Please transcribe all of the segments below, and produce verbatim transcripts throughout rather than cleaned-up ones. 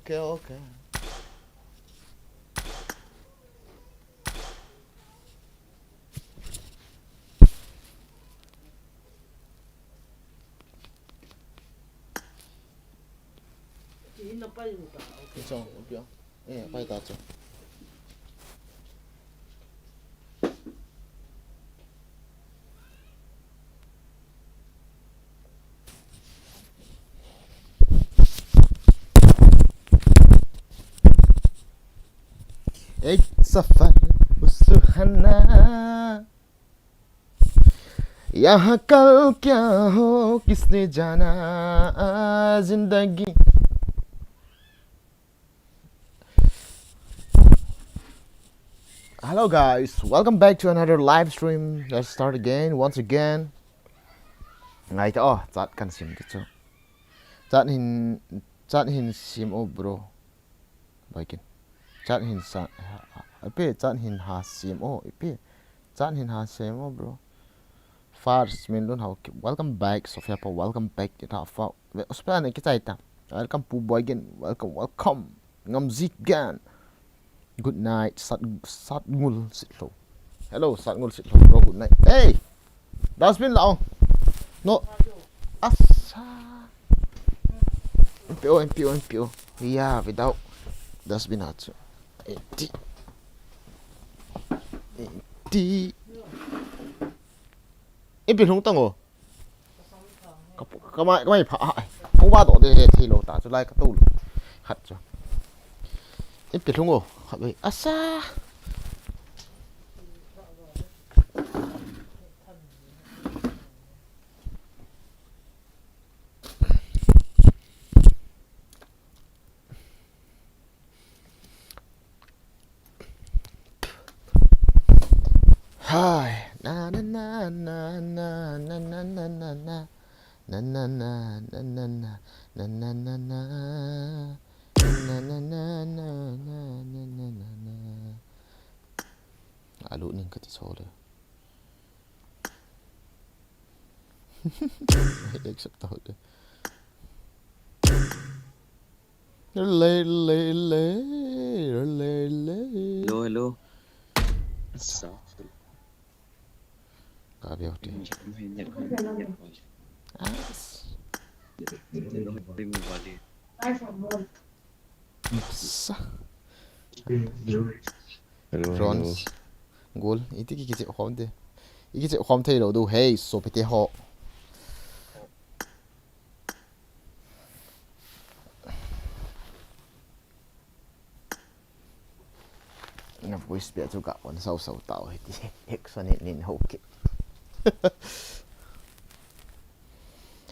Okay, okay. Ito, okay. Eh, pai ta chu. एक सफर वो सुहाना, यहाँ कल क्या हो किसने जाना, जिंदगी. Hello guys, welcome back to another live stream. Let's start again, once again. Ngai ta, oh, chat kan sim ta chu. Chat hin, chat hin sim o, bro. Baikin. Chat hin sa, ipi, chat hin ha sim o, ipi. Chat hin ha sim o, bro. First, Minlun Haokip. Welcome back, Sophia Pa. Welcome back, Ita Fa. Sophia ne kichai ta. Welcome, Pu Boy again. Welcome, welcome. Ngamzik again. Good night, Sat, Satngul Sitlo. Hello, Satngul Sitlo, bro. Good night. Hey! Dustbin la. No. Asa. N P O, N P O, N P O. Yeah, without dustbin achu. Enti. Enti. Ipi lhung tango. Ka, ka mai, ka mai pha, ha, ai. Kong ba do de he thei lo ta chu lai ka to lo. Khat chu. Ipi lhung o, khat ve. Asa. Hai. Na, na, na. Na, na, na, na, na, na, na. Na, na, na, na. Na, na, na, na, na, na, na, na. Alu ning kati sole. Accept ta hole. Le, le, le, le, le. Hello, hello. Sa. Ka veu ti. As. Sa. Hello, hello. Bronze. Gold. Iti ki kiche khom te. I kiche khom thei lo do. Hey, sopite ho. Na voice bia chu ka on sau sau tau hiti. Action in, in ho kit.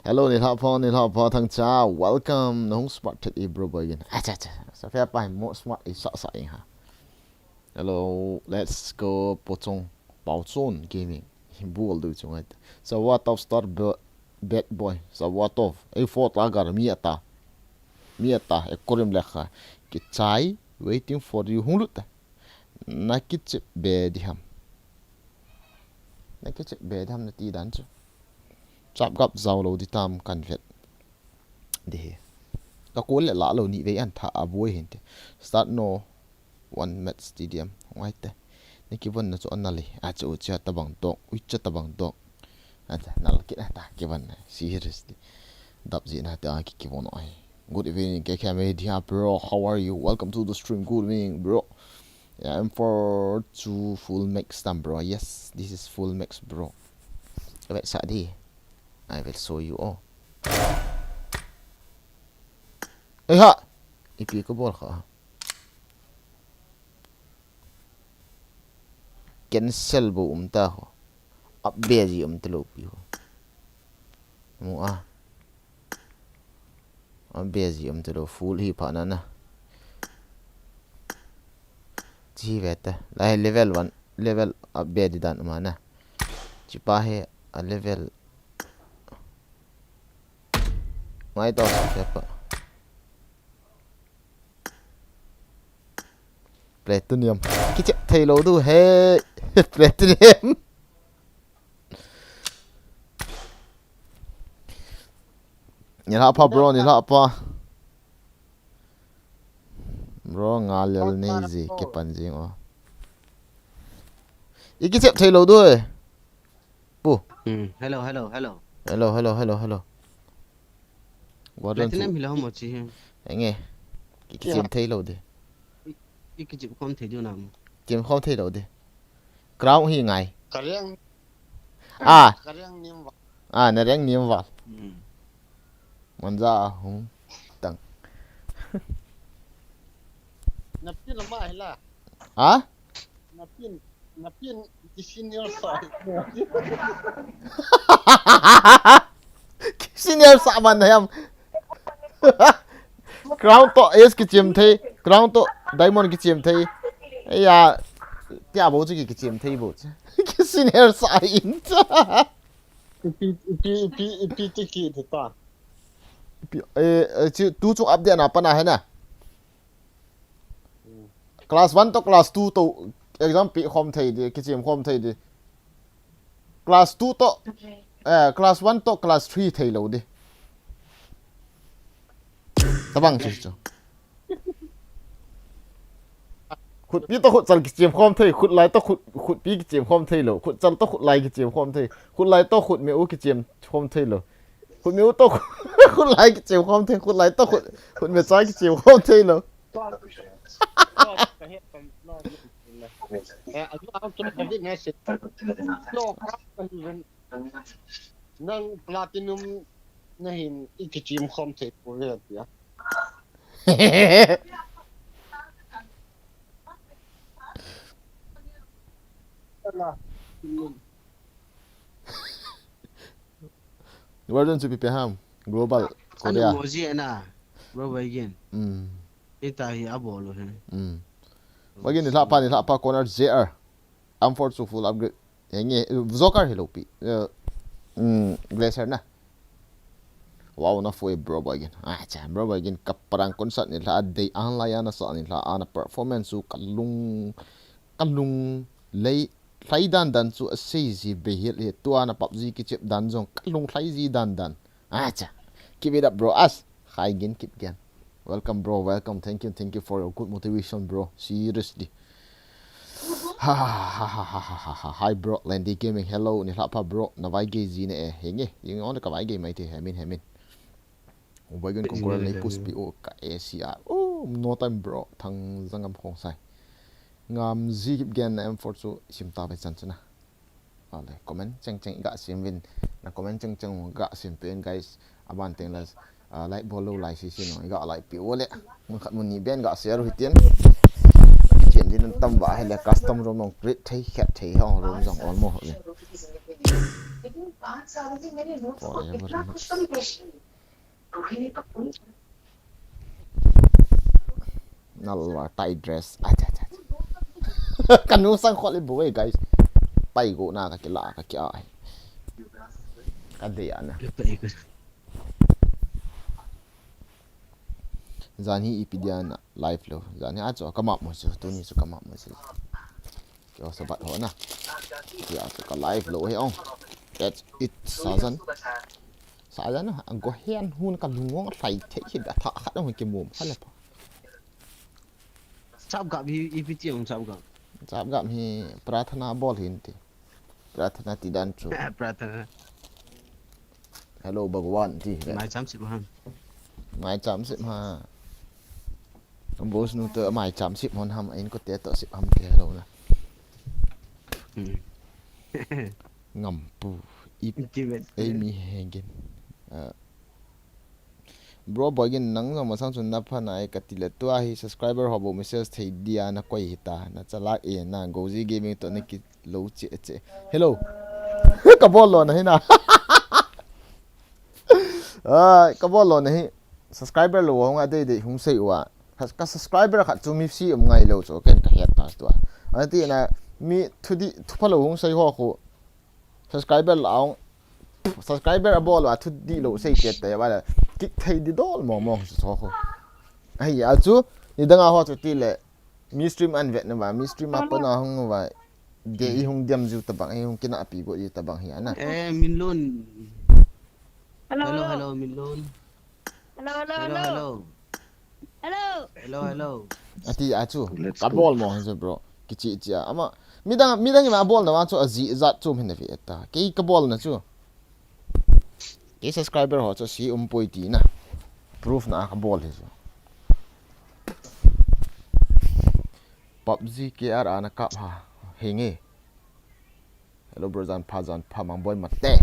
Hello, Nilhapha, Nilhapha Thangcha. Welcome. Na hung smart thet e, bro, boy again. Acha, acha. Sa fia pa mo smart e sa sa e ha. Hello, let's go, Pochong, Paochon Gaming. Hi bol du chung ai. Sawatov star bo-, bad boy. Sawatov. Ei photo agar mi ata. Mi ata. Ekorim lekha. Kichai. Waiting for you. Hung lut ta. Na kichep be di ham. Na kichep be di ham na ti dan chu. Chap gap zau lo di tam kan vet. Di hi. Ka kol le la lo ni vei an tha a buai hin te. Start no. One match stadium. Ngai te. Na kivon na chu an na le. A chu u cha tabang dok. Ui cha tabang dok. Ata, nal kit na ta, kivon na. Seriously. Dap ji na ta, ki, kivon ai. Good evening, K K Media, bro. How are you? Welcome to the stream. Good evening, bro. Yeah, I'm for two full max time, bro. Yes, this is full max, bro. Wait, sa di. I will show you all. Eh, ha! Ipi ko bol kha. Cancel bo um ta ho. Up be ji um ta lo pi ho. Mu a. Up be ji um ta lo full hi pha na na. Chi ve ta. Lai level one, level up be di dan ma na. Chi pa he a level. Ngai to sa pa. Platinum. Kichep thei lo du he. Platinum. Nilhapha, bro, Nilhapha. Bro, nga lel nei ji kipan jing o. I kichep thei lou doi. Pu. Hmm. Hello, hello, hello. Hello, hello, hello, hello. Warden Platinum chu. Hilo mo chi he. Enge. Ki kichep thei lou de. I kichep khom thei diu nam. Kichep khom thei lou de. Crown hi ngai. Kariang, Ah, kariang nim wa. ah, na reng nim wa. Hmm. Manja hung tang. Na pin la ma hila. Ah? Na pin, na pin ki senior sa. Senior sa man na yam. Crown to ace kichep thei, crown to diamond kichep thei. Eya, tia bo chu ki kichep thei bo. Ki senior sa in. Ipi, ipi, ipi, ipi ti ki ti ta. Pi- eh, eh, chu, tu chu update na pa na he na. Class one to class two to exam pi khom thei di, kichep khom thei di. Class two to, eh, class one to class three thei lou di. Tabang chu chu. Khutpi to khutsal kichep khom thei, khutlai to khut, khutpi kichep khom thei lou, khutsal to khutlai kichep khom thei, khutlai to khutme u kichep khom thei lou. Khutme u to khut, khutlai kichep khom thei, khutlai to khut, khutme cha kichep khom thei lou. Eh, aju ang tu ka din he se. No, ka hin. Nang platinum na hin i kichep khom thei ko ve tia. Warden chu pi pe ham. Global Ano Korea. Moji ana. Bro Baigin. Mm. Ita hi abolo he. Mm. Baigin ni lhapa ni lhapa corner J R. Am for chu full upgrade. Henge, Joker hi lou pi. Eh, mm, Glacier na. Wow, na foi bro Baigin. Ah, cha bro Baigin ka parang concert ni lha dei an la ya na sa ni lha ana performance chu kalung, kalung lei lhai dan dan chu asei ji be hil he tua na PUBG kichep dan jong kalung lhai ji dan dan. Ah, cha. Keep it up bro. As. Khai gin keep gen. Welcome bro, welcome. Thank you, thank you for your good motivation bro. Seriously. Ha ha ha ha ha ha ha. Hi bro, Landy Gaming. Hello, ni lhapa bro. Na vai ge ji ne e. Henge. Jing on ka vai ge mai te. Hemin, hemin. U vai gen kong koral nei push pi o ka A C R. Oh, no time bro. Thang jangam khong sai. Ngam ji kip gen na M four chu sim ta vai chan chana. Ale, comment cheng cheng ga sim vin. Na comment cheng cheng ga sim pen guys. Aban teng la, ah, like bol lou lai si si no. Ga like pi o le. Mun khat mun ni ben ga share u hitin. Chen din tam ba hele custom room nong create thei khat thei hong room jong almost ho le. Forever. Nalwa tight dress. Acha, acha, acha. Kanu sang khol ibu eh, guys. Pai go na ka kila ka kia ai. Ka de ana. Jan hi ipi dia na live lo. Jan hi acho ka map mo chu, tuni chu ka map mo chu. Kio sabat ho na. Kia chu ka live lo he ong. That's it, Sajan. Sajan a, go hen hun ka lungong a hlai thei hi da tha khat ong ki mum kha le pa. Chap gap hi ipi ti ong chap gap. Chap gap hi prathana bol hin ti. Prathana ti dan chu. Prathana. Hello Bhagwan ti. Mai cham sip ham. Mai cham sip ha. Boss nu to mai cham sip hon ham, in ko te to sip ham ke hello na. Hmm. Ngam pu. Ip Kivet. Ei mi hengin. Ah. Bro Boygin nang jong masang chun na pha nai ka ti le tua hi subscriber ho bou message thei dia na koi hita na chalak e na Goji Gaming to na ki lo che che. Hello. Ka bol lo na hi na. Ah, ka bol lo na hi. Subscriber lo hong a dei dei hung sei uva. Ka subscriber khat chu mi si um ngai lo chu ken ka het ta tua. Ati na mi thudi thupha lo hung sei ho khu. Subscriber la ong. Subscriber a bol a thudi lo sei te te ba le. Kik thei di dol mo mo so khu. Ai a chu ni dang a ho chu ti le. Mi stream an vet na ba, mi stream a pa na hung ba. De i hung diam ju ta bang, i hung kina pi go ju ta bang hi ana. Eh, Minlun. Hello, Hello, hello. Hello, Minlun. Hello, hello, Hello, hello. Hello. Hello. Hello, hello. Ati a chu. Let's go. Kabol mo hin chu, bro. Kichi chi a. Ama midang midang ima bol na wa chu aji jat chu hin ve ta. Kei kabol na chu. Kei subscriber ho chu si um poi ti na. Proof na kabol hi chu. PUBG K R ana kap ha. Henge. Hello bro, jan pha, jan pha, Mangboi mate.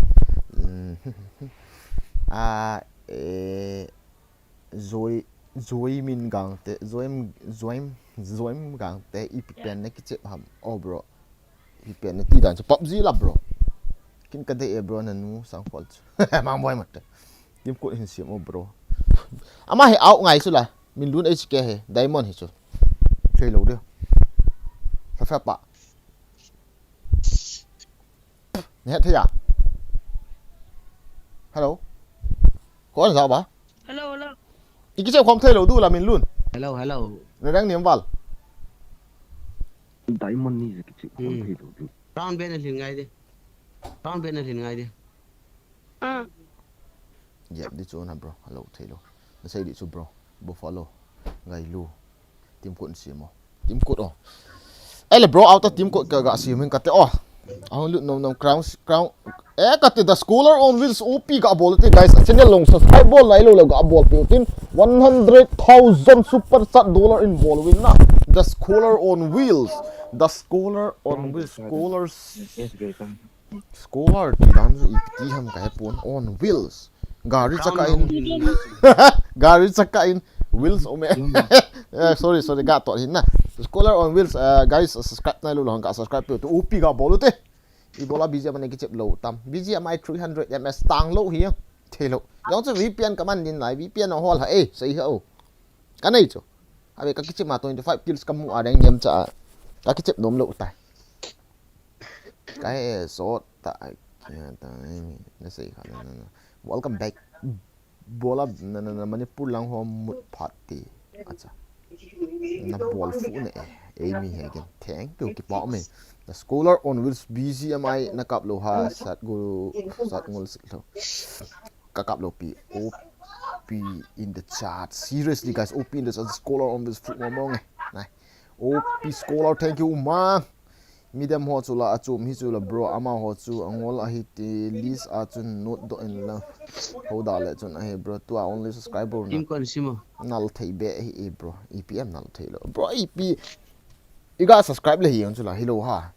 Mm. Ah, eh, Zoi, Zoi Min Gangte, Zoim, Zoim, Zoim Gangte, ipi pen na kichep ham. Oh bro, ipi pen na ti dan chu PUBG la bro. Kin ka dei e bro, na nu sang khol chu. Mangboi mate. Team code hin siam o bro. Ama hi out ngai chu la. Minlun H K hi, diamond hi chu. Thei lo de. Fa fa pa. Ne thei a. Hello. Kon za ba? Hello, hello. Iki che khom thei lo du la Minlun. Hello, hello. Ne dang niam val. Diamond ni je kichi khom thei lo du. Round ben a lhin ngai de. Round ben a lhin ngai de. Ah. Yep, di chu na bro. Hello, thei lo. Na sei di chu bro. Buffalo. Ngai lu. Team code si mo. Team code oh. Ele bro, auto team code ka ga si min kate oh. Ahung lut nom nom crown crown. Eh, kate the scholar on wheels O P ga bol te guys. Channel long subscribe bol nai lo le ga bol pe tin one hundred thousand super chat dollar in bol win na. The scholar on wheels. The scholar on wheels. Scholars. Scholar ti dan chu iti ham ka he pon on wheels. Gari chaka in. Gari chaka in wheels ome. Eh, sorry, sorry, ga to hin na. Scholar on wheels, uh, guys, subscribe nai lo lo hang ka subscribe pe tu O P ga bol te. I bola B G M I kichep lo tam. B G M I three hundred M S tang lo hi. Thei lo. Jong chu V P N ka man din lai, V P N a hol ha e, sei ha o. Ka nei chu. Ave ka kichep ma twenty five kills ka mu a dang niam cha. Ka kichep nom lo tai. Ka he sot ta kia ta ni na sei kha na na. Welcome back. Bola na na na Manipur lang ho mut phat ti. Acha. Na bol fu ne e. Ei mi he gen. Thank you kipa me. The scholar on wheels B G M I na kap lo ha sat gu sat ngol sik lo. Ka kap lo pi. O P in the chat. Seriously guys, O P in the chat. Scholar on wheels fu mo mo nge. Nai. O P scholar, thank you ma. Midem ho chu la achum hi chu la bro, ama ho chu angol ahi ti list a chun note do in la. Ho da le chun ahi bro, tu a only subscriber na. Team kon simo. Nal thei be hi e bro, E P M nal thei lo. Bro, E P. I ga subscribe le hi ang chu la hi lo ha.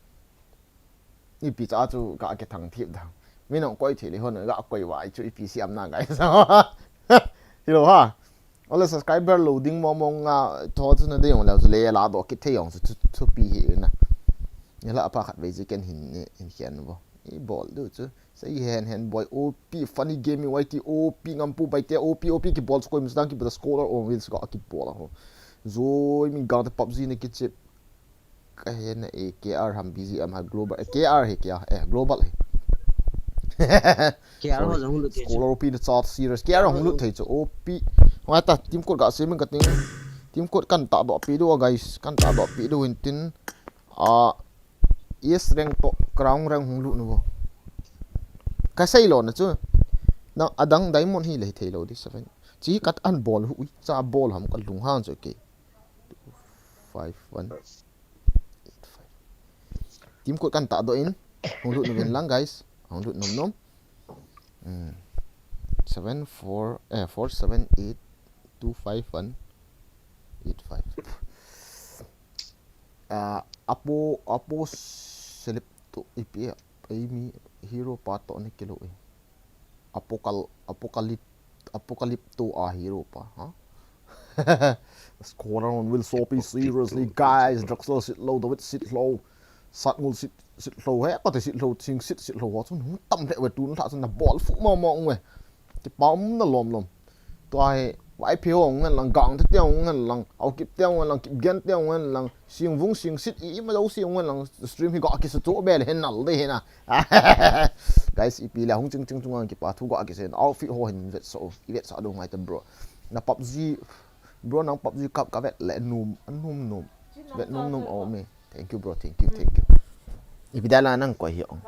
E P cha chu ga ke thang thip da. Mi nong koi thei le hon ga koi wai chu E P siam na guys. Hi lo ha. Ole subscriber lo ding mo mo nga tho chu na dei ong le chu le la do kit thei ong chu chu pi hi na. Ni la pa khat vei ji ken hin ni hin khian bo. I bol du chu. Sei hen hen boy O P funny gaming Y T O P ngam pu bai te O P O P ki bol chu koi mus dang ki bol scholar on wheels ga ki bol ho. Zoi min ga te PUBG ne ki chip. Ka he na e K R ham B G M ha global. E K R he K R eh global he. K R ho jong lut thei chu. Scholar O P the chat serious. K R hung lut thei chu O P. Hung ta team code ga se min ka ting. Team code kan ta do pi do guys. Kan ta do pi do hin tin. A yes rank to crown rank hung lut nu bo. Ka sei lo na chu. Na adang diamond hi le thei lo di seven. Chi kat an bol hu ui cha bol ham ka lung hang chu ke. Five one. Eight five. Team code kan ta do in. Hung lut nu vin lang guys. Hung lut nom nom. Hmm. Seven four eh four seven eight two five one eight five. Ah, apo apo selip to ipi a imi hero pa to ne kilo e. Apokal apokalip apokalipto a hero pa ha. Scholar on wheels O P seriously guys, Draxler sit low, David sit low, Satngul sit sit low he, pate sit low, sing sit sit low ho chun hung tam le we tun tha chun na bol fu mo mo we. Ti pa um na lom lom. Tua hi Y P O ngan lang gang te te ngan lang, au kip te ngan lang, kip gen te ngan lang, sing vung sing sit i ma lo sing ngan lang stream hi ga ki sa to bel hen nal de hena. Guys, ipi la hung ching ching chung ang kipa thu ga ki sen outfit ho hin vet so i vet sa do ngai ta bro. Na PUBG bro nang PUBG kap ka vet le num num num vet num num o me. Thank you bro, thank you, thank you. Ipi da la nang koi hi ong.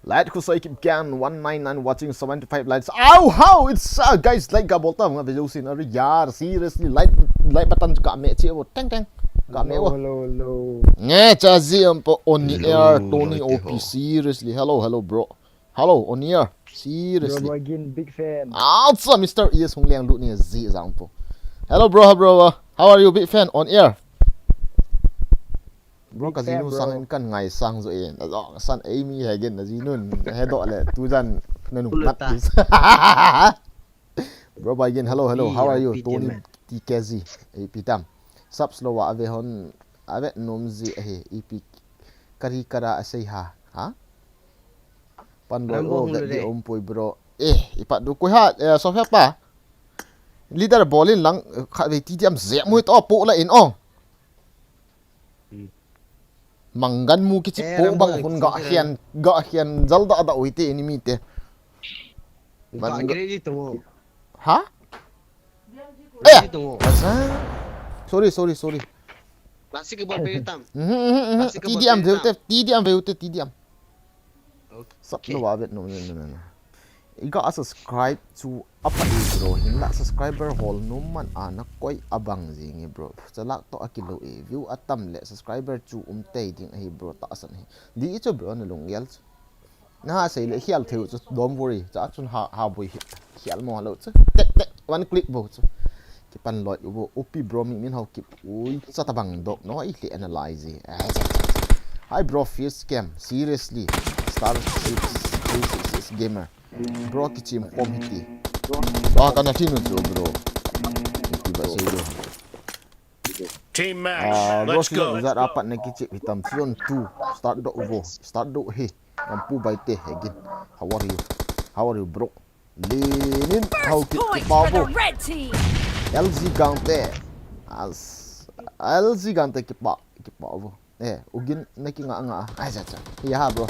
Light khosoi kip kian one nine nine watching seventy five likes. Ow, how? It's uh, guys, like ka bolta nga video sin. Are yaar, seriously, like like button ka me che wo. Teng teng. Ka me wo. Hello, hello. Nge cha zi am po on the air, Tony O P. Seriously. Hello, hello, bro. Hello, on the air. Seriously. Bro, again, big fan. Ah, what's up, Mister Yes Hung Liang Lut ni zi zang po. Hello, bro, bro. How are you, big fan? On air. Bro, ka zi nu sang in kan ngai sang zo in. Azo san ei mi he gen na zi nun. He do le tu jan na nu mat. Bro, by again, hello, hello. How are you? Tony T K Z. Ei pitam. Sap slow wa ave hon ave nom zi he. Ipi kari kara asei ha. Ha? Pan lo o vet di om poi, bro. Eh, ipat du koi ha, eh, Sofia pa. Leader bolin lang khat ve ti diam zep mu to po la in o. Manggan mu kichi po bang hun ga hian ga hian jal da da ui te ni mi te. Ga gre di to. Ha? Eh. Sorry, sorry, sorry. Plastic bol pe tam. T D M ve u te, T D M ve u te, T D M. Sap lo wa vet no no no. Iga subscribe chu apa e bro, hinla subscriber hol nom man a na koi abang jing e bro. Chalak to akilo e, view atam le subscriber chu um tei ding ahi bro, ta san hi. Di chu bro na lung yal. Na ha sei le hial theu chu, don't worry. Cha chun ha ha boi hi. Hial mo lo chu. Tek tek one click bo chu. Kipan loi u bo. Upi bro mi min hau kip. Ui, cha ta bang dok no i le analyze. Hi bro, fierce scam. Seriously. Star six six six gamer. Bro kichim khom hiti. Ba kana thin chu bro. Hiti ba sei do. Team match. Ah, let's go. Zat apat na kichip hitam zone two. Start do bo. Start do hi. Ampu bai te hegin. How are you? How are you, bro? Linin how ki pa bo. L G Gangte. As L G Gangte kipa kipa bo. Eh, ugin na kinga nga. Ai cha cha. Ya ha bro.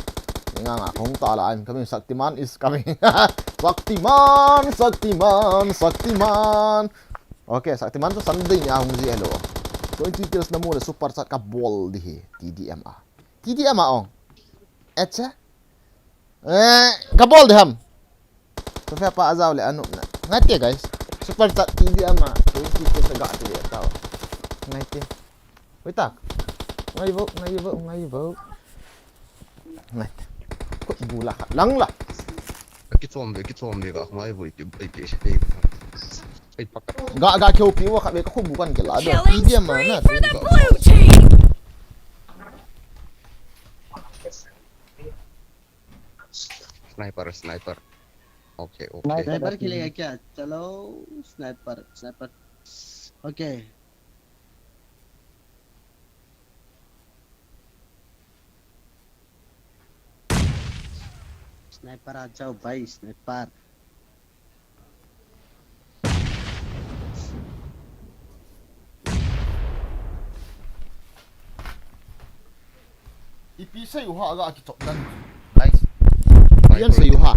Nga nga kong ta la, I'm coming. Shaktiman is coming. Shaktiman, Shaktiman, Shaktiman. Okay, Shaktiman to Sunday ni ahung ji hello. Twenty kills na mu le super chat ka bol di hi. T D M a. T D M a ong. Echa. Eh, ka bol de ham. Sofia pa ajao le anup na. Ngai te guys. Super chat T D M a. Twenty kills ga te le tao. Ngai te. Wei tak. Ngai vo, ngai vo, ngai vo. Ngai. Kut bu la khat lang la. Kichom ve, kichom ve ka ngai vo ki bai ke se. Ai pak. Ga ga keu pi wa khat ve ka khu bu kan ke la. Killing spree for the blue team. Sniper, sniper. Okay, okay. Sniper खेलेगा क्या? चलो, sniper, sniper. Okay. Sniper आ जाओ भाई, sniper. Ipi sei u ha ga kichop dan. Nice. Ipi an sei u ha.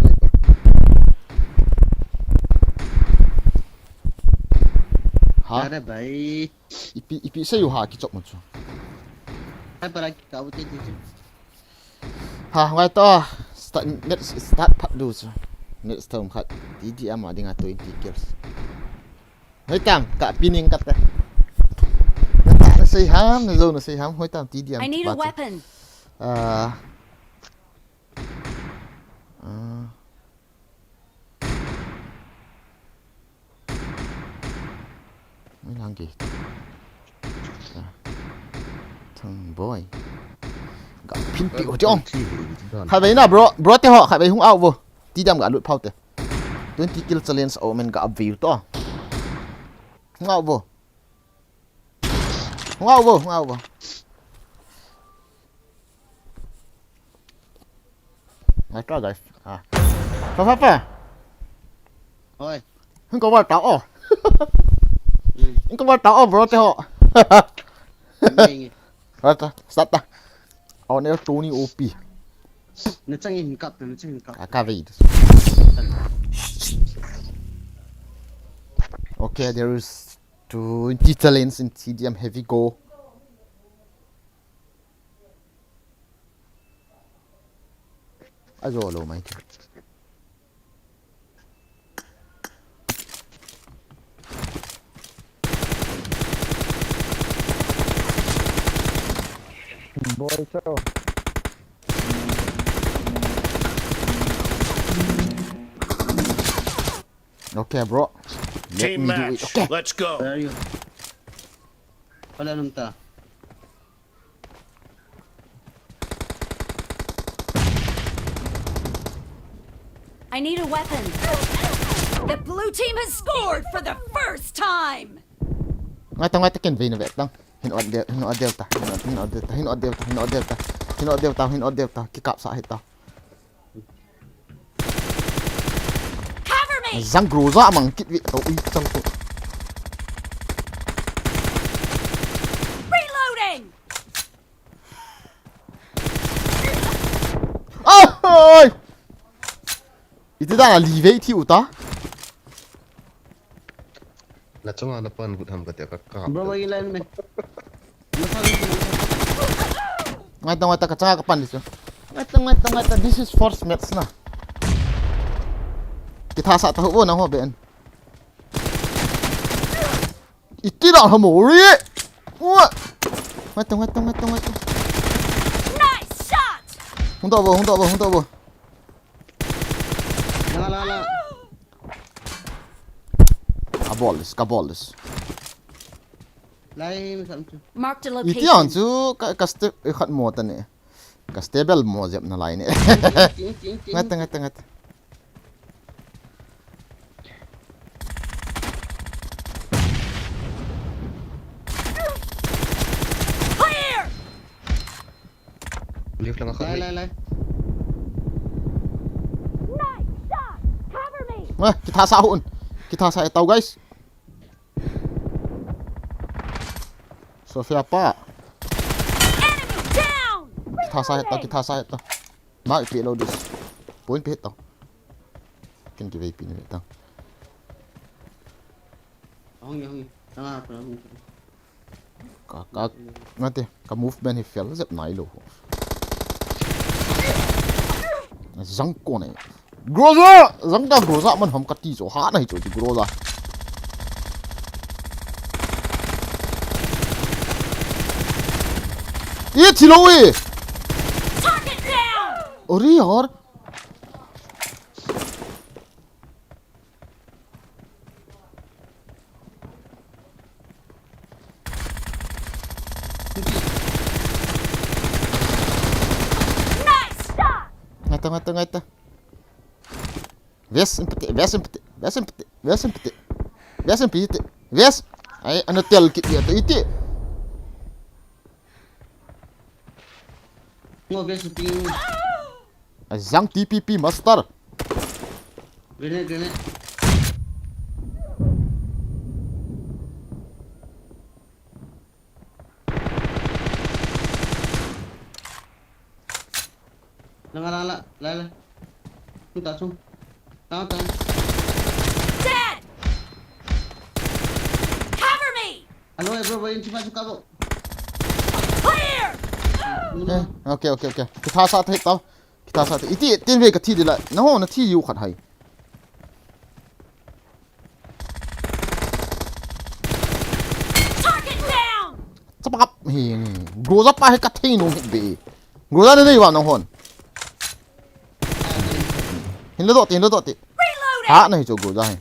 Ha? Are bhai. Ipi ipi sei u ha kichop mu chu. Ai para ki ka u te ti chu. Ha, ngai to. Start, let's start part du chu. Let's thom khat. T D M a dinga twenty kills. Hoi tam, ka pining kate. Na ta na sei ham, na zo na sei ham, hoi tam T D M. I need a weapon. Ah. Ah. Mai lang ki. Ah. Thang boy. Ga pin pi o jong. Khat vei na bro, bro te ho, khat vei hung out vo. T D M ga lut phau te. Twenty kill challenge o men ga up view to. Hung out vo. Hung out vo, hung out vo. Ngai ta guys. Ah. Fa fa fa. Oi. Hung ko va ta o. Hung ko va ta o bro te ho. Ngai. Rata, start ta. On air Tony O P. Na chang in kap, na chang in kap. Aka wait. Okay, there is twenty talents in T D M. Here we go. Ajo lou mai thei. Boy cho. Okay, bro. Let Team me do it. match. Okay. Let's go. Where are you? Wala nung ta. I need a weapon. The blue team has scored for the first time. Ngai ta, ngai ta, ken vei na ve tang. Hin ot del, hin ot del ta, hin ot, hin ot del ta, hin ot del ta, hin ot del ta, hin ot del ta, hin ot del ta, kikap sa hita. Cover me. Zang Groza mang kit ve to ui chang to. Reloading. Oi! Iti da li vei thi uta. Na chunga na pan gut ham ka tia ka ka. Bro, why you lying me? Ngai ta, ngai ta, ka changa ka pan disu. Ngai ta, ngai ta, ngai ta, this is first match na. Kitha sa ta ho na ho ben. Iti da ha mo ri. Ua. Ngai ta, ngai ta, ngai ta, ngai ta. Nice shot. Hung da bo, hung da bo, hung da bo. La la la. Ka bol dis, ka bol dis. Lai mi sam chu. Marked a Iti ang location. chu ka, ka step e khat mo ta ne. Ka stable mo jep na lai ne. Ting ting ting. Ngat, ngat, ngat. Clear. Lift lang Lai khat. lai lai. Nice shot. Cover me. Ma, kitha sa hun. Kitha sa e tau guys. Sofia pa. Enemy down. Kitha sa e tau, kitha sa e tau. Ma, ipi lo dis. Point pe tau. Ken ki vei pi ni tau. Hong hong. Tanga pa hong. Ka, ka, nate, ka movement hi fail jep nai lo. Zang ko ne. Groza! Zang ka Groza man ham ka ti cho ha na hi cho ti Groza. Ye thi lo e. Target down. Ori yaar. Nice shot. Ngai ta, ngai ta, ngai ta. West empty, west empty, west empty, west empty. West empty, west. Ai, ana tel kit dia tu iti. Ngo be shooting. Azang T P P master. Grenade, grenade. Lang lang lang, lang lang. Tung ta chung. Tang tang. Dead. Cover me. Alo, eh, bro, bro, yung chima chuka, bro. Clear. Eh, okay, okay, okay. Kitha sa thei tau. Kitha sa thei. Iti, tin ve ka thi di la. Na ho, na thi yu khat hai. Target down. Chapakap hi. Groza pa hi ka thei nung hi be. Groza na nei wa na hon. Hin lo dot, hin lo dot. Reloading. Ha na hi cho Groza hi.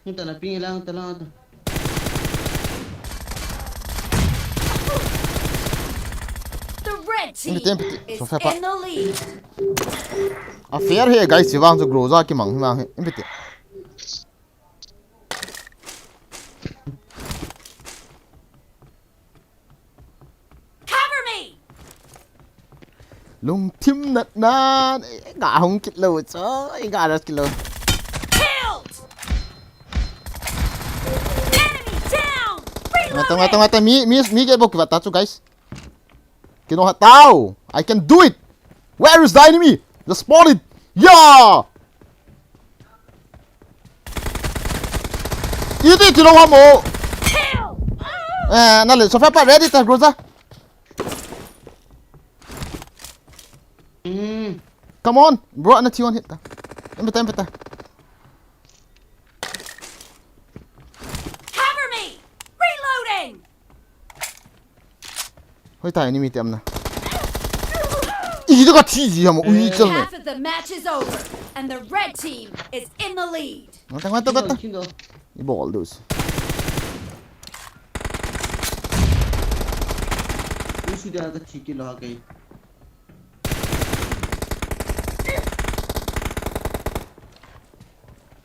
Hung ta na ping lang, ta lang, ta. The red team Empty, empty. is So, Peppa. In the lead. A fair hi guys, si vang cho Groza ki mang hi mang hi. Empty. Cover me. Lungthim natna, eh, ga hung kit lo cho, eh, ga ras kit lo. Killed. Enemy down. Ngai ta, ngai ta, Reloading. ngai ta, mi, mi, mi ke bok ki va ta chu guys. Kino ha tau. I can do it. Where is the enemy? Just spot it. Yeah. Iti, iti lo ha mo. Kill. Eh, na le, so fa pa ready ta Groza. Come on, bro, ana thi on hit ta. Em beta, em beta. Cover me! Reloading! Hoi ta, enemy tem na. Ih, tu ka thi ji ham, ui chal me. Half of the match is over, and the red team is in the lead. Ngata, ngata, ngata. Kindo. I bol dus. Usi dia ka thi kilo ha kai.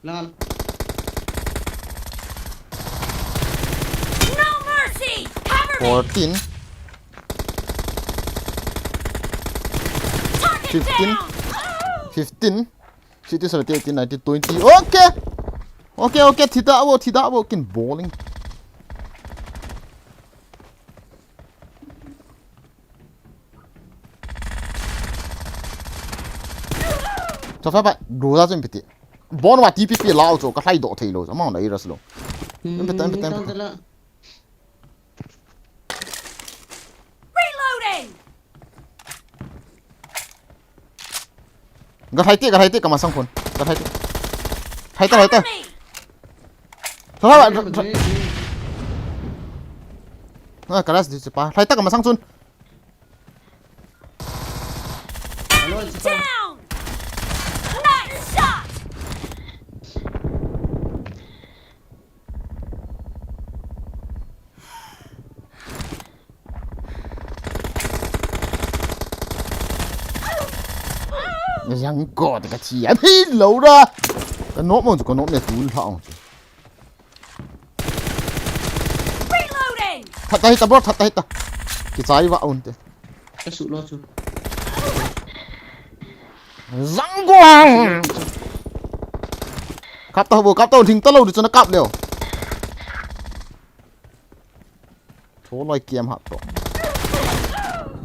Lal. No mercy! Cover me! Fourteen, Target fifteen. Down! Fifteen. City seventy, eighteen, nineteen, twenty. Okay. Okay, okay. Thi da vo, thi da vo. Kin bowling. Cho fa ba, du da chun piti. Bon wa T P P lao cho, ka hlai do thei lo. Amang na iras lo. Em beta, em beta, em beta. Reloading! Ga hlai te, ga hlai te, ka masang phone. Ga hlai te. Hlai ta, hlai ta. Cover me! Cho fa ba, cho, cho. Ah, ka ras di pa. Hlai ta ka masang chun. Down! Nice shot! Jang ko te ka thi a thi lo ra. Ka nom mo chu ka nom ne tu la ong chu. Reloading! That ta hita bro, that ta hita. Ki chai va un te. Ka su lo chu. Jang ko ang. Kap ta bo, kap ta thing ta lo du chu na kap leo. Tho loi kiam hap to.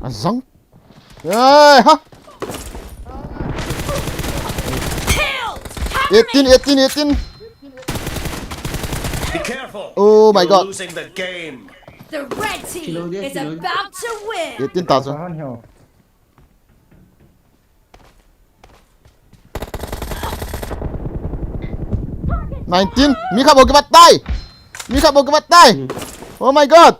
A jang. Ai ha. Killed! Eighteen, eighteen, eighteen. Be careful. Oh my You're God. Losing the game. The red team Kilo dia, is kilo dia. About to win! Eighteen ta chu. Tahan heo. Nineteen. Mi kha bo ki bat tai. Mi kha bo ki bat tai. Oh my God.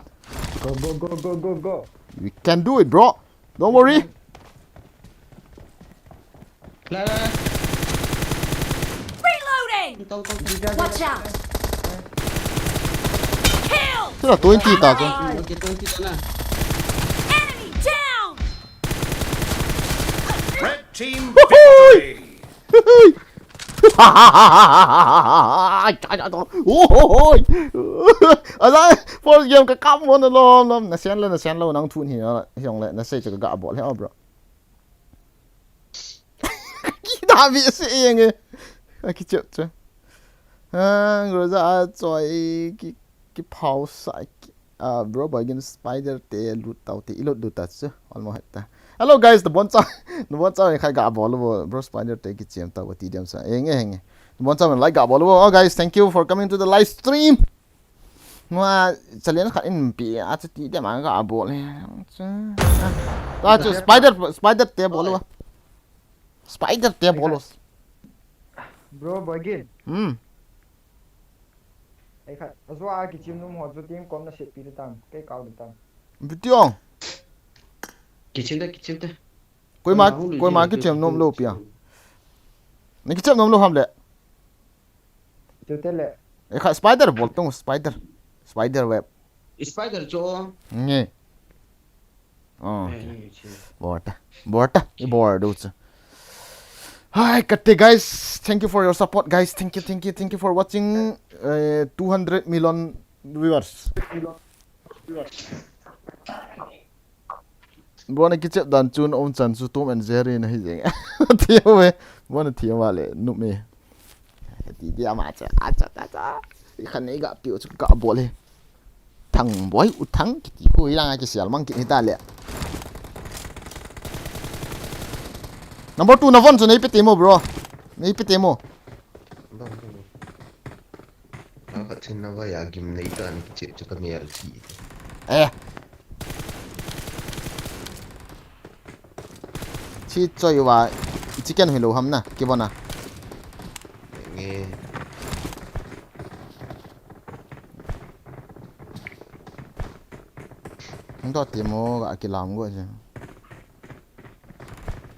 Go, go, go, go, go, go. We can do it, bro. Don't worry. La la la. Reloading! Tau tau tau. Watch out! Kill! Chu la twenty ta chu. Okay, twenty ta na. Enemy down! Red team victory. Oi. Ala, first game ka kap mo na lom lom. Na sian le, na sian lo nang thun hi, hiong le, na sei chu ka ga bol he, oh, bro. Ki da bi se yeng e. A ki chep chu. Ah, Groza a choi ki, ki phau sa ki. Ah, bro, ba gin spider te lut tau te, i lut lut ta chu. Almost heta. Hello guys, the bon cha, the bon cha khai ga bol bo, bro, spider te ki chem tau ti diam sa. Eng e, eng e. The bon cha like ga bol bo. Oh guys, thank you for coming to the live stream. Nua challenge khat in pi a chu ti diam a ga bol. Chu. Ta chu spider, spider te bol bo. Spider te bol bo. Bro, Boygin. Hmm. Ei khat, azua a kichim nom ho chu team kom na set pi le tam, kei kau le tam. Video. Kichim ta, kichim ta. Koima, Hulu koima jin, kichem nom lo pia. Ni kichem nom lo ham le. Chu te le. E kha spider bol tung, spider. Spider web. Spider cho. Nge. Oh. Eh, che. Bol ta. Bol ta. I bol du chu. Hi, kate guys. Thank you for your support, guys. Thank you, thank you, thank you for watching. Uh, two hundred million viewers. Bro, na kichep dan chun um chan chu Tom and Jerry na hi jeng. Thiu e. Bro, na thiu ma le, nup me. Ti dia ma cha, a cha, ta cha. I khan nei ga piu chu ga bol e. Thang boi u thang kiti ko i langa kisial mang kit hita le. Number two na von chu nei pe te mo, bro. Nei pe te mo. Akhat chin na vai a gim nei ta ni kichep chu ka mel thi. Eh. Chi choi wa. Chicken hilou ham na, kibona. Nge. Hung to ti mo ga kilam go je.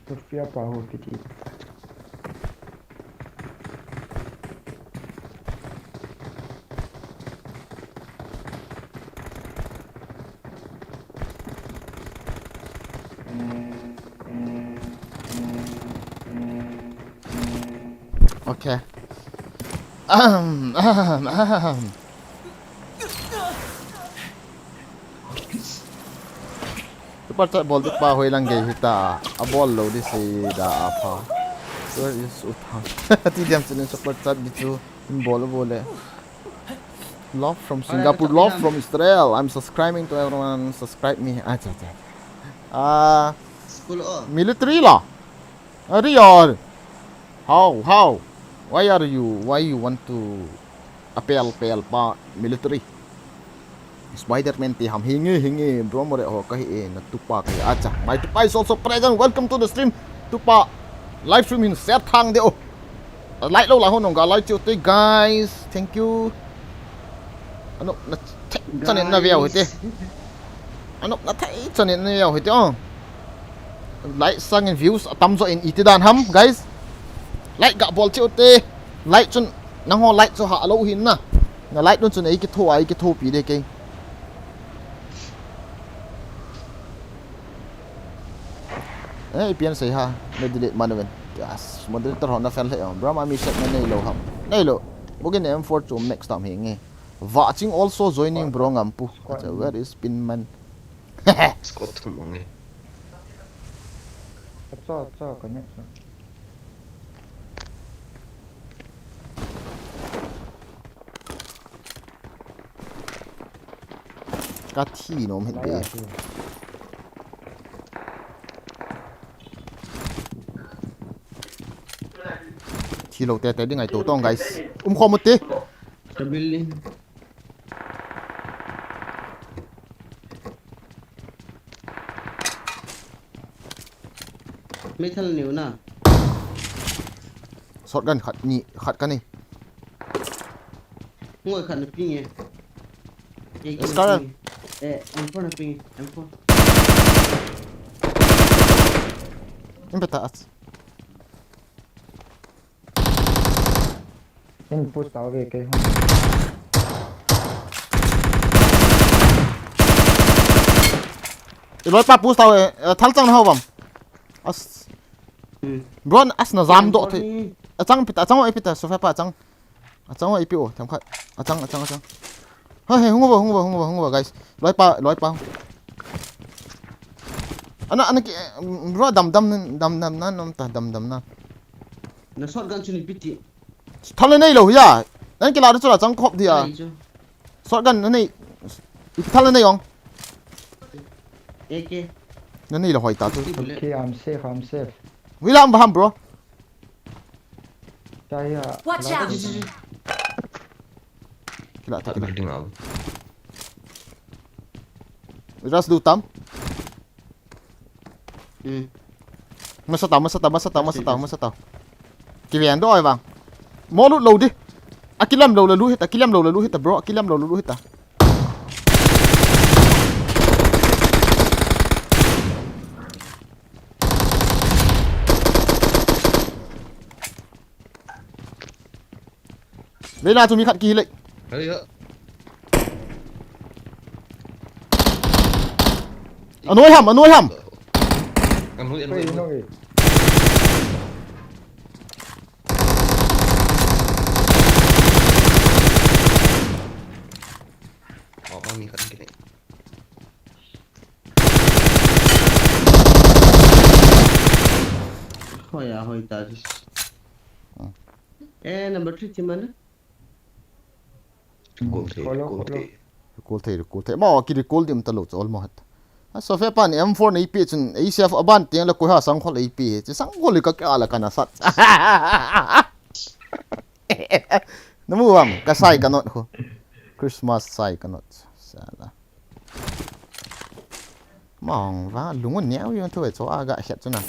Sofia pa ho kiti. Okay. Ahem, ahem, ahem. Super chat bol di pa hoi lang gei hita. A bol lou di sei da a pha. Where is Uthang? Ti diam chilin super chat di chu. In bol bol le. Love from Singapore, love from Israel. I'm subscribing to everyone. Subscribe me. Ah, cha, cha. Ah, military la. Are you? How? How? Why are you? Why you want to appeal, appeal pa military? Spider-Man te ham hinge, hinge, bro more ho kahi e, na tupa kahi. Acha, my tupa is also present. Welcome to the stream. Tupa live stream in set thang de o. Like lou la ho nong ga like chu te guys. Thank you. Ano na thei chanin na veu hite. Ano na thei chanin na veu hite o. Like sangin views atam jo in iti dan ham guys. Like ga bol chu te. Like chun nangho like chu ha lou hin na. Na like nun chun ei kitho ei kitho pi de kei. Eh, ipi an sei ha, na delete man uvin. Yes, moderator ho na fel he. Bro, ma mi set na neilou ham. Neilou. Bugin M four chu next time hinge. Watching also joining bro Ngampu. Squad. Where is Pinman? Squad thum hinge. Acha, acha, connection. Ka thi nom hit de. Thi lou tete ding ai to tong, guys. Um khom u te. Ka building. Meithal neu na. Shotgun khat ni, khat ka nei. Ngoi khat na ping e. Scar. Eh, M four na ping e, M four. Impetas. In push tau ve kei hung. I loi pa push tau ve, eh, thal chang na ho bam. As. Hmm. Bro, as na jam do the. Achang pita, achang oi pita, sofa pa achang. Achang oi pi o, tham khat. Achang, achang, achang. Ha, he, hung ba, hung ba, hung ba, hung ba, guys. Loi pa, loi pa. Ana, ana ki, eh, bro, dam, dam, dam, dam, na, nam ta, dam, dam, na. Na shotgun chu ni piti. Thal nei lou ya. Nan kila da chu la chang khop dia. Ai chu. Shotgun na nei. Ipi thal na nei ong. A K. Na nei lou hoi ta chu. Fifty bullet. Okay, I'm safe, I'm safe. Wi lam ba ham, bro. Watch out! Kila ta, kila. Building out. Ras du tam. Hmm. Masa tau, masa tau, masa tau, masa tau, masa tau. Kiven do ai vang. Mo lut lou di. Akilam lou la lu hita, kilam lou la lu hita, bro. Akilam lou la lu hita. Vei la chu mi khat kihil e. Hei, ya. Anoi ham, anoi ham. Anoi, anoi, anoi. Oh, mi khat kihil e. Hoi a, hoi ta dis. Hmm. Eh, number three team ana. Recall thei, recall thei. Recall thei, recall thei. Ma, ki recall dim ta lou chu almost. A sofa pan M four nei pi chun, A C F aban teng la koi ha sang khol ei pi. Chi sang khol ka ka la kana sat. Namu am, ka sai ka not ho. Christmas sai ka not. Sala. Mong va, lungun niau yun thu e cho a ga khet chu na.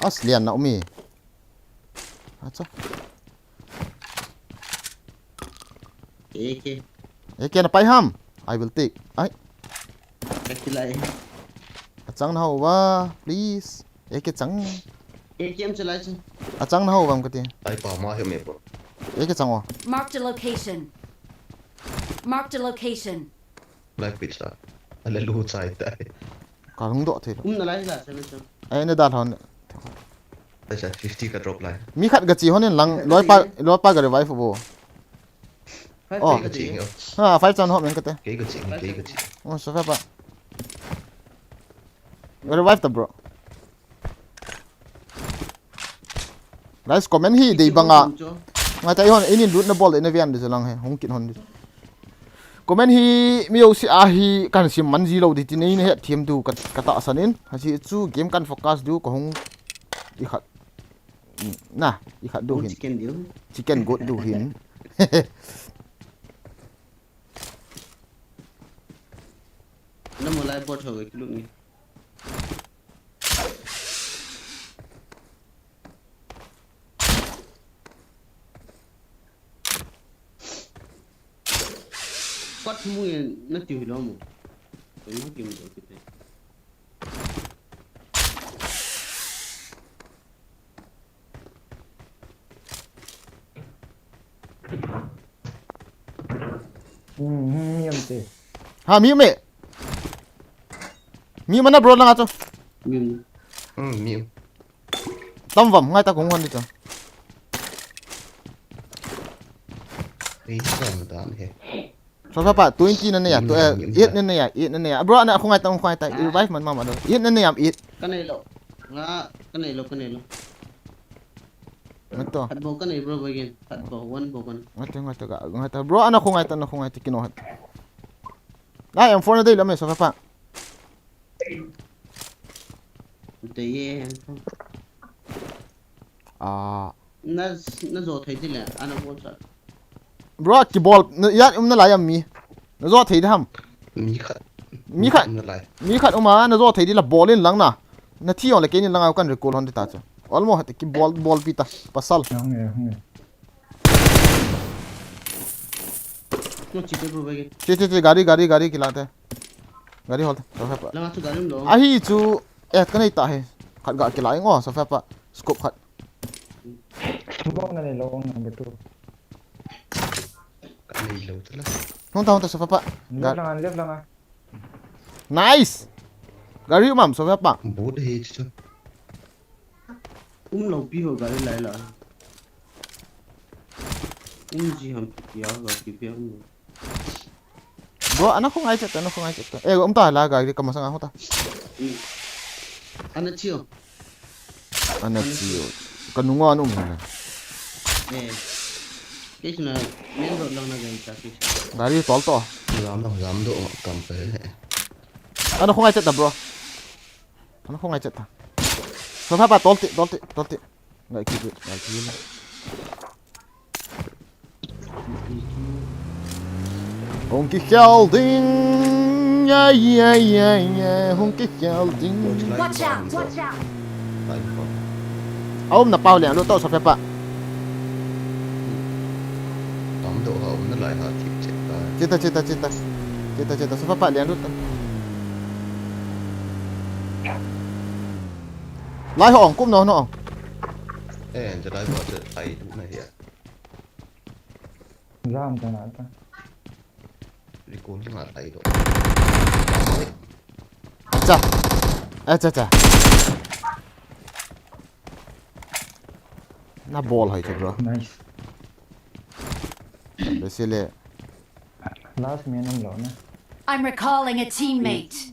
Aslian na umi. Acha. Eke. Eke na pai ham. I will take. Ai. Kakilai. Achang na hauva, please. Eke chang. Eke am chalai chu. Achang na hauva kati. Ai pa ma he me po. Eke chang o. Marked a location. Marked a location. Lai pit sa. Ale lu chai tai. Ka hung doh thei lo. Um na lai la sa na chu. Ai ne da lhon. Ai sa fifty ka drop lai. Mi khat ga chi hon in lang loi pa loi pa ga revive bo. Five Oh. ka Ka chi chi. Ngeo. Ha, five chan hop men kate. Ke ka chi, ke ka chi. Oh, so fa pa. Ga revive ta bro. Guys, comment hi dei banga. Ngai ta ihon inin lut na bol de na vian de lang he. Hung kin hon de. Comment hi mi yo si a hi kan sim man ji lo di ti nei na het thiam du ka ka ta sanin. Ha si chu game kan focus du ka hung i khat. Na, i khat du hin. Chicken diu. Chicken got du hin. Na mo lai bot ho ki lut ni. Kot mu ye na tiu hi lo mu. Ko mu ki mu ki te. Hmm, hmm, mi um te. Ha, mi um e. Mi um ana bro langa chu. Mi um. Hmm, mi um. Tam vam ngai ta kong hon di chu. Ei sam dan he. So fa pa twenty na ne ya, to eh, eight na ne ya, eight na ne ya. Bro, ana khungai ta, khungai ta. Revive man mama do. Eight na ne ya, eight. Ka nei lo. Nga ka nei lo, ka nei lo. Ngai to. Hat bo ka nei bro again. Hat bo one bo kan. Ngai to, ngai to, ngai to. Bro, ana khungai ta, ana khungai ta kino hat. Ai, M four na dei lo me so fa pa. Te ye. Ah, Na na zo thei ti le ana bo cha. bro, ki bol, na, ya um na lai am mi. Na zo thei de ham. Mi khat. Mi khat. Na lai. Mi khat uma na zo thei di la bol in lang na. Na thi ong le kenin lang au kan recall hon di ta chu. Almost hat ki bol bol pi ta. Pasal. Hung e, hung e. No chi te bro again. Che che che gari gari gari ki la te. Gari hol te. So fa pa. Langa chu gari um lo. Ahi chu eh ka nei ta he. Khat ga ki la ngo so fa pa. Scope khat. Smoke na nei lo number two. Ka nei lo ta la. Hung ta hung ta so fa pa. Left langa, left langa. Nice. Gari um am so fa pa. Boot he chu. Um lo pi ho gari lai la. Um ji ham ya ga ki pi um. Bro, ana khungai chet ta, ana khungai chet ta. Eh, um ta la gari ka masanga hota. Ana chio. Ana chio. Ka nunga an um hina. Eh. Ke suna main road lang na gari ta ke. Gari tol to. Jam do, jam do kam pe he. Ana khungai chet ta bro. Ana khungai chet ta. So fa pa tol ti, tol ti, tol ti. Ngai ki, ngai ki. Hung kikhel ding. Ya ya ya ya. Hung kikhel ding. Watch out! Watch out! Lai ko. Aum na pau le lo to so fa pa. Tam do ha um na lai ha thip chet ta. Chita chita chita. Chita chita so fa pa le lo to. Lai ho ong kum no no. Eh, je lai ho je ai du na hia. Jam ta na ta. Recall nga lai do. Acha. Acha acha. Na bol hai chu bro. Nice. Be sile. Last man um lo na. I'm recalling a teammate.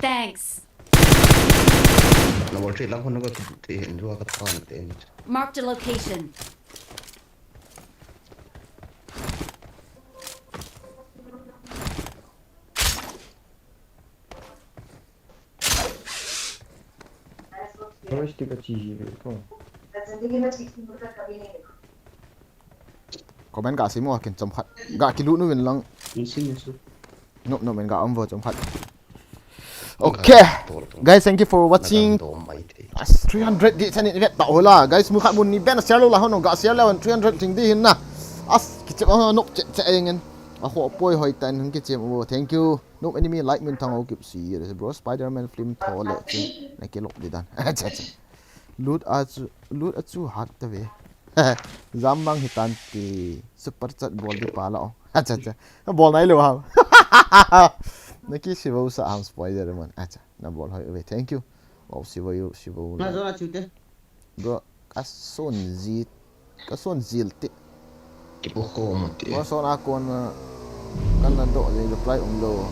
Thanks. Na bol thei lang hon ka thei hin ju ka tan te ni. Marked a location. First ka chi ji ko. Comment ga sim mo kin chom khat. Ga kilut nu vin lang. Ni sim ni sim. No no men ga um vo chom khat. Okay. Guys, thank you for watching. As three hundred di chani vet ta hola. Guys, mu khat mun ni ben share lou la hon ga share lou three hundred ting di hin na. As kichep a nop che che ingen. A ho poi hoi tan hin kichep o. Thank you. No enemy like min thang o kip si. Bro, Spider-Man film tho le chi. Na ke lok di dan. Acha acha. Lut a chu, lut a chu hat ta ve. Jam mang hi tan ti super chat bol di pa la o. Acha acha. Bol nai lo ham. Na ki si vo sa ham Spider-Man. Acha. Na bol hoi ve. Thank you. Wow, si vo yo, si vo. Na zo na chu te. Bro, ka son ji, ka son jil te. Kipu khom te. Bro, son a kon, uh, kan na do le reply um lo.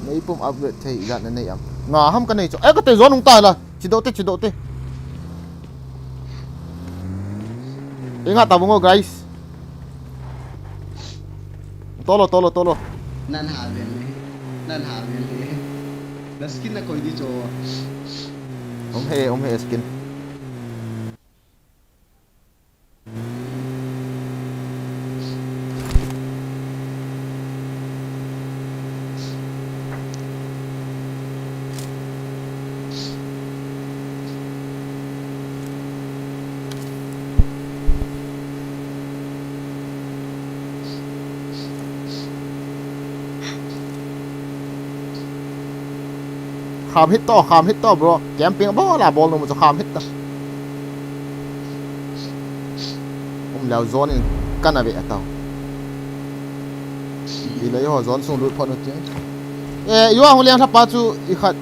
Nei pum upgrade thei ijat na nei am. Nga ham ka nei chu. Eh, ka te zone ung ta la. Chi do te, chi do te. Inga ta bungo, guys. Tolo, tolo, tolo. Nan ha ven le. Nan ha ven le. Na skin na koi di cho. Um he, um he skin. Kham hit to, kham hit to, bro. Camping bol a bol nom chu kham hit to. Um leu zone in kana ve atau. Ilei ho zone sung lut phot u ti. Eh, yo ang liang thapa chu i khat.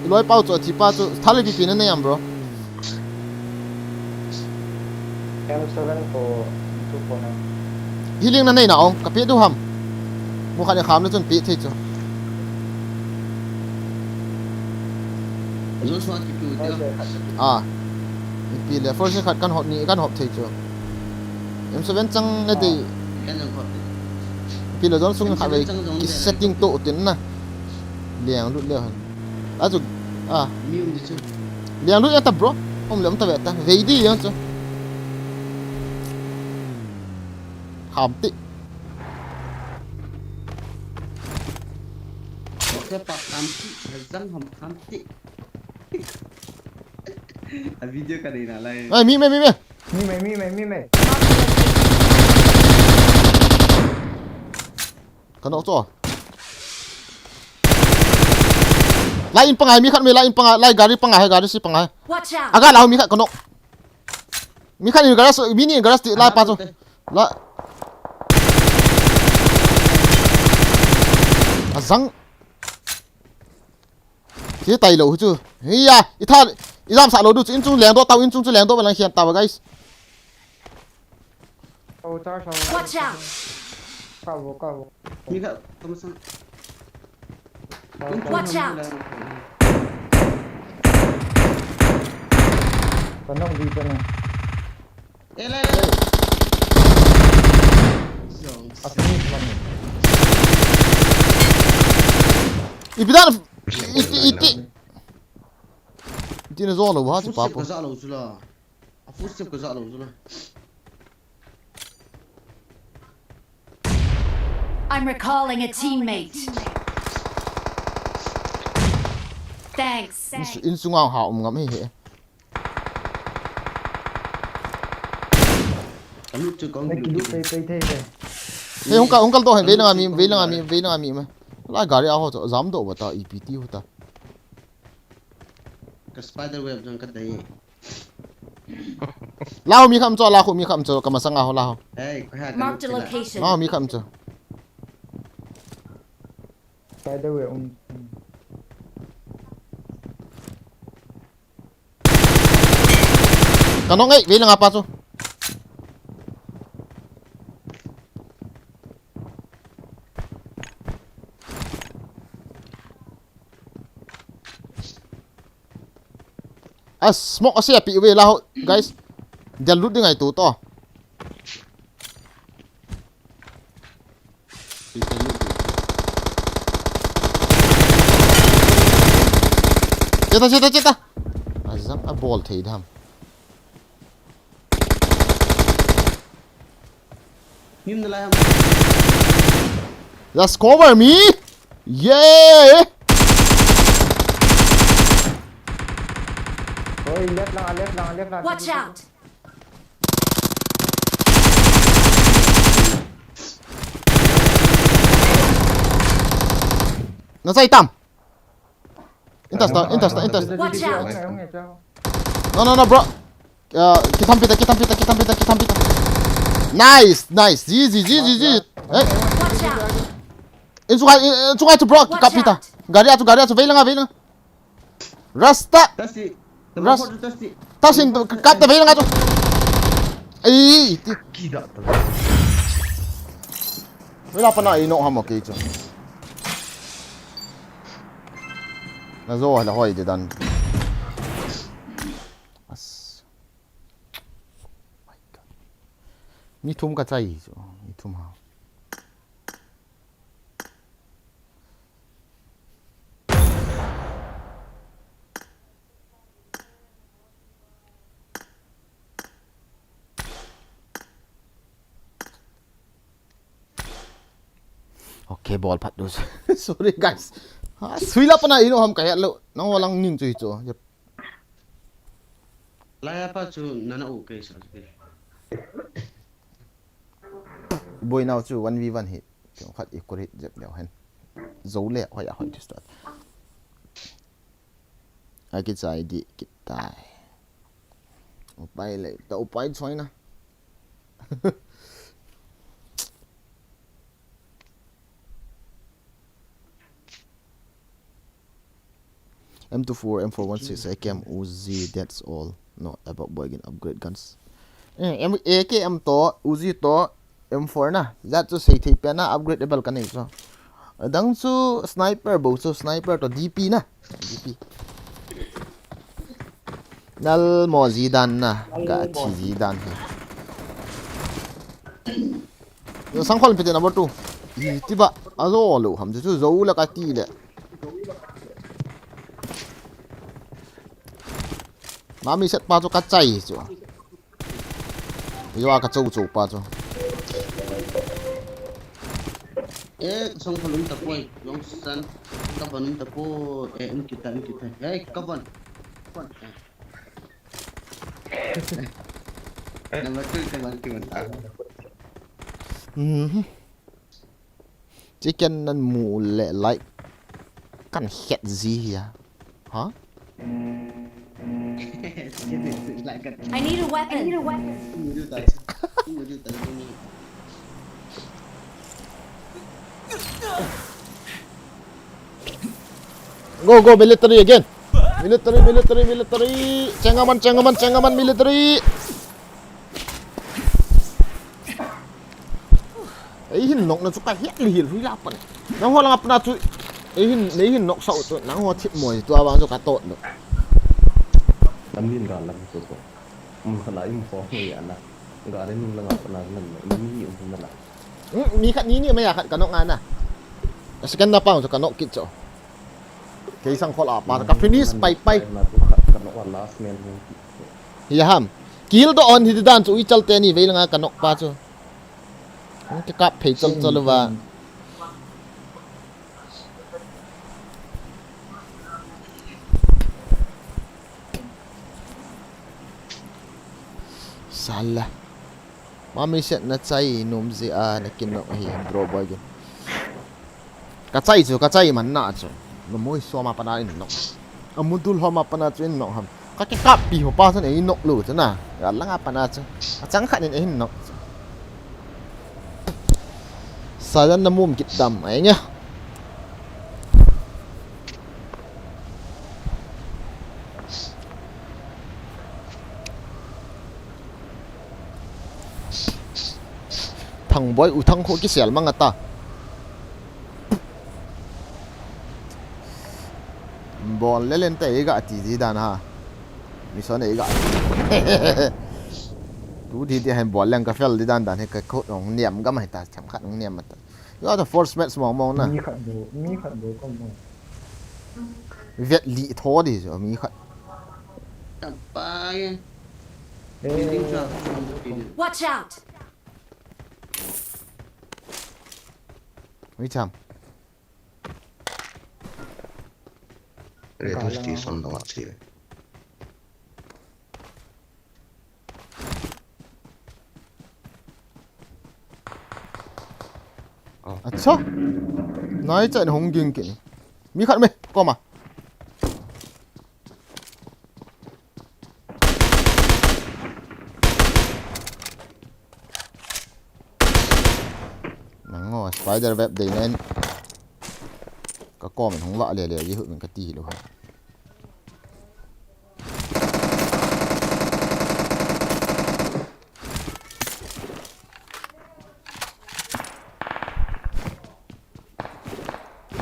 I loi pau chu a chi pa chu. Thale pi pi na nei am, bro. M seven four two four nine. Healing na nei na ong, ka pe du ham. Mu khat ni kham le chun pe thei chu. Zone sung a kipe u te. Ah. Ipi le, first khat kan hop ni, kan hop thei chu. M seven chang na dei. Kan jong hop thei. Ipi le zone sung khat ve, ki setting to tin na. Liang lut le han. Achu, ah. Mi um di chu. Liang lut ya ta, bro. Um le um ta ve ta. Vei di yang chu. Ham ti. Okay, pa ham ti. Zang ham ham ti. A video ka dei na lai. Ai, mi me, mi me. Mi me, mi me, mi me. Ka nok chu. Lai in panga, mi khat me lai in panga, lai gari panga hai, gari si panga hai. Watch out! Aga lau mi khat ka nok. Mi khat ni garage, mi ni garage ti lai pa chu. La. Azang. Ki tai lo chu. Hiya, i tha, i jam sa lo du chu, in chung leng do tau, in chung chu leng do ba lang hian tau, guys. Oh, tar sa. Watch out! Ka vo, ka vo. Ni ka, kamu sang. Watch out! Ka nok di ka na. Eh, lai, lai. Asli man. Ipi dan, iti, iti. Iti na zo lo, ha, si pa po. Ka za lo chu la. A footstep ka za lo chu la. I'm recalling a teammate. Thanks. In, in sunga ha um ngam hi he. Ka lut chu kong lut. Pei, pei, pei, pei. He, hung kal, hung kal do hen, vei langa mi, vei langa mi, vei langa mi ma. La gari a ho to, jam do ba ta, E P T ho ta. Ka spider web jong ka dei. Lau mi kham cho, lau mi kham cho, ka masanga ho lau. Hey, ko ha ka. Mark the location. Lau mi kham cho. Spider web um. Ka nong ei, vei langa pa chu. A smoke a se a pi ve la ho, guys. Dia lut ding ai tu to. Cheta, cheta, cheta. A jang a bol thei dam. Nim na lai ham. Just cover me. Yeah. Oi, left lang, left lang, left lang. Watch out! Nasai tam. Intas ta, intas ta, intas ta. Watch out! No, no, no, bro. Uh, kithampita, kithampita, kithampita, kithampita. Nice, nice. G G, G G, G G. Eh, Watch out! insungai, insungai tu bro, Watch kapita. Out! Gari atu, gari atu, veilang, veilang. Rasta. Tasi. Ras- Tasi. Tasin tu, kapta veilang atu. Ai, ti. Kida. Vela pana ino hamo ke chu. Na zo la hoi de dan. As. My God. Mi thum ka chai chu. Mi thum ha. Okay, ball phat du. Sorry guys. Ha, suila pana ino ham ka het lo. Nang walang ning chu hi chu. Yep. Laya pa chu nana u ke sa. Boi nau chu one v one hi. Khat i kurit jep leo hen. Zo le hoi a hoi chu start. Aki chai di kitai. Upai le, ta upai choi na. M two four, M four one six, A K M, Uzi, that's all. No, about boy again, upgrade guns. Eh, M, A K M to, Uzi to, M four na. That chu sei thei pen na, upgradeable ka nei chu. Adang chu sniper bo chu, sniper to D P na. D P. Nal mo ji dan na, ga thi ji dan hi. Yo sang khol pite number two. Hi ti ba, a zo lo ham chu zo la ka ti le. Mami set pa chu ka chai chu. Yo a ka chou chou pa chu. Eh, song kolum ta poi, long san. Ka banum ta poi, eh, in kita, in kita. Eh, ka ban. Ka ban. Eh. Number two, ka ban, ka ban. Ah. Mhm. Chicken nan mu le like kan het ji hi a. Ha? Like a I need a weapon. Muju ta. Muju ta. Go, go, military again. Military, military, military. Chengaman, chengaman, chengaman, military. Ei hin nok na chu ka hiat li hil hui la pan. Nang ho langa pana chu. Ei hin, ei hin nok sau tu. Nang ho thip moi tu awang chu ka tot no. Lam hin ga lam chu ko. Um khala im kho he ya na. Ga le nung langa pana nan na. Ni um na la. Hmm, mi khat ni ni ma ya khat ka nok nga na. Second na pang chu ka nok kit chu. Kei sang khol a pa ka finish pai pai. Na tu khat ka nok last man. Hi ham. Kill do on hi dan chu i chal te ni vei langa ka nok pa chu. Ka kap phei chal chal va. Sala. Mami set na chai nom ji a na kin nok hi bro boy gin. Ka chai chu, ka chai man na chu. Numei soma pana in nok. Amudul homa pana chu in nok ham. Ka ke kap pi ho pa chu in nok lu chu na. Ga langa pana chu. A chang khat in in nok. Sajan na mum kit dam ai nya. Thang boy u thang kho kisel mang ata. Bol le len te ga ti ji dan ha. Mi son e ga. Tu di di han bol leng ka fel di dan dan he ka kho ong niam ga mai ta cham khat ong niam ta. Yo ta force match mong mong na. Mi khat do, mi khat do ko mo. Vet li tho di jo mi khat. Tapai. Eh, Watch out! Mi cham. Retro station lo a chi. Acha. Nai cha hung ging kin. Mi khat me, koma. Nango, spider web dei nen. Ka koma hung la le le, ye hu min ka ti lo ha.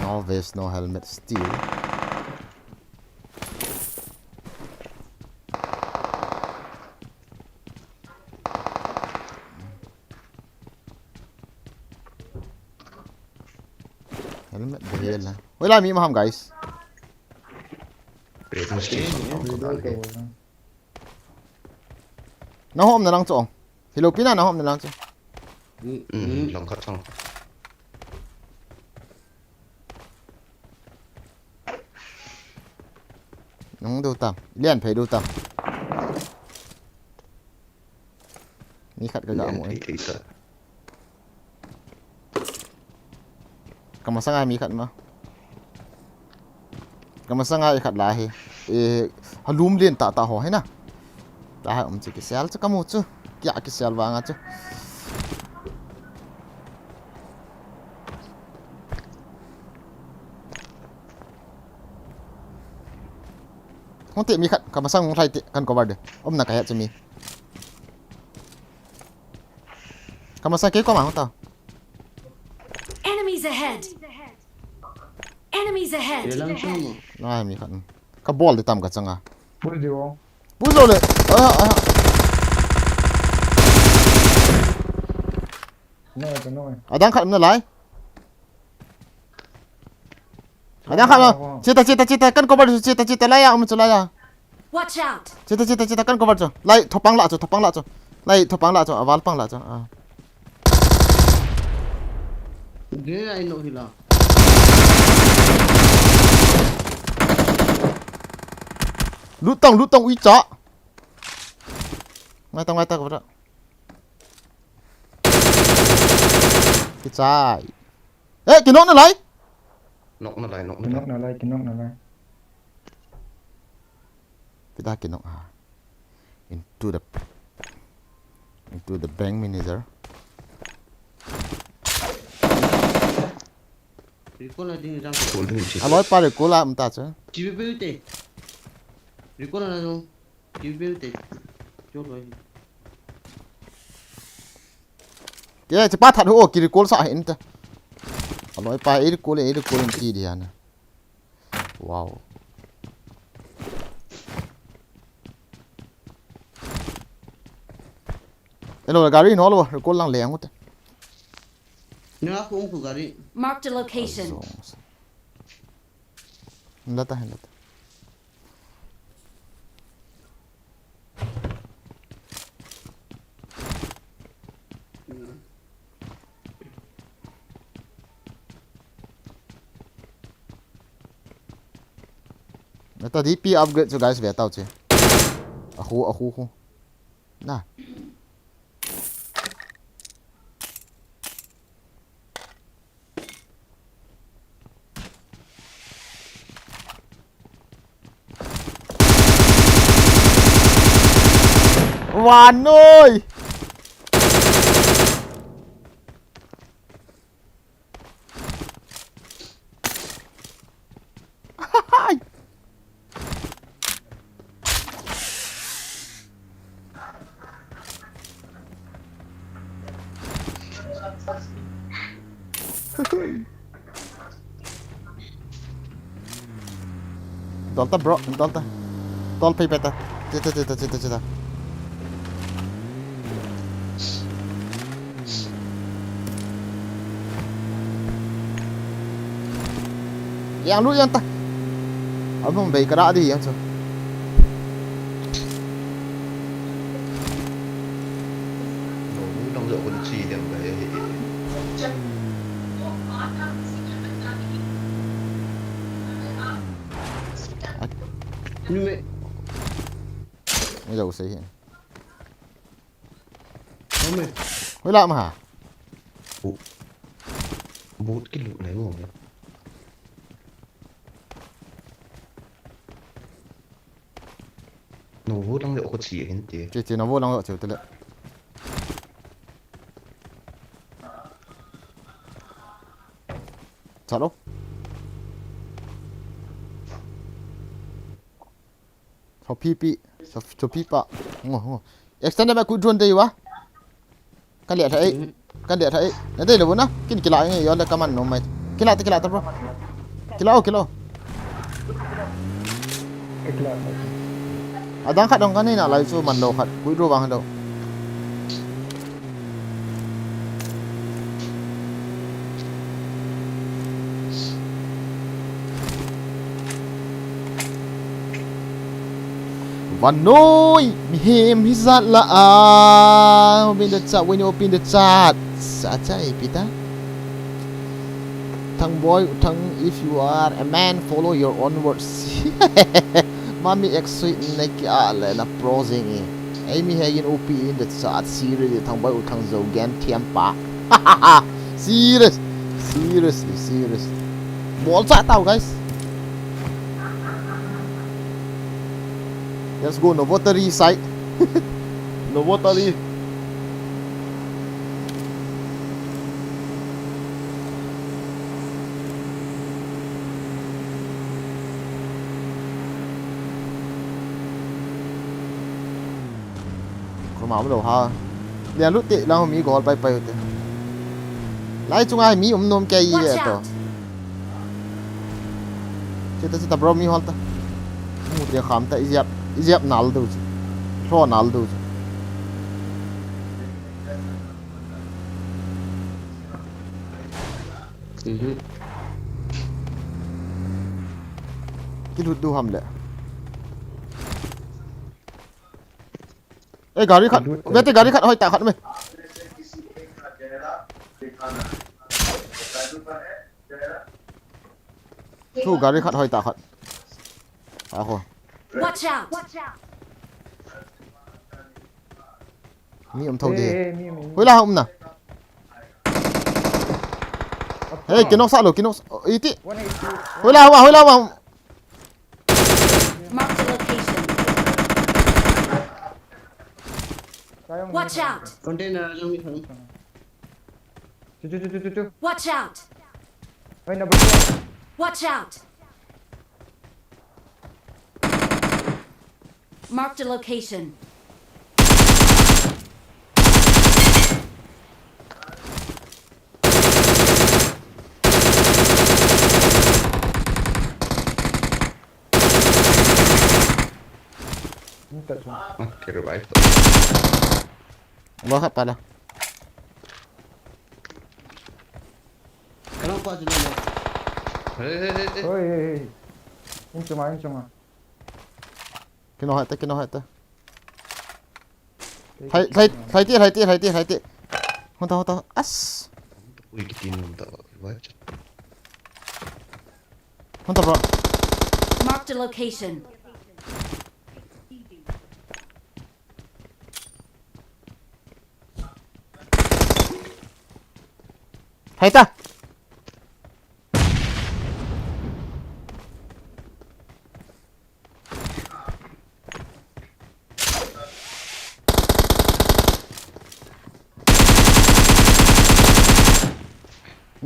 No vest, no helmet still. Helmet behel na. Hoilai mi maham, guys. Nahom na lang chu. Hilou pina nahom na lang chu. Lang khat chang. Nung du tam. Lian phei du tam. Mi khat ka ga mu. Ka masanga mi khat ma. Ka masanga i khat la hi. E, halum lien tah tah ho hi na. Ta ha um chu kisel chu ka mu chu. Kia kisel vanga chu. Hung te mi khat, ka masang hung lhai te, kan cover de. Um na ka het chu mi. Ka masang kei koma hung ta. Enemies ahead! Enemies ahead! Nai mi khat. Ka bol de tam ka changa. Pul di wo. Pul lo le. Ah, ah. Noi, ka noi. Adang khat na lai. Adang khat na. Chita, chita, chita, kan cover chu, chita, chita, lai ya, um chu lai ya. Watch out! Chita, chita, chita, kan cover chu. Lai, thopang la chu, thopang la chu. Lai, thopang la chu, aval pang la chu. Ah. Ge ai no hila. Lutang, lutang, ui cha. Ngai ta, ngai ta, cover. Kichai. Eh, kinok na lai? Nok na lai, nok na lai. Kinok na lai, kinok na lai. Kita kinok ha. Into the, into the bank manager. Recall la ding jang. Recall ding chi. Aloi pa recall la mta cha. Chi be be te. Recall la jong. Ki veu te. Cho loi. Ke, che pa that ho, ki recall sa hin ta. Aloi pa, i recall, i recall ki dia na. Wow. Hello, gari no lo, recall lang le ang te. Na ko ko gari. Marked a location. Lata hai, lata. Nata D P upgrade chu guys, ve tau che. Ahu, ahu, hu. Na. Wa noi. Dol ta, bro, dol ta. Dol phei phei ta. Chita, chita, chita, chita. Yang lu yang ta. Abang bai kara di yang chu. Nong dong jo ko chi diam bai hi. Nume. Ni lo sei hi. Nume. Hoi la ma ha. U. Boot kilut nai mo. Novo lang le ko chi hin te. Che che, Novo lang lo che te le. Chalo. Chopi pi, cho-, chopi pa. Ngo, ngo. Extend ma ku drone dei wa. Ka le thai. Ka le thai. Na dei lo na. Kin kila nge yo le ka man nom mai. Kila ta, kila ta, bro. Kila o, kila o. Adang khat dong ka nei na lai chu man lo khat. Ku dro bang do. Vannoi, mihem hijat lah a. Open the chat, when you open the chat. Sa cha e pita. Thang boy, Thang, if you are a man, follow your own words. Mami exit na ki a le na pro jing e. Ei mi he yin O P in the chat, serious, Thang boy, Thang jo gen thiam pa. Serious. Seriously, serious. Bol cha tau, guys. Let's go, Novotari side. Novotari. Koma lo ha. Lia lut te, lang mi gol pai pai te. Lai chunga mi um nom ke i ve to. Chita, chita, bro, mi hol ta. Mu te kham ta, i jep, i jep nal do chu. Thlo nal do chu. Mhm. Ki lut du ham le. Eh, gari khat. Lut. Bete gari khat hoi ta khat me. Thu gari khat hoi ta khat. Aho. Watch out! Mi um thou de. Eh, eh, mi, mi, mi. Hoi la um na. Hey, kinok sa lo, kinok sa, oh, iti. One eighty. Hoi la, hoi la, hoi la. Mark the location. Watch out! Container lang ni. Chu, chu, chu, chu, chu, chu. Watch out! Ay, number two. Watch out! Marked a location. Nita chu. Ah, ke revive to. Lo khat pa la. Kalang pa chu lo. Hey, hey, hey, hey. Oi, hey, hey. In chunga, in chunga. Kino hai ta, kino hai ta. Hai, hai, hai ti, hai ti, hai ti, hai ti. Hon ta, hon ta. As. Ui, kitin hon ta. Hon ta, bro. Marked a location. Hai ta.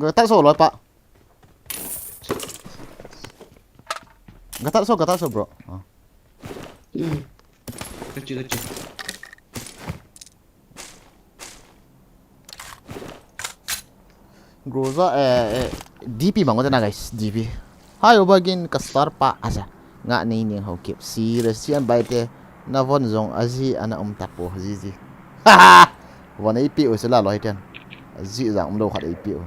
Gatat so loi pa. Gatat so, gatat so, bro. Ah. Hmm. Kecil, kecil. Groza, eh, eh, D P mang ko na, guys, D P. Hi, Obagin, ka star pa, asa. Nga nei ning ho kip. Serious, sian bai te, na von jong, aji, ana um tapo, ji, ji. Ha, ha! Von ei pi u sila loi ten. Aji jang um lo khat ei pi u.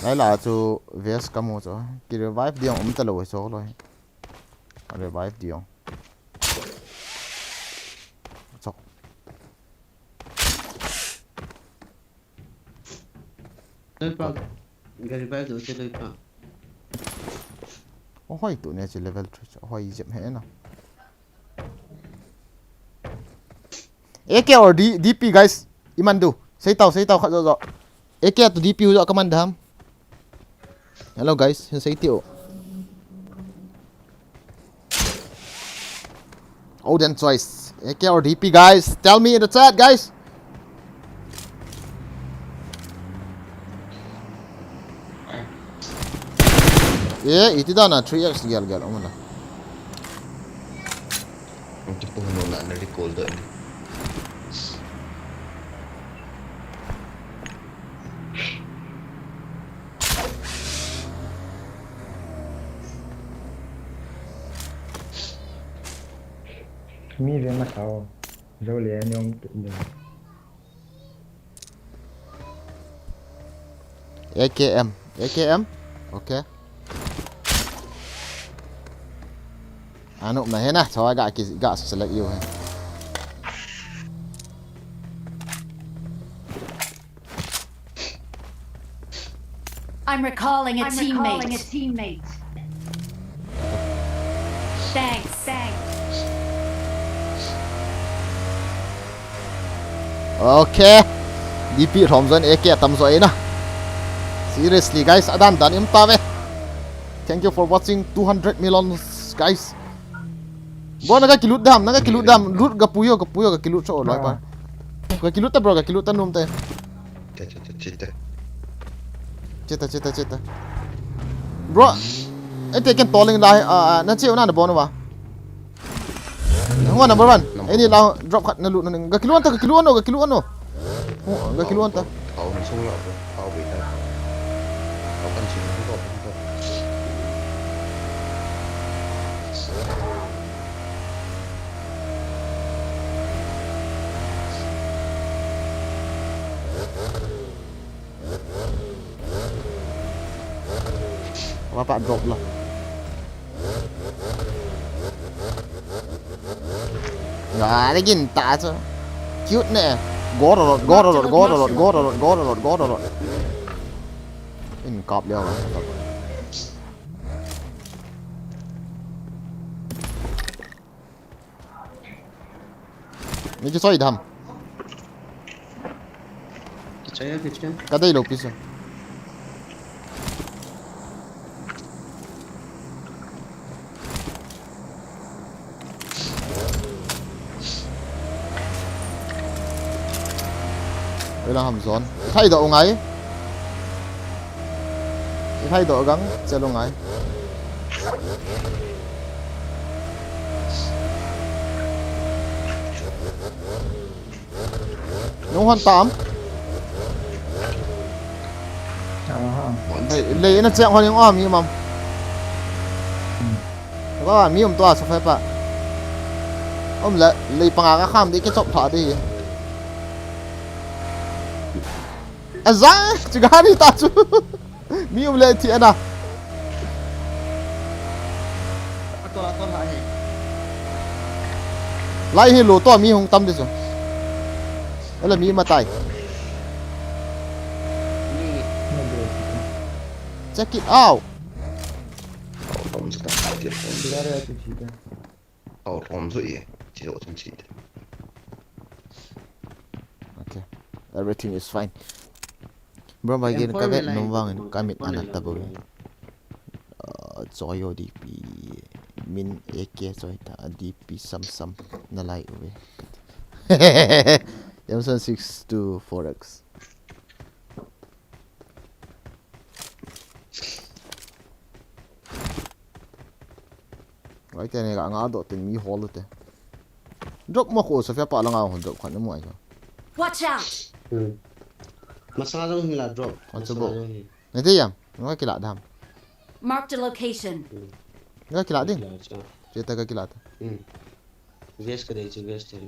Lai la chu vest ka mu chu. Ki revive diang um ta lo so loi. Revive diang. Chok. Lalpa. Gari bai do che loi pa. Ohoi tu ne che level three. Ohoi jep he na. A K or D, D P, guys? Iman du. Sei tau, sei tau khat jo jo. A K to D P jo kaman dam. Hello, guys. Hin sei tiu. Odin choice. A K or D P, guys? Tell me in the chat, guys. Eh, iti dana three X gel gel, umana. Iti po no na, na recall da ni. Mi ve ma sao. Zo le ni ong tu. A K M. A K M. Okay. Anu na hena, so ga ki, ga select you he. I'm recalling a teammate. Thanks. Thanks. Okay. D P thom jon A K tam jo ina. Seriously, guys, adan dan im ta ve. Thank you for watching two hundred millions, guys. Bro, na ka kilut dam, na ka kilut dam. Lut ka puyo, ka puyo, ka kilut cho lai pa. Ka kilut ta, bro, ka kilut ta num te. Cheta, cheta, cheta. Cheta, cheta, cheta. Bro, eh, te ken toling lai, ah, ah, na cheu na na bon wa. Number one. Any la drop khat na lut na ning. Ga kilu anta, ga kilu ano, ga kilu ano. Oh, ga kilu anta. Thao na sung la, thao be ta. Thao kan sing, thao kan sing. Wa pa drop la. Nga, lagi ta chu. Cute ne. Go rot, go rot, go rot, go rot, go rot, go rot. In kap liao. Ni ki soi dam. Kichai ya, kichai. Ka dei lou pi sa. Ela ham zone. Thai do ngai. I thai do gang, che lo ngai. Nung hon tam. Aha. Lei, lei na cheng hon yung, ah, mi mam. Hmm. Ba, mi um tua sa fai pa. Um le, lei panga ka kham di ke chop tha di. Aza, chigari ta chu. Mi um le thi ana. Ato, ato ha he. Lai hi lo to mi hung tam di chu. Ala mi matai. Mi. Check it out. Thao thom chu ta, thao thom chu. Thao thom chu e, chi lo chun chi. Okay. Everything is fine. Bro, mai gen ka vet nung vang in ka mit ana ta bo. Uh, choi o D P. Min A K choi ta, D P sam sam na lai uve. M seven six two four X. Right, te ne ga nga do tin mi hol te. Drop mo ko so fe pa la nga hon drop khan mo ai. Watch out! Hmm. Masala jong hi la drop. Masala jong hi. Ne te yam. Nga kila dam. Mark the location. Hmm. Nga kila ding. Kila cha. Che ta ka kila ta. Hmm. Vest ka dei chu, vest te.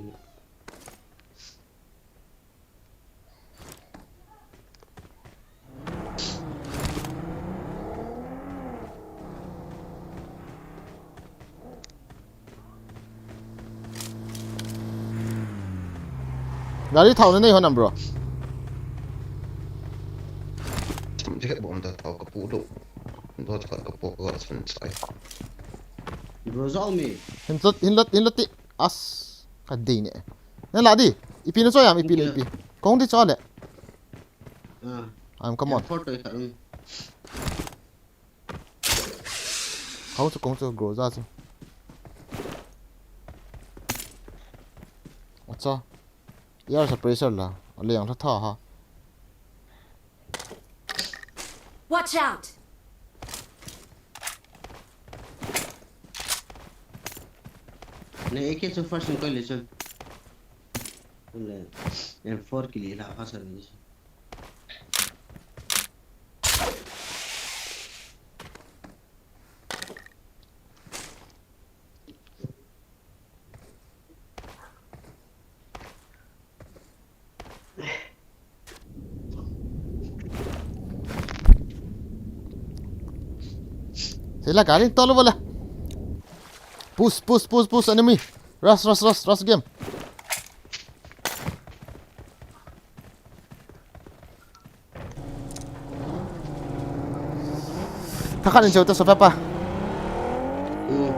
Gari thao na nei hon am, bro? Thum che khat bom ta. Hau ka pu lo. Do cha ka po ka san sai. Bro, zau mi. Hin lat, hin lat, hin lat ti. As. Ka dei ne. Na la di. Ipi na cho yam, ipi na ipi. Kong di cho le. Ah. Am, come on. Photo ka. Kong chu, kong chu, grow za chu. Acha. Air suppressor la. Ale yang tha tha ha. Watch out! Ne, A K so first in koi le chun. Le, M four ke liye la kha sa ni. Sila galing tolo wala. Push, push, push, push, enemy. Rush, rush, rush, rush game. Tha khat in cheu ta, Sofa pa. Hmm.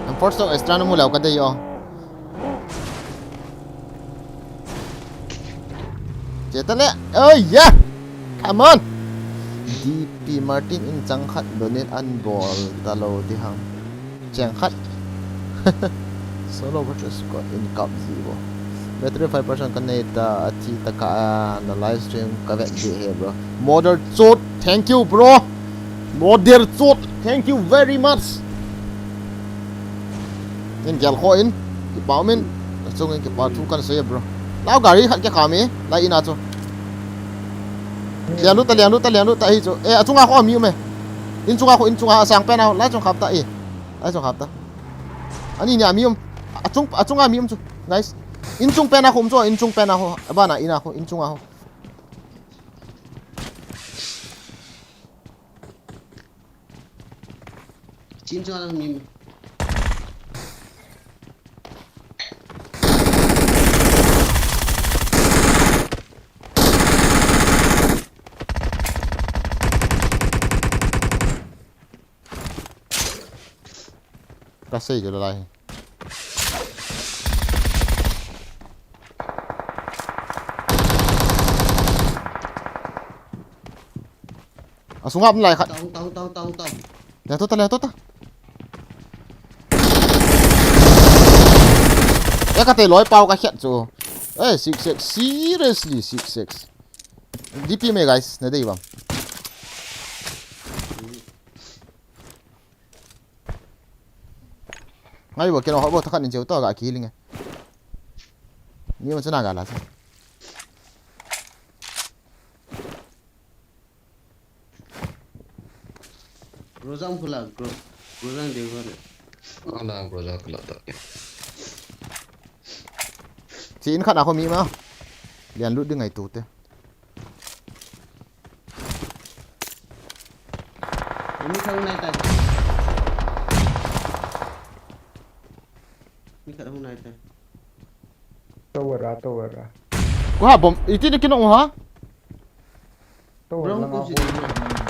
Em, force to extra na mu leu ka dei o. Che ta le. Oh yeah. Come on. D P Martin in chang khat donate an bol ta lo di ham. Cheng khat. Solo versus squad in cup zero. Battery five percent ka nei ta, a thi ta ka, a, na live stream ka vet di he, bro. Model Chot, thank you, bro. Model Chot, thank you very much. In gel kho in, kipa min, achung in kipa thu kan sei, bro. Lau gari khat ke kha mi, lai in a chu. Lian lut ta, lian lut ta, lian lut ta, hi chu. Eh, achunga kho mi um e. In chunga kho, in chunga, asang pen a, lai chung khap ta, eh. Lai chung khap ta. Ani ni a mi um. Achung, achunga mi um chu. Nice. In chung pen a kho um chu, in chung pen a kho. Abana in a kho, in chunga kho. Chin chunga mi. Ka sei chu lai. Asunga um lai khat. Tau, tau, tau, tau, tau. Le to ta, le to ta. Ya ka te loi pau ka khet chu. Eh, six six, seriously, six six. D P me guys, na dei bang. Ngai bo, keno ho bo, tha khat in cheu to ga ki ling e. Ni ma chana ga la sa. Grozam phula, gro, grozam de gro. Ala groza kala ta. Chi in khat a kho mi ma. Lian lut ding ngai tu te. Mi khat hung nai tai. Mi khat hung nai tai. Tower a, tower a. Ko ha bom, iti ni kinong ha? Tower Brown langa ko si. Hung.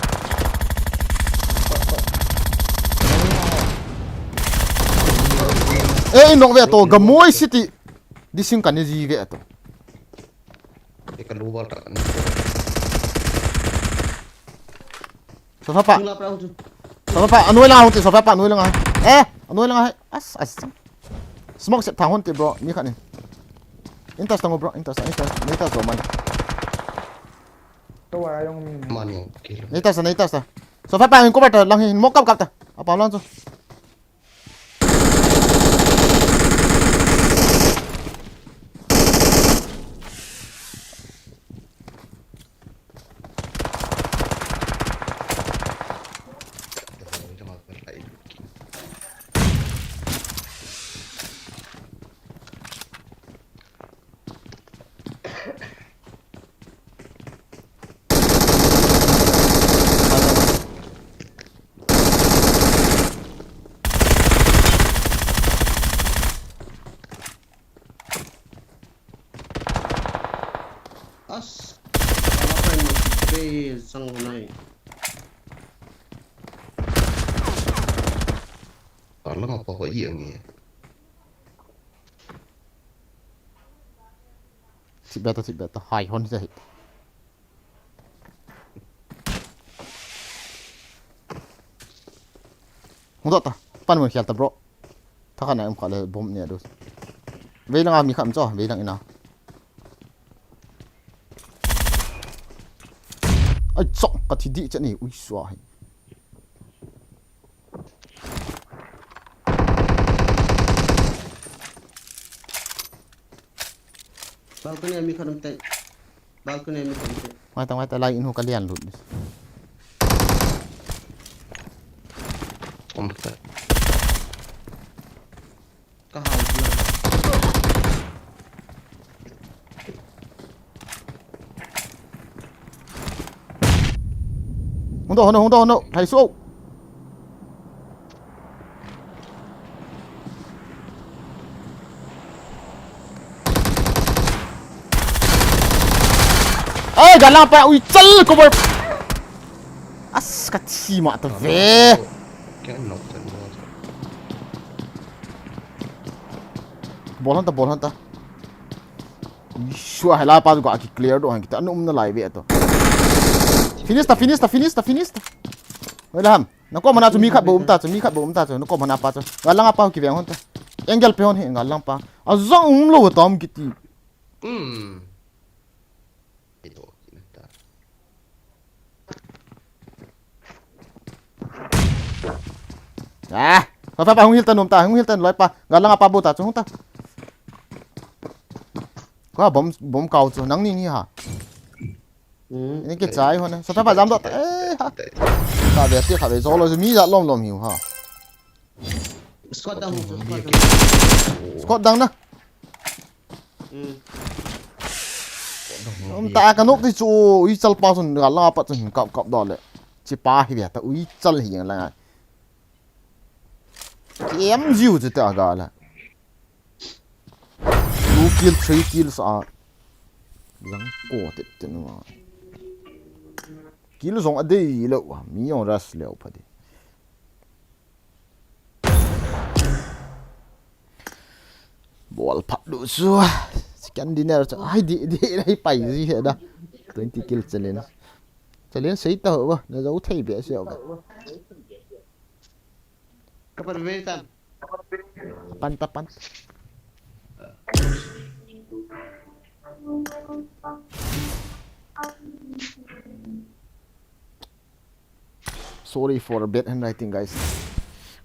Eh, inong ve to, gamoi city. Dising kan ni ji ve to. Eka lu bal ta kan. Sofa pa. Hung la pra hung chu. Sofa pa, anoi lang hung ti, sofa pa, anoi lang ha. Eh, anoi lang ha. As, as. Smoke set thang hon ti, bro. Mi khat ni. Intas tang, bro. Intas, intas. Intas, man. Tower a jong mi. Mani kilo. Intas, intas. Sofa pa, in cover ta lang hin. Mo kap kap ta. Apa lang chu. Ei, sang nai. Arlanga pa ho i ang e. Thip beta, thip beta. Hai hon se. Hung dot ta. Pan mun khial ta, bro. Thakhat na um kha le bomb ne du. Veilang a mi khat um cho, veilang ina. Ai, chok, ka thi di che ni, ui sua hai. Balcony a mi khat um te. Balcony a mi khat um te. Mai ta, mai ta, lai in ho ka lian lut. Um ta. Ka hau ti. Hung do, hung do, hung do, hung do. Thai su. Ai, galang pa, ui, chal, cover. As, ka thi ma ta ve. Kya knock kan mo. Bol han ta, bol han ta. Sua, hela pa ka ki clear do han kita, anu um na lai ve to. Finish ta, finish ta, finish ta, finish ta. Wei la ham. Na kom mana chu mi khat bou um ta chu, mi khat bou um ta chu. Na kom mana pa chu. Galang a pa ki veng hon ta. Angle pe hon hi, galang pa. A zang um lo tam kiti. Hmm. Ito, kinata. Ah, pa, pa, pa, hung hil tan um ta, hung hil tan loi pa. Galang a pa bou ta chu hung ta. Ko bom, bom kau chu, nang ni ni ha. Hmm. Ni ke chai ho na. Sa ta pa jam do ta. Eh, ha. Ta ve ti kha ve zo lo mi ja lom lom hiu ha. Squad down, squad down. Squad down na. Hmm. Um ta ka nok ti chu, ui chal pa chun, galang a pa chun kap kap do le. Chi pa hi ve ta, ui chal hi yang la. Ki em jiu chu ta ga la. Two kill, three kills a. Lang ko te te no. Kill zong a dei lo, mi ong ras leo pha di. Bol phat du su. Chicken dinner chu. Ai di, di, di, pai ji he da. Twenty kill challenge. Challenge sei ta ho ba. Na zo thei be se ba. Kapan ve tam. Pan ta pan. Sorry for bad handwriting, guys.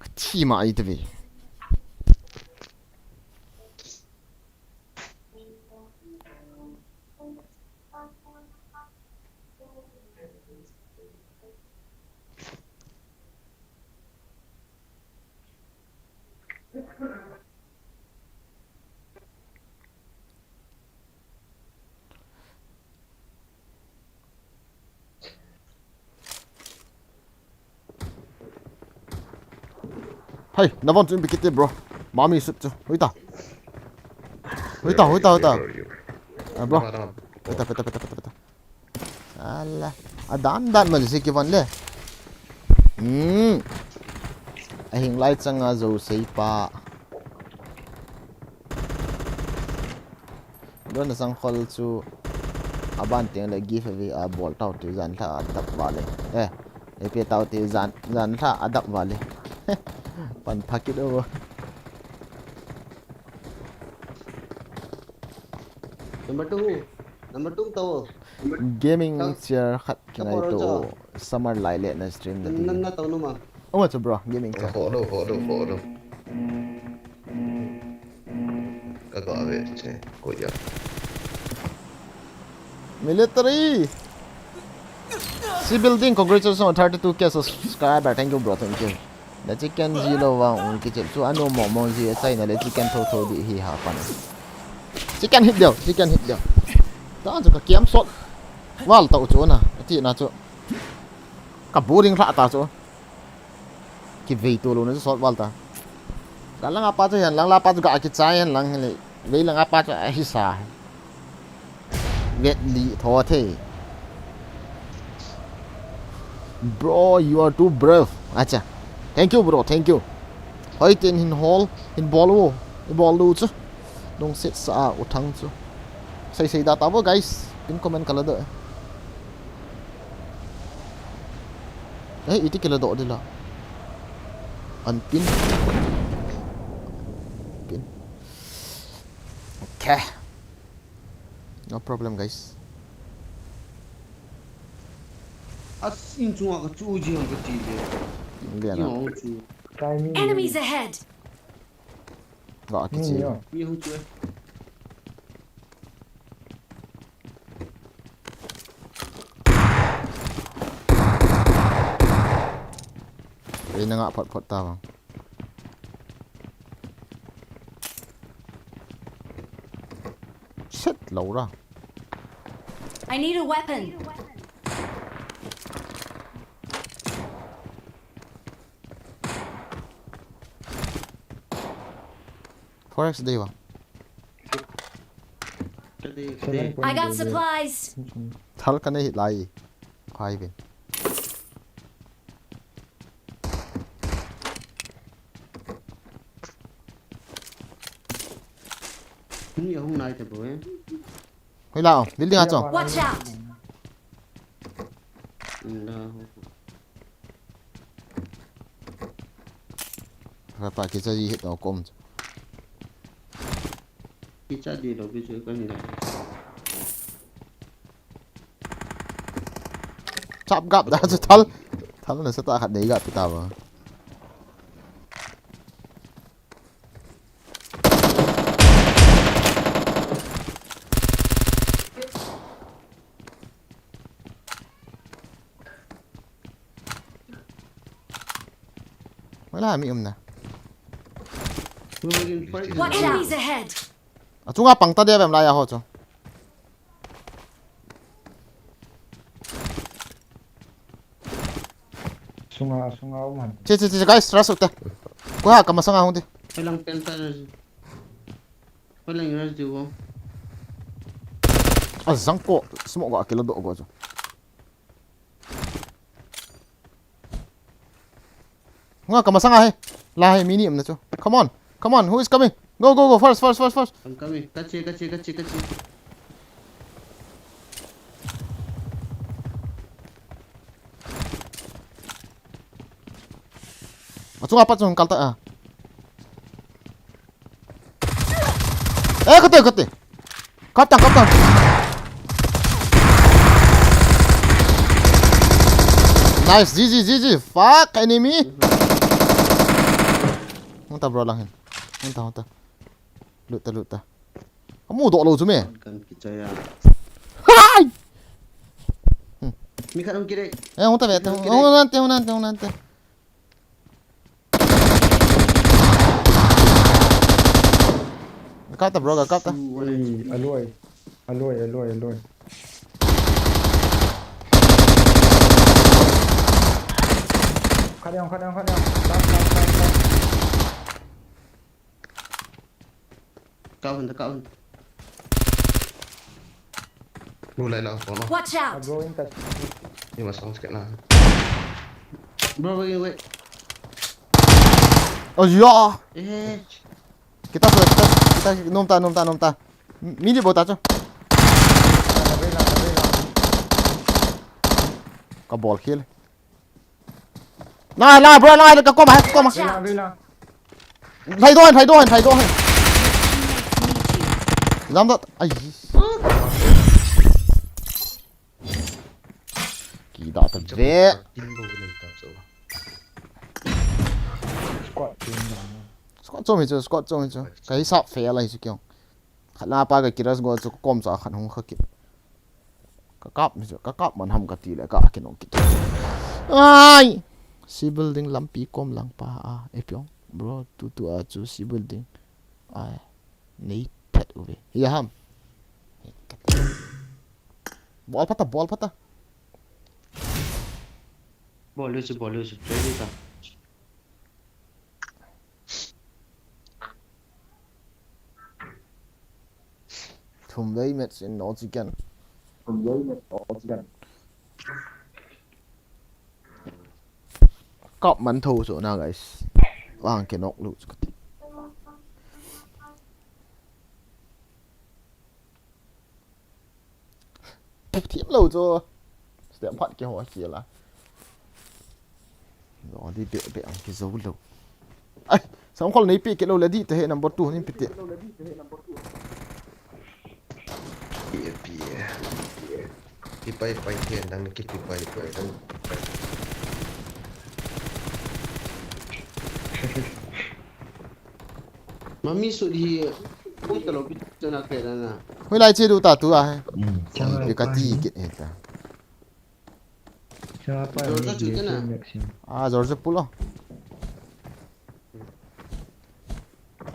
Ka thi ma ai te ve. Hai, na von chu in pikit te, bro. Mami sut chu. Hoi ta. Hoi ta, hoi ta, hoi ta. Where are you? Ah, bro. Dama, dama. Peta, peta, peta, peta, peta. Ala. A dan dan ma si ki von le. Hmm. A hing lai chang a zo sei pa. Don a sang khol chu a ban teng le giveaway a bol tau ti jan thla a dap vale. Eh, e pe tau ti jan, jan thla a dap vale. Pan phakit o. Number two. Number two tau. Gaming chair khat kingai to. Summer lai le na stream na ti. Nan na tau nu ma. Ong a chu bro, gaming cha. Ho lo, ho lo, ho lo. Ka ga ve che, ko ya. Military! C Building, congratulations on thirty-two K subscriber. Thank you, bro. Thank you. Na chicken ji lo vang ung kichep chu anu mo mo ji a chai na le chicken tho tho di hi ha pan. Chicken hit deu, chicken hit deu. Ta chu ka kiam sot. Val ta u chu na, ti na chu. Ka boring hla ta chu. Kivei tu lo na chu sot val ta. Ka lang a pa chu hian lang la pa chu ka kichai hian lang hi le. Vei lang a pa chu a hi sa. Vet li tho thei. Bro, you are too brave. Acha. Thank you, bro. Thank you. Hoi tin hin hol, hin bol u. Hin bol u chu. Nung sit sa u thang chu. Sei sei da ta bo, guys. Pin comment kala do. Eh, iti kala do dila. An pin. Pin. Okay. No problem, guys. As in chunga ka chu ji hong ka ti le. Nge na. Yo chu. Timing. Enemies ahead! Ga ki chi. Yo. Mi hong chu. Ei na nga phot phot ta bang. Shit, Laura. I need a weapon. Forex dei wa. I got supplies. Thal ka nei lai. Khai bin. Hung ya hung nai te bo e. Hoi la, building a chong. Watch out! Rapa kicha ji hit no kom. Kicha di lo bi chu kan ga. Chap gap da chu thal. Thal na sa ta khat nei gap ta ba. Wala mi um na. Watch out! Enemies ahead! Achunga pang ta dia bem la ya ho chu. Sunga, sunga um han. Che, che, che, guys, rush ut te. Ko ha, ka masanga hung te. Palang pen ta na. Palang rush di wo. A jang ko, smoke ga kilo do go chu. Nga ka masanga he. La he, mini um na chu. Come on. Come on. Who is coming? Go, go, go. First, first, first, first. I'm coming. Kache, kache, kache, kache. Achunga pat chung kal ta a. Eh, kate, kate. Kap tang, kap tang. Nice, G G, G G. Fuck, enemy. Hung ta bro lang hin. Hung ta, hung ta. Lut ta, lut ta. Amu doh lou chu me. Kan kichai a. Hai! Mi khat hung kire. Eh, hung ta ve, hung ta ve. Hung nante, hung nante, hung nante. Kap ta bro, kap ta. Ei, aloi. Aloi, aloi, aloi. Khat dang, khat dang, khat dang. Last, last, last, last. Kau hon ta, kau hon ta. Blue light lang, kono. Watch out! Bro, in touch. Ni masang sikit na. Bro, wait, wait. Oh, ya. Eh. Kita, kita, kita, nom ta, nom ta, nom ta. Mini bota chu. Ka bol khel. Lang, lang, bro, lang, ka koma, ka koma. Watch out! Vei lang, vei lang. Lhai doh hen, lhai doh hen, lhai doh hen. Jam doh, ai. Ki da ta ve. Squad team lang. Squad chom hi chu, squad chom hi chu. Ka hisap fail ahi chu kyo. Khat na pa ka kiras go chu kom cha khat hung kha kit. Ka kap mi chu, ka kap man ham ka ti le ka kinong kit. Ai! C building lampi kom lang pa a, e pyong. Bro, tu tu a chu C building. Ai, nei phet uve. Ya ham. Bol phata, bol phata. Bol lu chu, bol lu chu, play lu ta. Thum vei match in no chicken. Thum vei match no chicken. Kap man tho chu na, guys. Vang ke nok lu chu kati. Thiam lo chu. Step phat ke ho ke la. Lo di be be ang ke zo lo. Ai, sangkhol nei pe ke lo le di te he number two ni pe te. Pi, pi. Kipai pai the dang ni kipi pai pai dang. Mami sut hi, pui talo pi chana kre na na. Hoilai che du ta tu a he. Hmm. Pi ka ti kit he ta. Chapa George ni chu dia tena. Maxim. Ah, George pulo.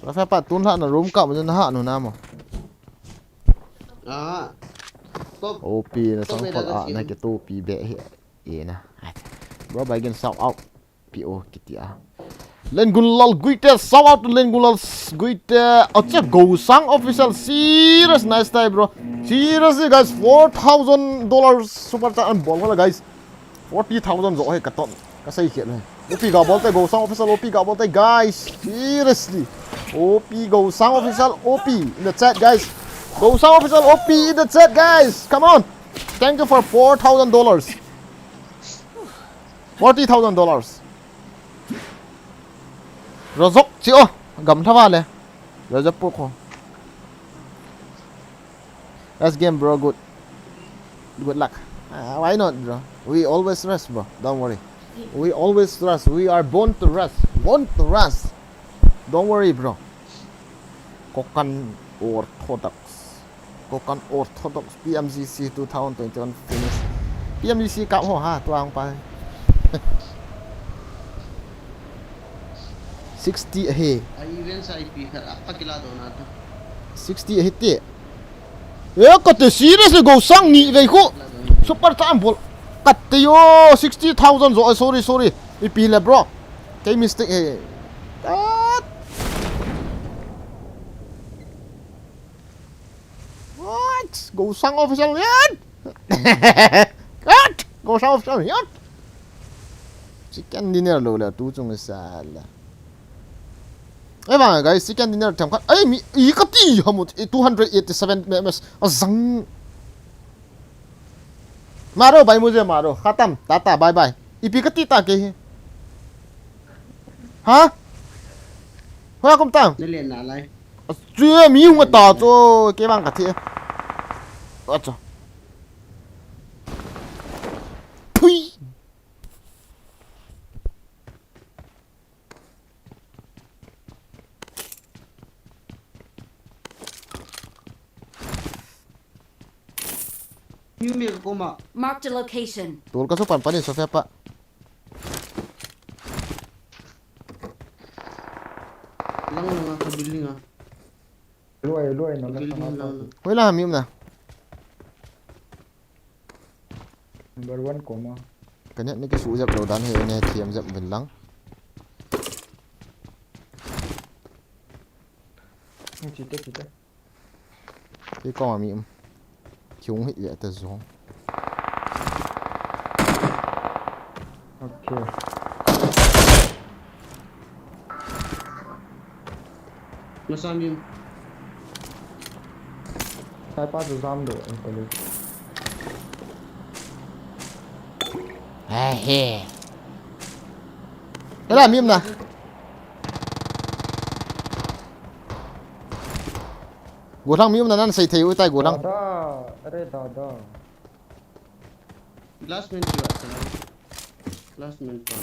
Rafa pa tun ha na room ka mo na ha no na mo. Ah. Top. O P na top sang pal a na ke to pi be he. E na. Bro, bai gen shout out. P O kiti a. Lengunlal Guite, shout out to Lengunlal Guite. Acha Gosang Official, serious nice try, bro. Seriously, guys, four thousand dollars super chat and bol wala, guys. Forty thousand zo he katon. Kasei khe le. O P ga bol te Gosang Official, O P ga bol te, guys. Seriously. O P Gosang Official, O P in the chat, guys. Gosang Official, O P in the chat, guys. Come on. Thank you for four thousand dollars. Forty thousand dollars. Rozok chi o, gam thava le. Rozok pu ko. Last game, bro. Good. Good luck. Ah, why not, bro? We always rest, bro. Don't worry. We always rest. We are born to rest. Born to rest. Don't worry, bro. Kokan Orthodox. Kokan Orthodox P M G C two thousand twenty-one finish. P M G C kap ho ha, tuang pa. Sixty ahi. A event sa ipi khat apa kila do na to. Sixty ahi ti. E, kate seriously Gosang ni vei khu. Super chat bol. Kate yo, sixty thousand zo. Eh, sorry, sorry. Ipi le, bro. Kei mistake he. Ah. What? Gosang Official yat? What? Gosang Official yat? Chicken dinner lo le tu chung sa la. Ei, vang, guys, chicken dinner them khat. Ei, mi, i kati hamut, i two hundred eighty-seven M S. Azang. Maro, bye mujhe maro. Khatam. Tata, bye bye. Ipi kati ta ke hi. Ha? Hoya kum tang. Na len na lai. Chu mi hung ta chu, ke bang ka thi. Acha. Thui. New milk koma. Marked a location. Tol ka so pan pan ni so fe pa. Lang lang a ka building a. Luai, luai, na la. Building lang lang. Hoi la, mi um na. Number one koma. Ka net ni kisu jep lou dan hi, ne thiam jep vin lang. Hmm, chite, chite. Kei koma mi um. Kiung hi ve ta jong. Okay. Masam yun. Sai pa chu jam do, ang pali. Ahe. Ela mi um na. Golang mi um na nan sei thei u tai golang. Dada, are dada. Last man chu asa. Last man pa.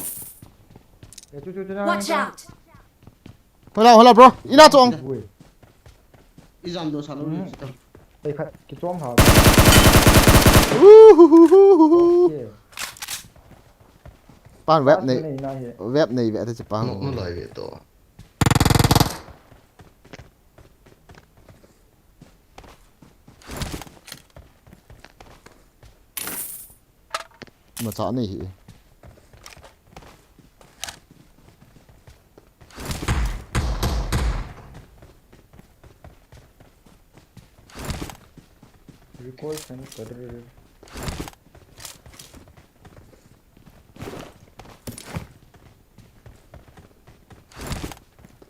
Watch out! Hola, hola, bro. Ina chong. Ui. I jam do sa lou ni. Hmm. Ei khat, kichom ha. Uhuhuhuhu. Okay. Pan web nei. Last man nei na hi. Web nei ve ta chi pan. No, no lai ve to. Macha nei hi. Recoil center. Recoil center.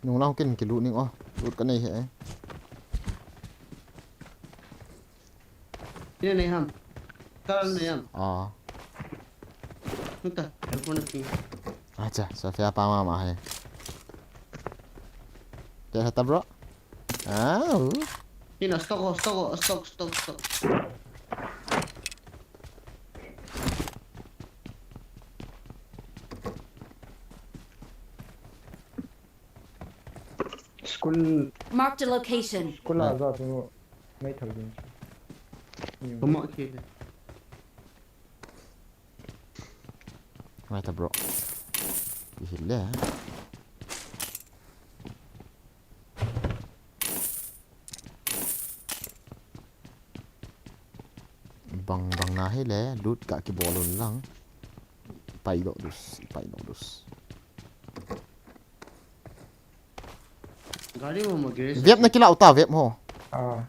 Nung lang kin kilut ning o. Lut ka nei he. Ina nei ham. Kal nei ham. Ah. Nuta, telephone na ping. Acha, Sofia pa mama hai. Kya hata, bro? Ah, uh. Ina stock ho, stock ho, stock, stock, stock. School, Marked a location. School a ja chu mai thal din. Kama ke. Mai ta, bro. Ki hil le. Bang, bang na hi le, lut ka kibol un lang. Pai lo dus, pai lo dus. Gari mo mo garage. Vape na kila uta, vape ho. Ah.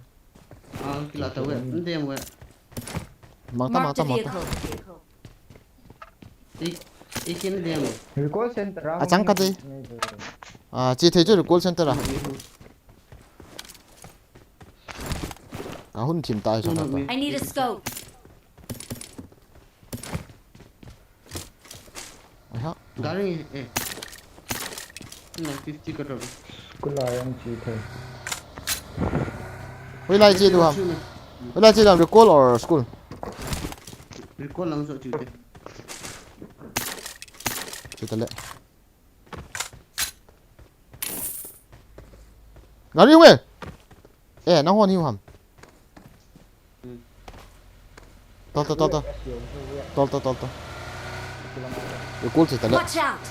Ah, kila ta vape. Ndem vape. Mang ta, mang Marked ta, a mang ta. Vehicle. I, i kin dem. Recall center a. Achang ka te. Ah, chi thei chu recall center a. Ka hun thim tai sa ka ta. I need a scope. Aha. Gari, eh. Na fifty ka to. School a yang chi thei. Hoilai chi du ham. Hoilai chi du ham, recall or school? Recall lang so chi te. Chi ta le. Gari hung e. Eh, nang hon hiu ham. Tol, tol, tol, tol. Tol, tol, tol, tol. Recall chi ta le. Watch out!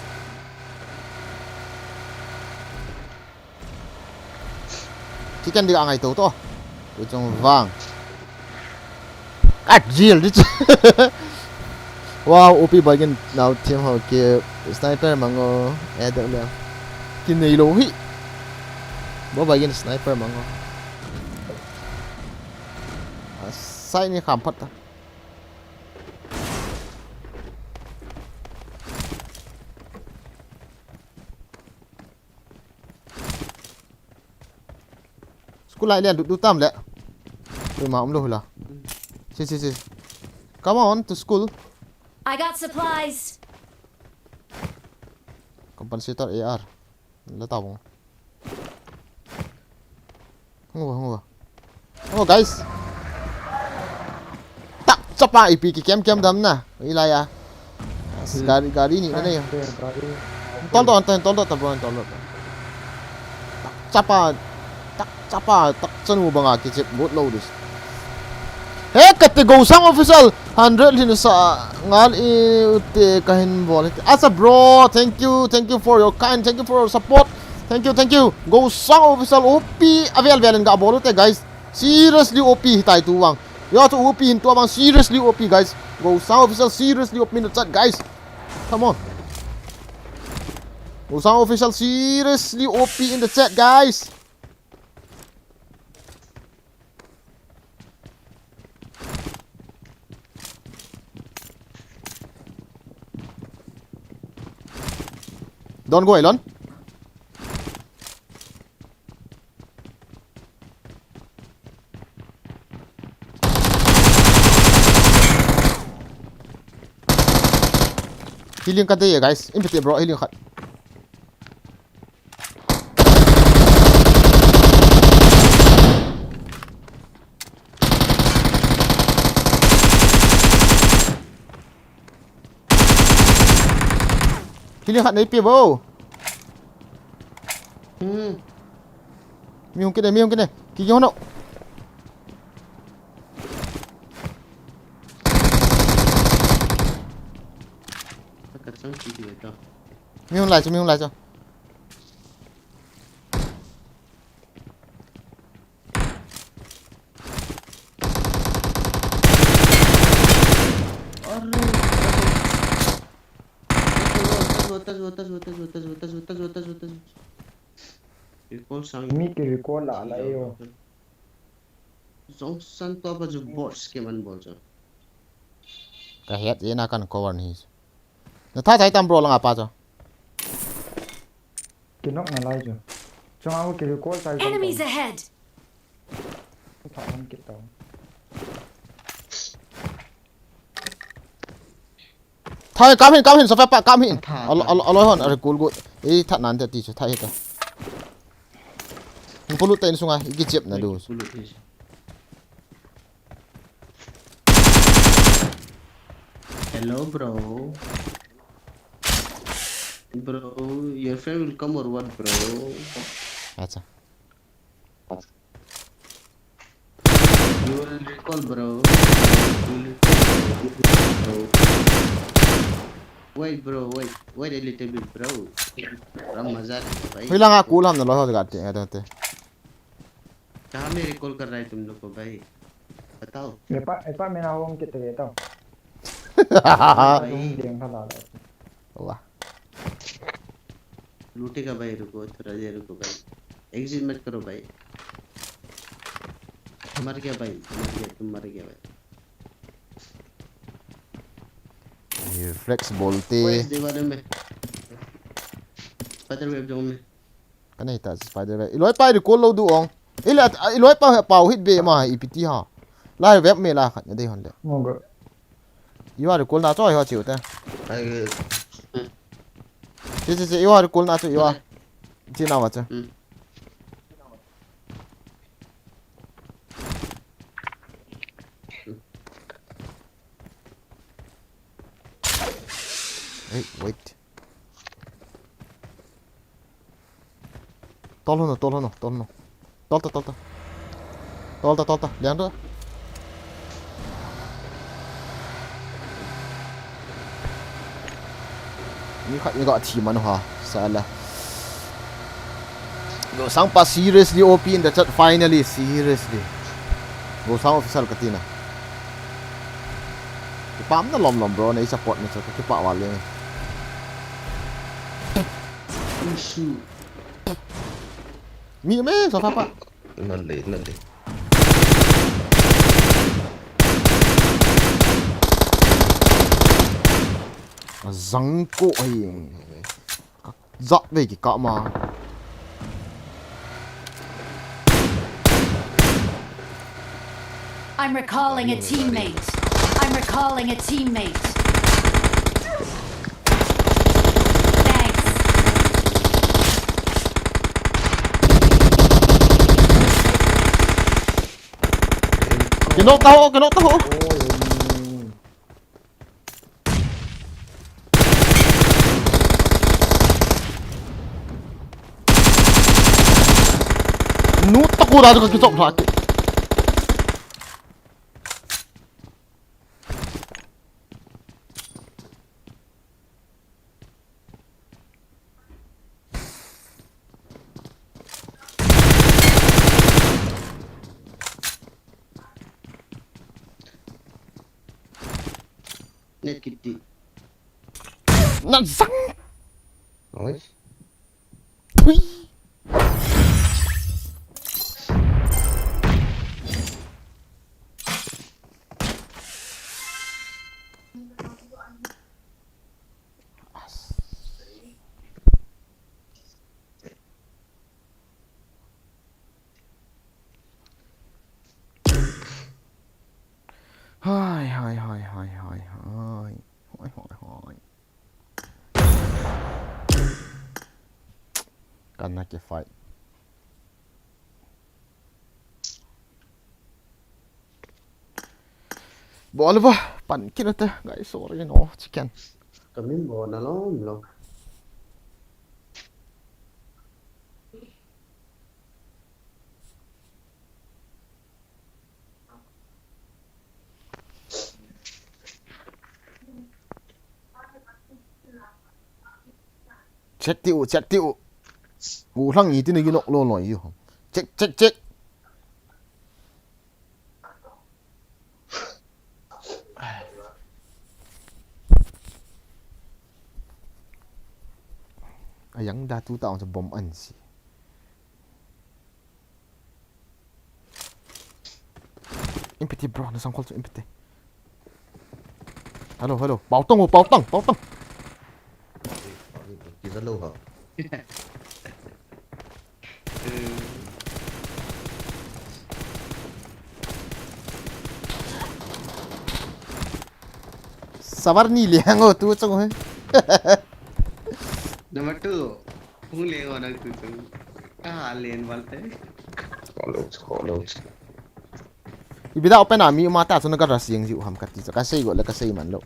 Chicken dik angai to to. Ku chung vang. Kat jil di. Wow, O P Baigin now team ho ke sniper mango. Eh, deu le. Kin nei lo hi. Bo Baigin sniper mango. Ah, sai ni kham phat ta. School lai le, du, du tam le. Ui ma, um lo hula. Si, si, si. Come on to school. I got supplies. Compensator A R. La ta bong. Hung, hung. Oh, guys. Tak chapa ipi ki kem kem dam na. Ilai a. Gari, gari ni na nei. Tol do, tol do, tol do, tol do. Tak chapa, tak chapa, tak chanu banga ki chep bot lo dis. He, kate Gosang Official, hundred lhin sa ngal i ute kahin bol. Asa bro, thank you, thank you for your kind, thank you for your support. Thank you, thank you. Gosang Official O P avel vel in ga bol ute, guys. Seriously O P hitai tu vang. Yo, tu O P hin tu vang, seriously O P, guys. Gosang Official seriously O P in the chat, guys. Come on. Gosang Official seriously O P in the chat, guys. Don't go, Elon. Healing ka dei e, guys. In piti, bro, healing khat. Healing khat nei pe bo. Hmm. Mi hung kit e, mi hung kit e. Ki hon o. Ka chang ki ki to. Mi hung lai chu, mi hung lai chu. Recall sang. Mi ki recall la la yo. Jongsan to pa ju bot scam an bol jo. Ka het e na kan cover ni. Na tha thai tam bro langa pa cho. Kinok nalai chu. Chunga ho ki recall tai jong. Enemies ahead! Tha han kit tau. Thai, kam hin, kam hin, Sofa pa, kam hin. Tha, alo, tha. Alo, alo hon, are kul gu. E, tha nan te ti chu, thai ta. Hung pulut ta in sunga, iki chep na du. Pulut hi. Hello, bro. Bro, your friend will come or what, bro? Acha. You will recall, bro. You will recall, bro. Wait, bro, wait. Wait a little bit, bro. थोड़ा मजा ले, भाई। Hoilanga kul ham naloi ho ga ti, eh, te. कहाँ में recall कर रहा है तुम लोग को, भाई? बताओ। ये पा, ये पा मेरा home कितने देता हूँ? भाई। Home देंगे, खा ला ला। वाह। लूटेगा भाई, रुको, थोड़ा देर रुको भाई। Exit मत करो भाई। मर गया भाई, मर गया, तुम मर गया भाई। ये flex बोलते। ओए, इस दीवार में। Spider web zone में। Kanei ta spider web. Iloi pa recall lou du ong. Ile, iloi pa pau hit be ma ipi ti ha. Lai web me la khat na dei hon le. Mo go. Iwa recall na choi ho chiu ta. Ai. Che, che, che, iwa recall na chu iwa. Chi na wa chu. Hmm. Hey, wait. Tol hon, tol hon, tol hon. Tol ta, tol ta. Tol ta, tol ta. Liang ta. Ni khat ni ga thi man ha. Sala. Gosang pa seriously O P in the chat finally, seriously. Gosang official katina. Kipah na lom lom bro, nei support na chu kipah val e. Issue. Mi me, Sofa pa. Nale, nale. Zang ko ai. Zat ve kikah ma. I'm recalling a teammate. I'm recalling a teammate. Thanks. Kinok ta ho, kinok ta ho. Nu taku da ka kichop lha ki. Net kiti. Nasang. Oi. Thui. Hai, hai, hai. Hai, hai, hai. Kana ke fight. Bol va, pan kit nate, guys, sorry no, chicken. Kamin bol na lom lom. Check ti u, check ti u. U hlang i ti na ginok lo lo i u. Check, check, check. Ayang da tu ta ong sa bomb an si. Empty bro, na sangkhol chu empty. Hello, hello. Pautang, oh, pautang, pautang. Kisa lo ha. Sabar ni le hang o tu chang he. Number two. Hung le o na tu chang. Ka ha len wal te. Follow, follow. Ibida open a mi uma ta chu na ka rush jing jiu ham kati chu. Ka sei go le ka sei man lo.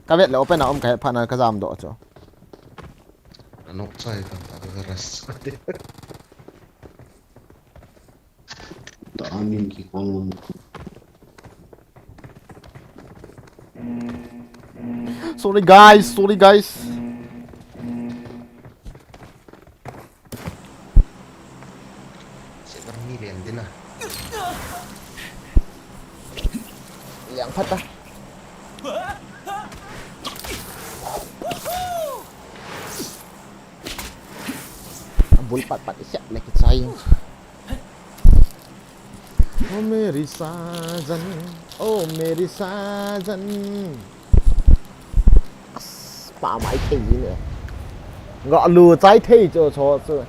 Ka vet le open a um ka he pha na ka jam doh chu. Anok chai kan ta ka rush. To amin ki kong. Sorry guys, sorry guys. Sebar ni len din ah. Liang phat ah. Bul pat pat siap le kichai. ओ मेरी साजन, ओ मेरी साजन। As, pa mai thei ne. Nga lu chai thei cho cho cho.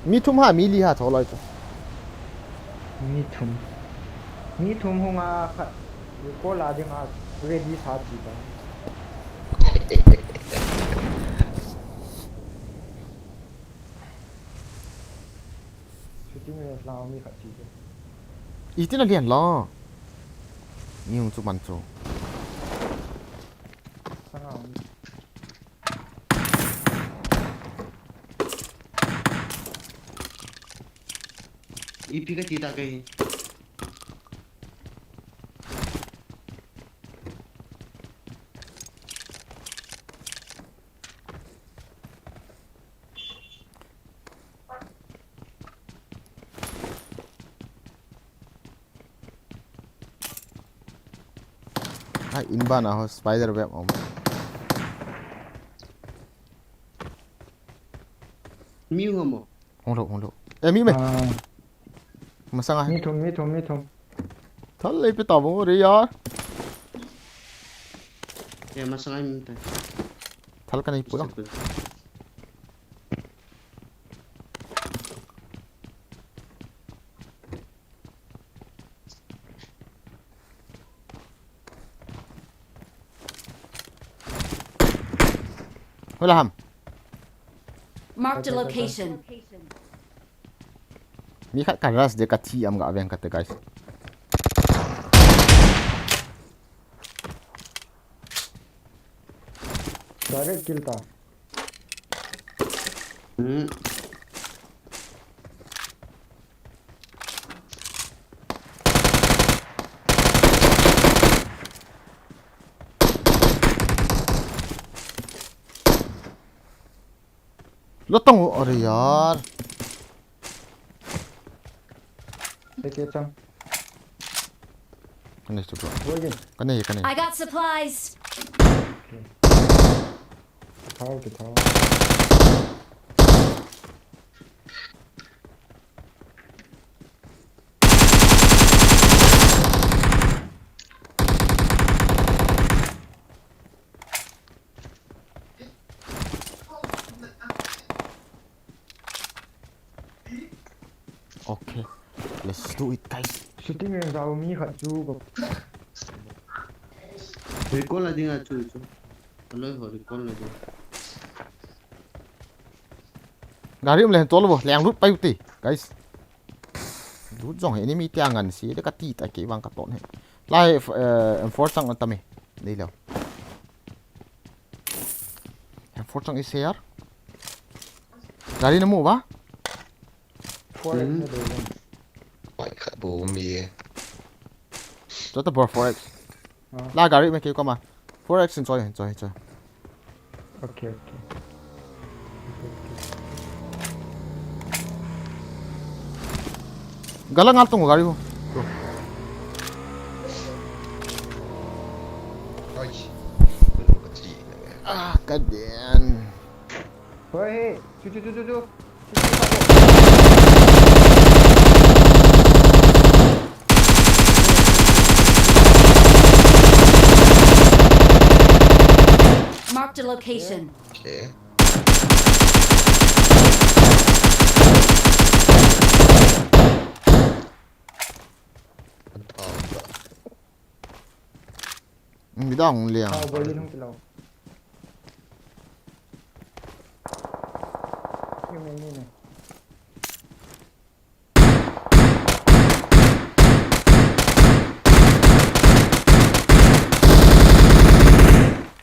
Mi thum ha, mi li ha cho lai cho. Mi thum. Mi thum hung a khat. Ko la ding a ready sa chi ta. Shooting range lang mi khat chi chu. Itin a lian lo. Ni hung chu man chu. Sanga um. Ipi ka ti ta kai. Ai, in bana ho spider web om. Mi hung mo? Hung lo, hung lo. Eh, mi me. Ah. Masang ah. Mi thum, mi thum, mi thum. Thal lei pe ta bong re ya. Eh, masang ai mi ta. Thal ka nei pu lo. Hola ham. Marked a location. Mi khat ka rush de ka thi am ga veng ka te, guys. Direct kill ta. Hmm. Lo tong, are yaar. Take your time. Kane chu bro. Go again. Kane, kane. I got supplies. Okay. Kithao, kithao. Okay. Let's do it, guys. Shooting range a um mi khat chu ko. Recall a ding a chu chu. Aloi ho recall a ding. Gari um le hen tol bo, leng lut pai u te, guys. Lut jong he enemy tia ngan si, de ka ti ta ke vang ka ton he. Lai, eh, M four chang an ta me. Dei lo. M four chang i share. Gari na mu ba? Four X Hmm. na dei vang. Pai khat bo mi. Cho ta bor four X. Ah. La gari me ke ko ma. Four X in choi, choi, choi. Okay, okay. Gala ngal tung gari ho. Oi. Ah, kadian. Hoi, hey. Chu, chu, chu, chu, chu. Marked a location. Okay. Midang liang. Tao bol lung kilo. Ni me ni me.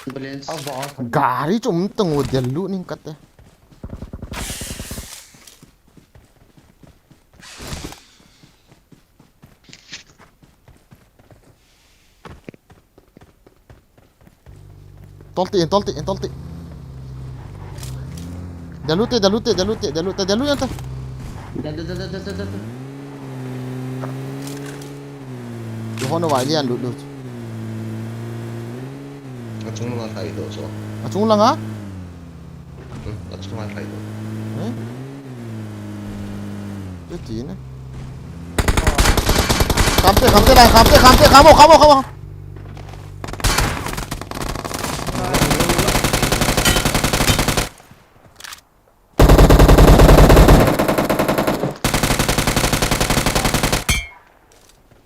Ambulance. Ava. Gari chum tang u del lu ning kate. Tolti, tolti, tolti. Dalute, dalute, dalute, dalute, dalu yanta. Da da da da da da da. Lu hono vai lian lu lu. Achung langa khai do so. Achung langa? Hmm, achung langa khai do. Eh? Te ti ne. Khamte, khamte lai, khamte, khamte, khamo, khamo, khamo.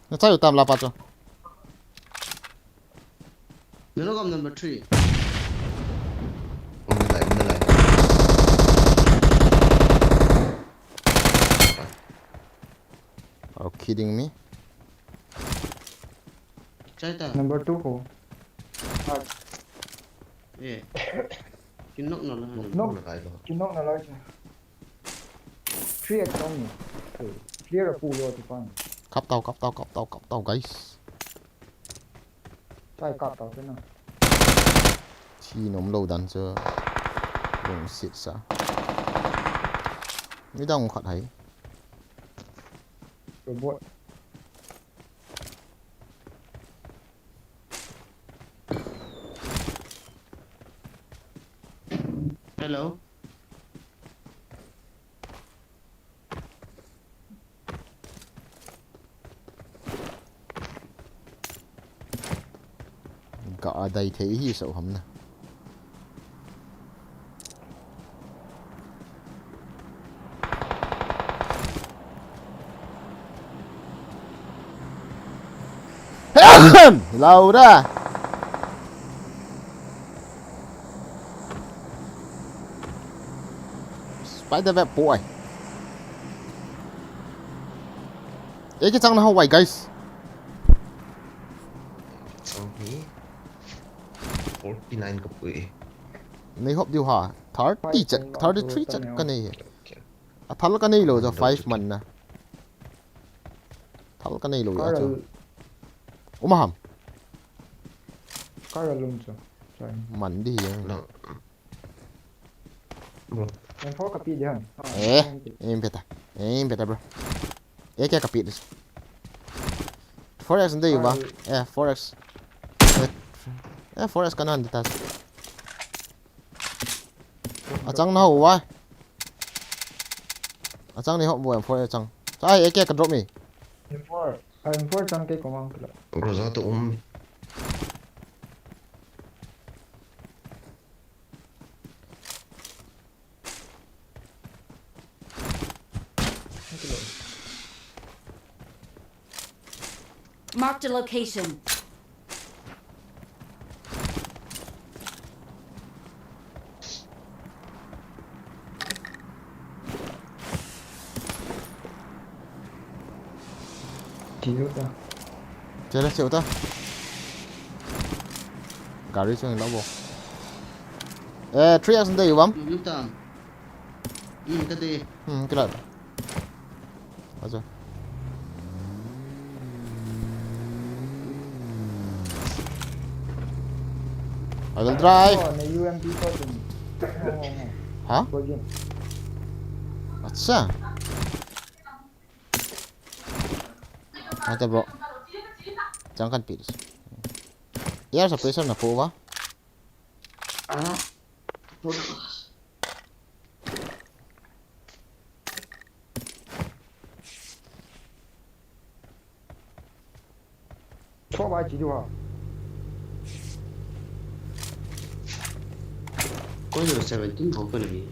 Na chai u tam la pa cho. Nalo gam number three. Umlai, umlai. Are you kidding me? Chai ta. Number two ko. Eh. Kin nok no la. Nok. Umlai lo. Kin nok na lai cha. Three at song ni. Clear a pu lo tu pan. Kap tau, kap tau, kap tau, kap tau, guys. Chai kap tau te na. Thi nom lo dan chu. Lungset sa. Midang khat hai. Robot. Hello. Ka adai thei hi so ham na. Laura. Spider web boy. Eki chang na ho wai, guys. Chang hi. Forty nine ka pui. Nei hop diu ha. Thirty chat, thirty three chat ka nei. A thal ka nei lo jo five man na. Thal ka nei lo ya chu. Uma ham. Kara lum chu. Sorry. Man di ya. No. Bro. Yang pho ka pi di ham. Eh, em beta. Em beta, bro. Eh, kya ka pi dis. Four X ndei ba? Eh, four X. Eh, four X kanan di tas. Achang na ho wa. Achang ni ho bo em four achang. Chai, eh, kya ka drop mi. M four. Ah, M four chang kei ko mang kila. Groza to um. Marked a location. Ti lo ta. Chele cheu ta. Gari chung lo bo. Eh, three X ndei bam. Hmm, ta. Hmm, ka de. Hmm, kila. Acha. I will drive. Oh, na U M P ko tum. Oh, oh, oh. Ha? Ko jin. Acha. Acha, bro. Chang kan pil. Air suppressor na po ba? Ah. Tho ba chi du ha. Point seventeen ho ka nei.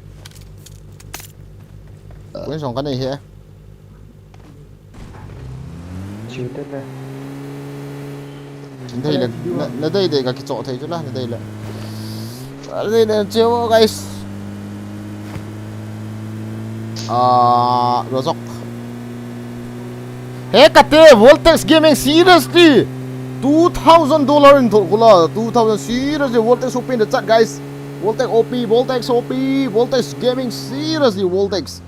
Point song ka nei he. Chute le. Nadei le, na, nadei dei ka kichoh thei chu la, nadei le. Nadei le, cheo, guys. Ah, Rozok. He kate, Voltex Gaming, seriously. Two thousand dollar in thot kula, two thousand, seriously, Voltex open the chat, guys. Voltex O P, Voltex O P, Voltex Gaming, seriously, Voltex.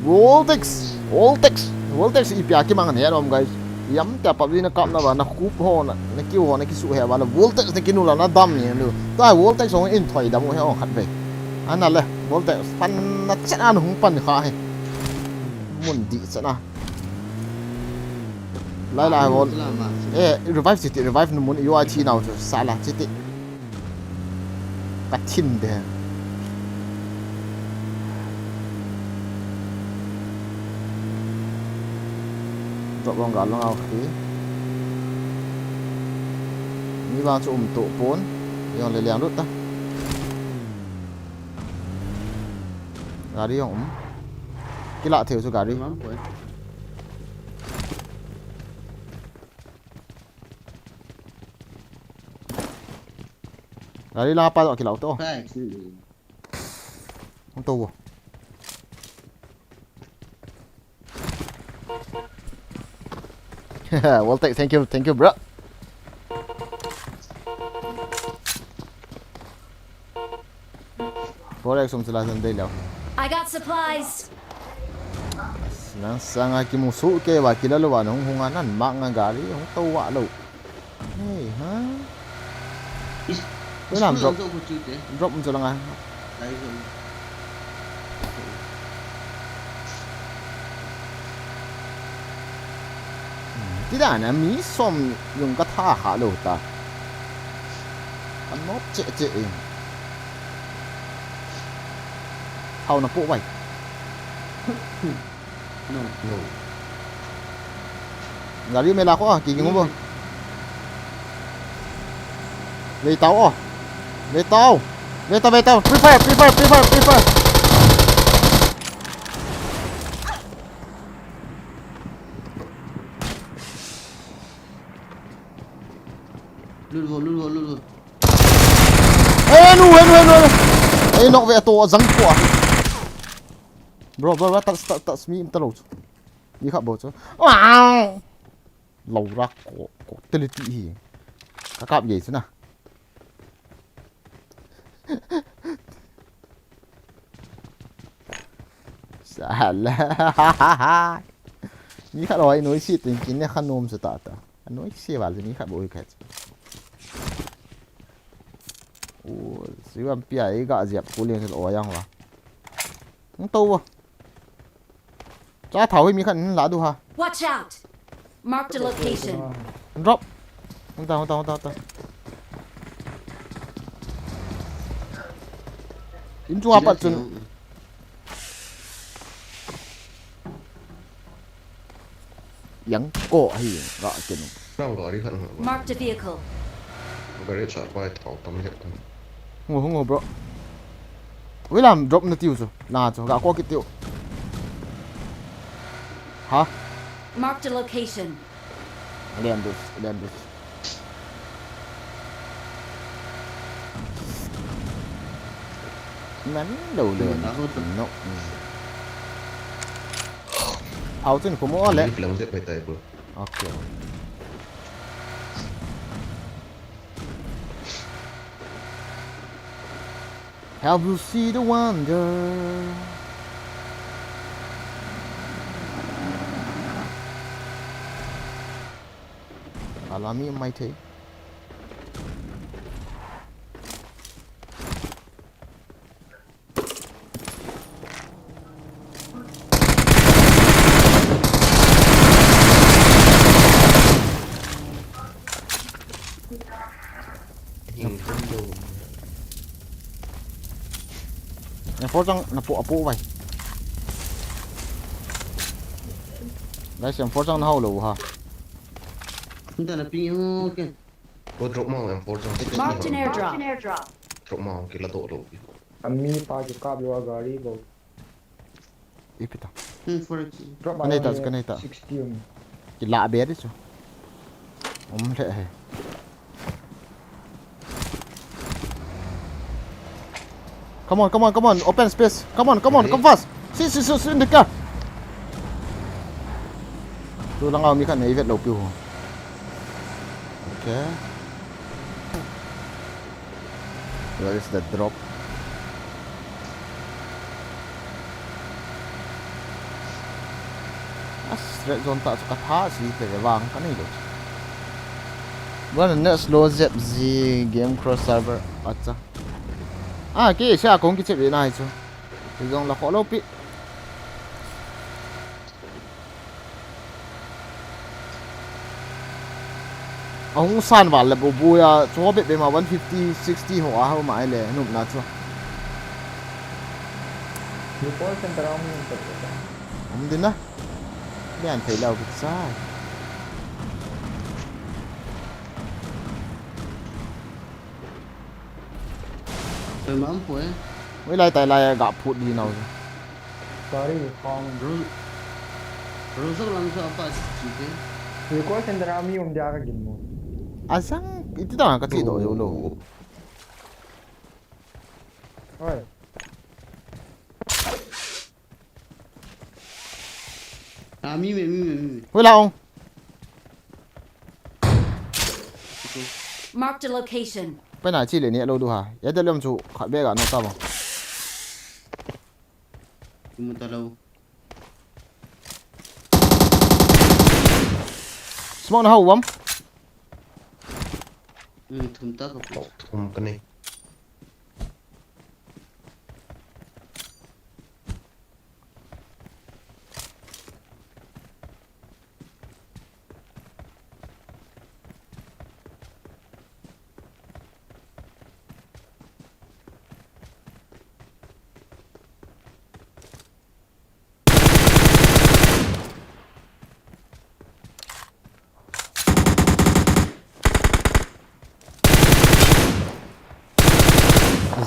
Voltex, Voltex, Voltex ipi a kimang ahi nom, guys. Ipi ham tia PUBG na kap na ba, na kup ho na, na kiu ho na kisu he ba, na Voltex na kinu la na dam ni lu. Tua Voltex hung in thoi dam u he ong khat ve. Ana le, Voltex pan na chet an hung pan kha he. Mun di chet na. Lai lai Vol. Eh, revive chiti, revive nu mun U I T nau chu sala chiti. Ka thin de. Drop long ga long au khi. Mi vang chu um to pon. Yong le liang lut ta. Gari yong um. Kila theu chu gari. Gari la pa lo kila to. Thanks. Hung to. Voltex, thank you, thank you, bro. Voltex sum sila san dei leo. I got supplies. Nang sanga kimusu ke wa kila lo wa nung hunga nan mak nga gari hung to wa lo. Hey, ha? Is, Wala, is drop. Zo ko chute. Drop mo lang ah. Dai zo. Ti da na mi som yung ka tha kha lo ta. Kan nop che che in. Thau na po wai. No, no. Gari me la ko, ah, ki ki ngo bo. Ve tau, oh. Ve tau. Ve tau, ve tau. Free fire, free fire, free fire, free fire. Lut vo, lut vo, lut vo. Eh, nu, eh, nu, eh, nu, eh, nu. Eh, nok ve to, zang ko, ah. Bro, bro, bro, touch, touch, touch me, ta lo chu. Ni kha bo chu. Wow. Lo ra ko, ko, te le ti hi. Ka kap ye chu na. Sala. Ni kha lo ai noi si tin kin ne kha nom sa ta ta. Noi si val ni kha bo i kha. O, si wan pia i ga ziap ko len lo yang wa. Hung to wa. Cha thau hi mi khan la du ha. Watch out! Marked a location. Drop. Hung ta, hung ta, hung ta, hung ta. In chunga pat chun. Yang ko hi ga ken. Nang gari khat hung. Marked a vehicle. Gari cha pai thau tam leh tam. Ngo, ngo, bro. Wilam drop na tiu chu. Na chu ga ko ki tiu. Ha? Marked a location. Lian du, lian du. Nan lo le. No. Hau chun ko mo le. Lang se pai tai bro. Okay. Have you seen the wonder? Alami mai thei. Hing kan do. Na po chang, na po, apo vai. Guys, M four chang na hau lo ha. Hinta na ping ho ke. Ko drop ma M four chang. Marked an airdrop. Drop ma kila to lo. Ami pa kikap lou a gari bou. Ipi ta. Hmm, four X. Drop Kanei ta, a kanei ta. Sixty um. Kila be di chu. Um le he. Come on, come on, come on. Open space. Come on, come on, come fast. Si, si, si, si, in the car. Tu lang a mi khat nei vet lou piu. Okay. Where is the drop? As red zone ta chu ka tha si te ve vang ka nei lo. Wan ne slow zep zi game cross server acha. Ah, ke sha kong ki che ve nai chu. Ti zong la kho lo pi. Ahung san val le bu bu ya chu ho be be ma one fifty, sixty ho a ho ma ai le nup na chu. Recall center a um um ta ta. Hum din na. Lian thei lau bit sai. Pai mam poi. Wei lai tai lai ga phut di nau. Sorry, kong. Room. Room sa lang sa apa si ke. Recall center a mi um dia ka gin mo. Asang iti ta ka chi do yo lo. Oi. Ah, mi me, mi me, mi me. Wei la ong. Marked a location. Pai na chi le ni lo du ha. Ya de lem chu khat be ga no ta ba. Kimu ta lo. Smoke na hau bam. Hmm, thum ta ka pu. Thum ka nei.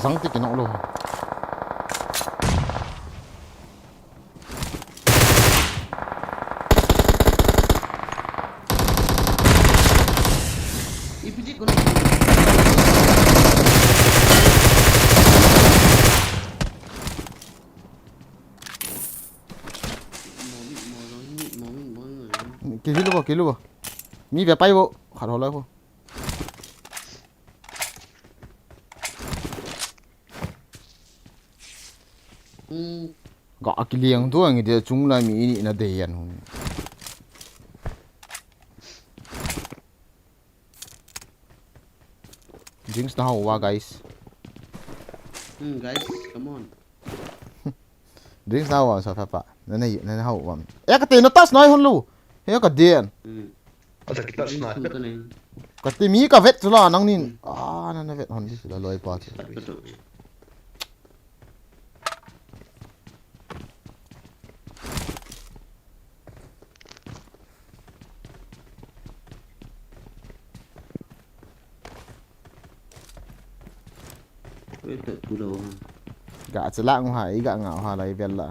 Zang ti ki nok lo. Ipi ti ko. Momi, momi, momi, momi. Ki hilu bo, ki hilu bo. Mi ve pai bo. Khat ho lai bo. Hmm. Ga kiliang tu ang ide chung lai mi ini na dei yan hun. Drinks na hau wa, guys. Hmm, guys, come on. Drinks na hau wa sa fa pa. Na na na hau wa. Ya ka te na tas nai hun lu. Ya ka den. Hmm. Ata kita Drinks sniper. Ka nei. Ka te mi ka vet chu la nang nin. Ah, na na vet hon di la loi pa chu. Ka to. Wait, tu lo. Ga cha la ngu ha, i ga nga ha lai vel la.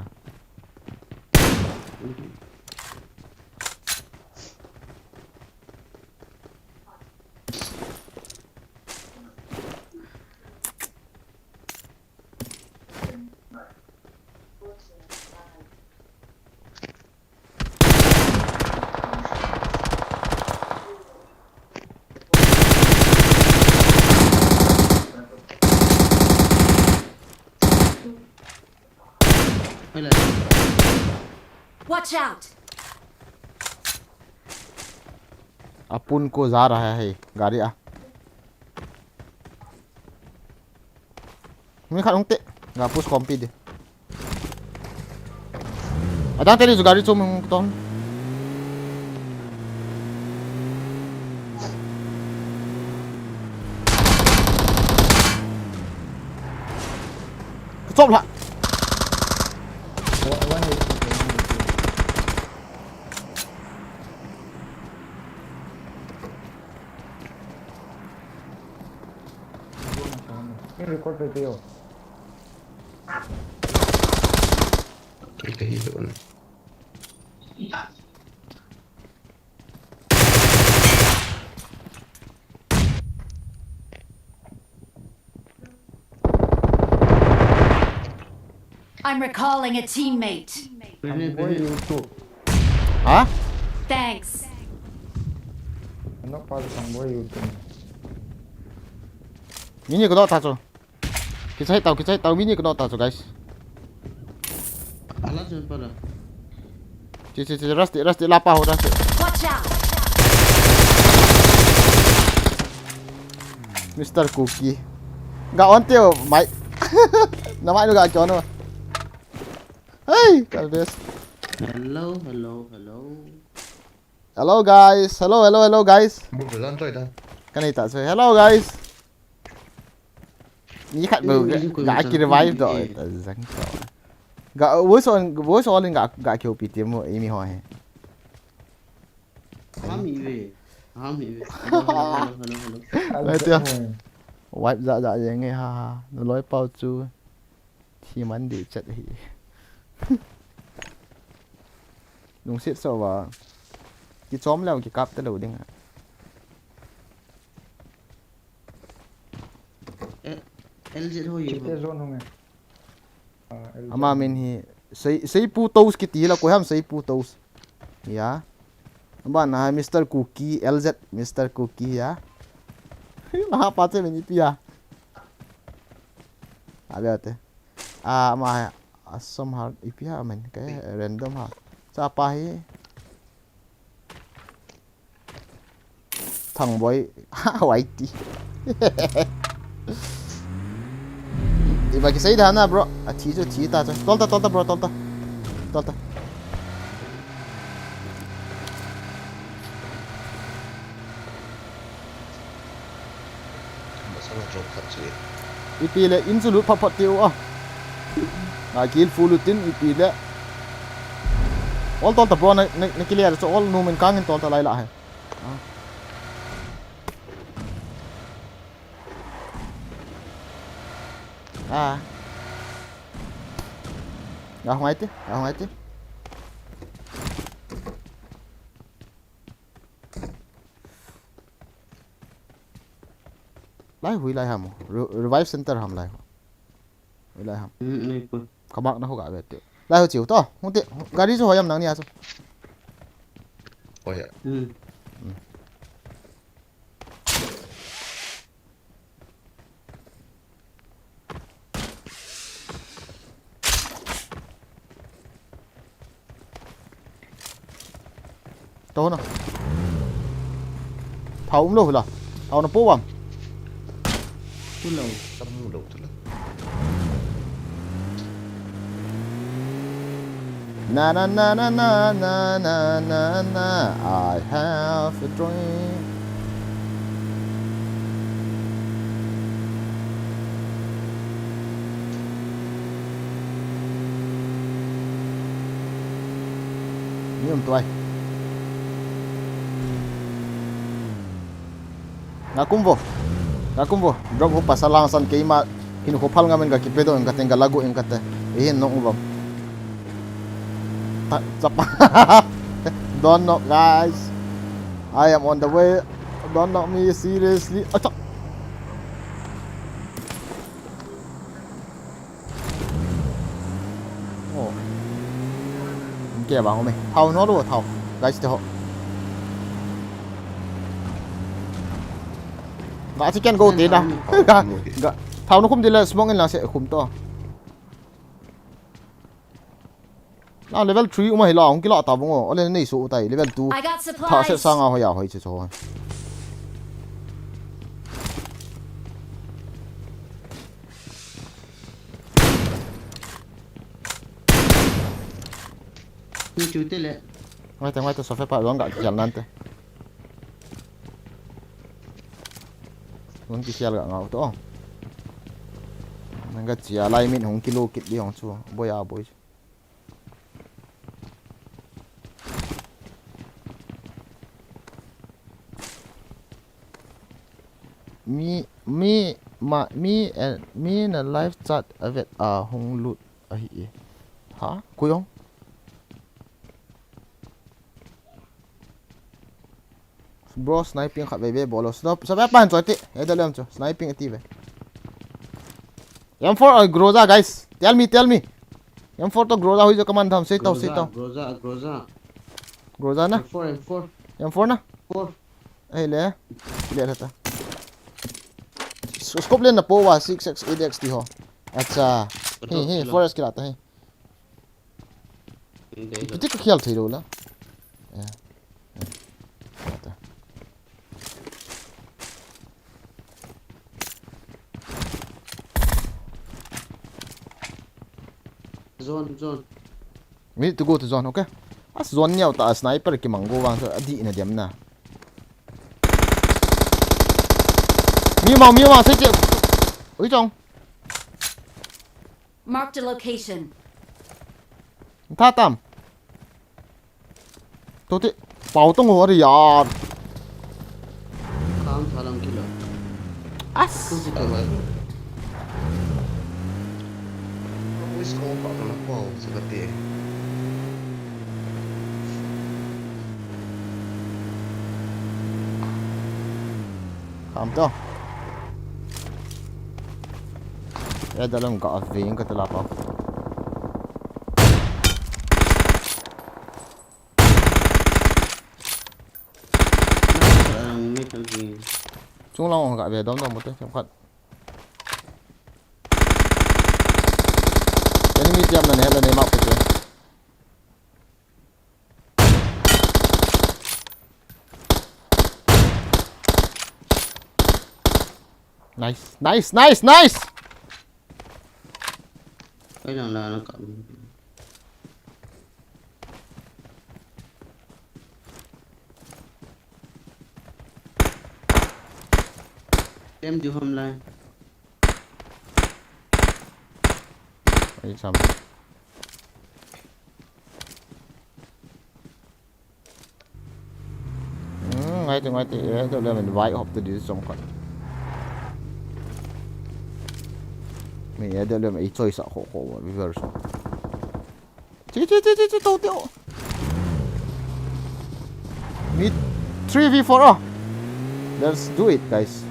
Hola. Watch out! Apun ko ja raha hai gari a. Mi khat hung te. Ga push khom pi di. Adang te ni chu gari chom hung ton. Chop la. One, one H P, one H P. Ni record pe pe yo. Kahi lou na. I'm recalling a teammate. Pehne, pehne. Ha? Thanks. Ano pa sang boy YouTube. Mini ko ta chu. Kichai tau, kichai tau, mini ko ta chu, guys. Ala chen para. Chi chi chi, Rusty, Rusty, la pa ho, Rusty. Watch out! Mister Cookie. Ga on teo, mai. Na mai no ga kyo no. Hey, Kaldes. Hello, hello, hello. Hello guys. Hello, hello, hello guys. Bu bu lan toi da. Kanai ta chu. Hello guys. Ni khat bu Eh, ni ko ga ta ki revive do. eh. Ta zang to. Ga voice on, voice on ga ga kyo pi ti mo imi ho he. Ham ive. Ham ive. Hello, hello, hello, hello. Lai tia. Wipe za za ye nge ha ha. No loi pau chu. Thi man di chat hi. Lungset so va. Ki chom leo ki kap te lo ding. Eh, L Z ho ye. Chite zone hung e. Ah, L Z. Ama min hi sei sei pu toast kiti la ko ham sei pu toast. Ya. Ama na Mister Cookie, L Z Mister Cookie ya. La pa che min ipi ya. Abe ate. Ah, ama ha asom ha ipi ha men ke random ha. Cha pa hi. Thang boy. Ha, Y T. Iba kisei da na, bro. A thi chu thi ta chu. Tol ta, tol ta, bro, tol ta. Tol ta. Masala drop khat chu. Ipi le in chu lut phat phat tiu a. Na kil fu lut tin ipi le. Ol tol ta, bro, na, na, na kile chu ol nu men kang in tol ta lai la he. Ah. Ah. Ga hung ai te, ga hung ai te. Lai hui lai ham. Re-, revive center ham lai. Hui lai ham. Hmm, nei ko. Ka mark na ho ga ve te. Lai ho chiu to. Hung te. Gari chu hoi am nang ni a chu. Hoi a. Hmm. To na. Thao um lou la. Thao na po bam. Tu lou. Tam lou tu la. Na na na na na na na na na. I have a dream. Ni um tuai. Nga kum vo. Nga kum vo. Drop ho pasal lang san keima hin ho phal nga men ka kipe do in ka teng ka lagu in ka te. Ihin nong uvam. Ta, chapa. Don't knock, guys. I am on the way. Don't knock me seriously. Acha. Oh. Ke bang ome. Thao no lo thao. Guys te ho. Ga chi ken go te da. Ga, ga. Thao no khum de le smoke in la se khum to. Na level three uma hi la hung kila ta bang o. Ole nei so utai level two. I got Tha se supplies. Sanga hoya hoi che so. Ni chu te le. Ngai te ngai te sofe pa don ga kial nan te. Don kial ga ngau to. Nang ga chia lai min hung kilo kit di hung chu. Boya boy. Mi, mi, ma, mi, and mi na live chat avet a hung lut ahi e. Ha? Kuyong? Bro, sniping khat veve bol o. Stop. Stop, pan choi ti. Eda lem chu. Sniping ati ve. M four or Groza, guys. Tell me, tell me. M four to Groza, hoijo kaman tham, sei tau, sei tau. Groza, Groza. Groza na? M four, M four. M four na? Four. Ahile. Le la ta. Scope len na po wa six X eight X ti ho. Acha. Hi, hi, four X kila ta hi. Ipiti ka khial thei lou la. Ya. Ya. Zone, zone. We need to go to zone, okay? As zone niau ta sniper kimang go vang so adi na diam na. Mi mau, mi mau, sei che. Ui chong. Marked a location. Tha tam. Toti. Pau tong ho ri yaar. Kam thalang kilo. As. Kusi to mai. Kusi ko pa to na pau sa kati. Kam to. Ya dalam ka aving ka tala pa. Chunglang ka ve dom dom te khat. Enemy tiam na ne la ne ma pe. Nice, nice, nice, nice. Kailang la na ka. Tem di hom lai. Ai sam. Hmm, ngai te, ngai te, eh, to le men vai hop te di som khat. Me eh, to le men i choi sa kho kho viewers. Chi, chi, chi, chi, chi, to teo. Mi three v four, oh. Let's do it, guys.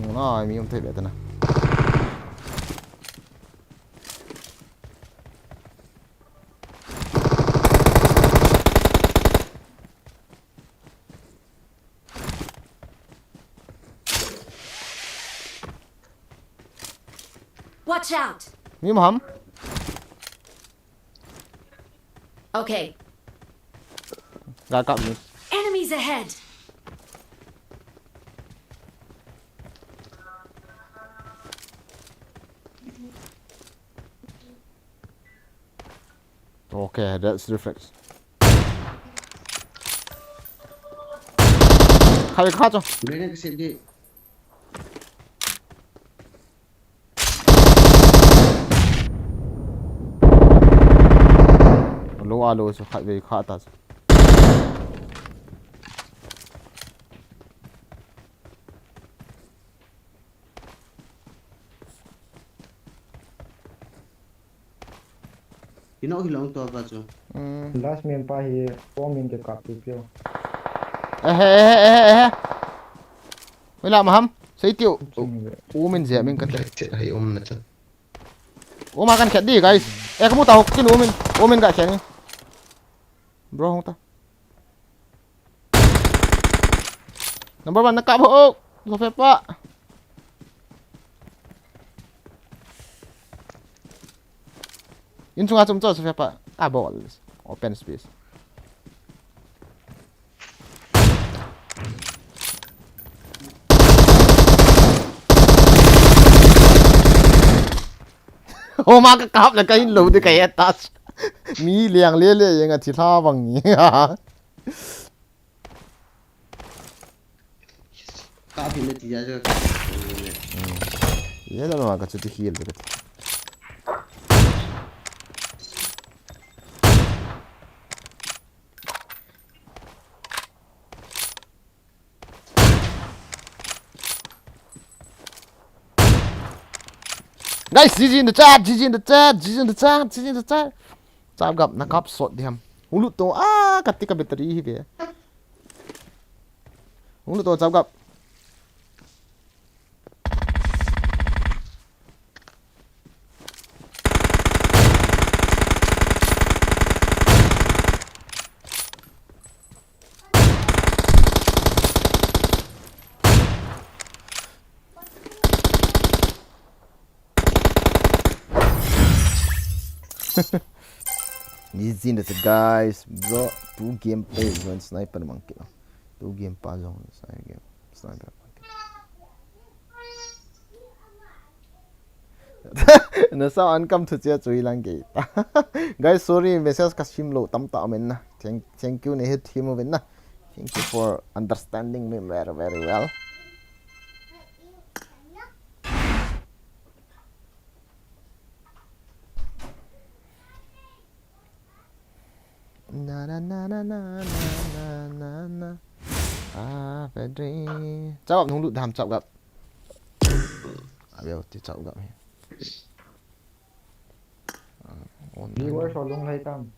Muna, mi um thei be ta na. Watch out! Mi maham. Okay. Ga kap ni. Enemies ahead! Okay, that's reflex. Kha, kha cho. Grenade ka set di. Lo a lo so khat ve kha ta. Ino hilong to ba chu. Hmm. Last man pa hi four min ke kap tu pio. Eh, eh, eh, eh, eh. Wala maham. Sei tiu. Ching ve. U min je min ka te. Che hai um na ta. U ma kan khat di, guys. Eh, kamu ta hok kin u min. U min ka khat ni. Bro hong ta. Number one, nakap ho. Sofia pa. In chunga chum cho, Sofia pa. Ah, bol. Open space. Oma ka kap la ka in lo de ka ya tas. Mi liang le le yang a thi hla bang ni. Ka phin na ti ja ja. Ye da ma ka chu ti khil de ka. Guys, G G in the chat, G G in the chat, G G in the chat, G G in the chat. Chap gap, na kap sot diam. Hung lut to, ah, kati ka battery hi be. Hung lut to, chap gap. Easy na sa, guys, bro. Two game pa jong sniper mang kit. Two game pa jong sniper game. Sniper mang kit. Na sa an kam thu chia chui lang ke. Guys, sorry, message ka sim lo tam ta men na. Thank, thank you, ne het him ven na. Thank you for understanding me very, very well. Na, na, na. Ah, Pedri. Chap gap nung lut dam chap gap. Abel ti chap gap hi. Ah, on. Viewers ho lung lai tam.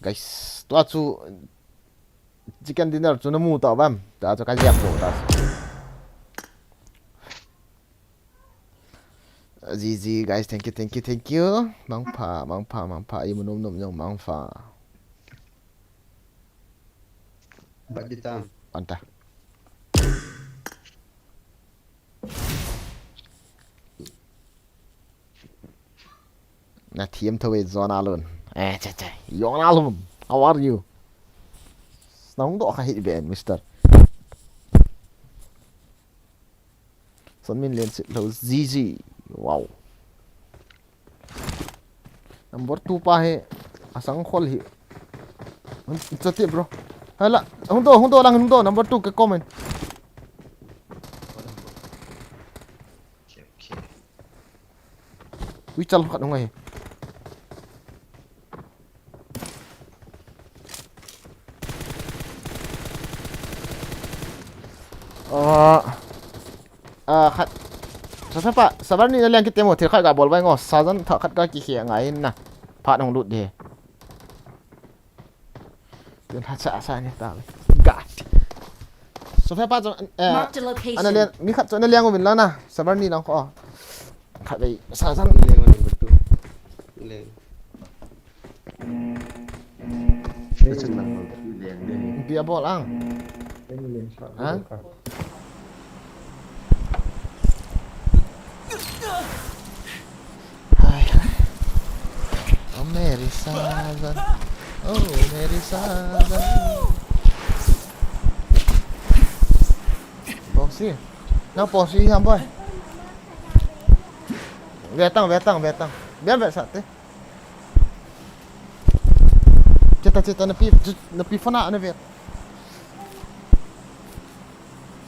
Guys, tua chu chicken dinner chu na mu ta bam. Ta chu ka liap lo ta. G G, guys, thank you, thank you, thank you. Mangpha, mangpha, mangpha. Imu nom nom jong mangpha. Bat di tam. Anta. Na thiam tho e, John Alun. Eh, che, che. John Alun, how are you? Na hung doh kha hih ben, mister. Son min len sit lo, G G. Wow. Number two pa hi asang khol hi. Chati, bro. Hala, hung doh, hung doh lang, hung doh, number two ka comment. Okay, okay. Ui, chal khat hung ahi. Ah, ah, khat. Sa, sa pa, sabar ni na liang kit temo, thil khat ga bol bai ngo, sajan tha khat ga kikhel ngai na. Phat hung lut di. Tun ha cha sa ni ta. Gat. Sophia pa chu, eh, Marked a location. Ana lian, mi khat chu ana liang uvin la na. Sabar ni lang kho. Khat vei, sajan. Leng, leng, leng. Leng, leng. Bia bol ang. Leng, leng, sa. Ha? Hai, hai. Oh, Mary Sajan. Oh, Mary Sajan. Boxy. Nang boxy ham boy. Vetang, vetang, vetang. Biar vet sate. Cheta, cheta, na pi, na pi phone na vet.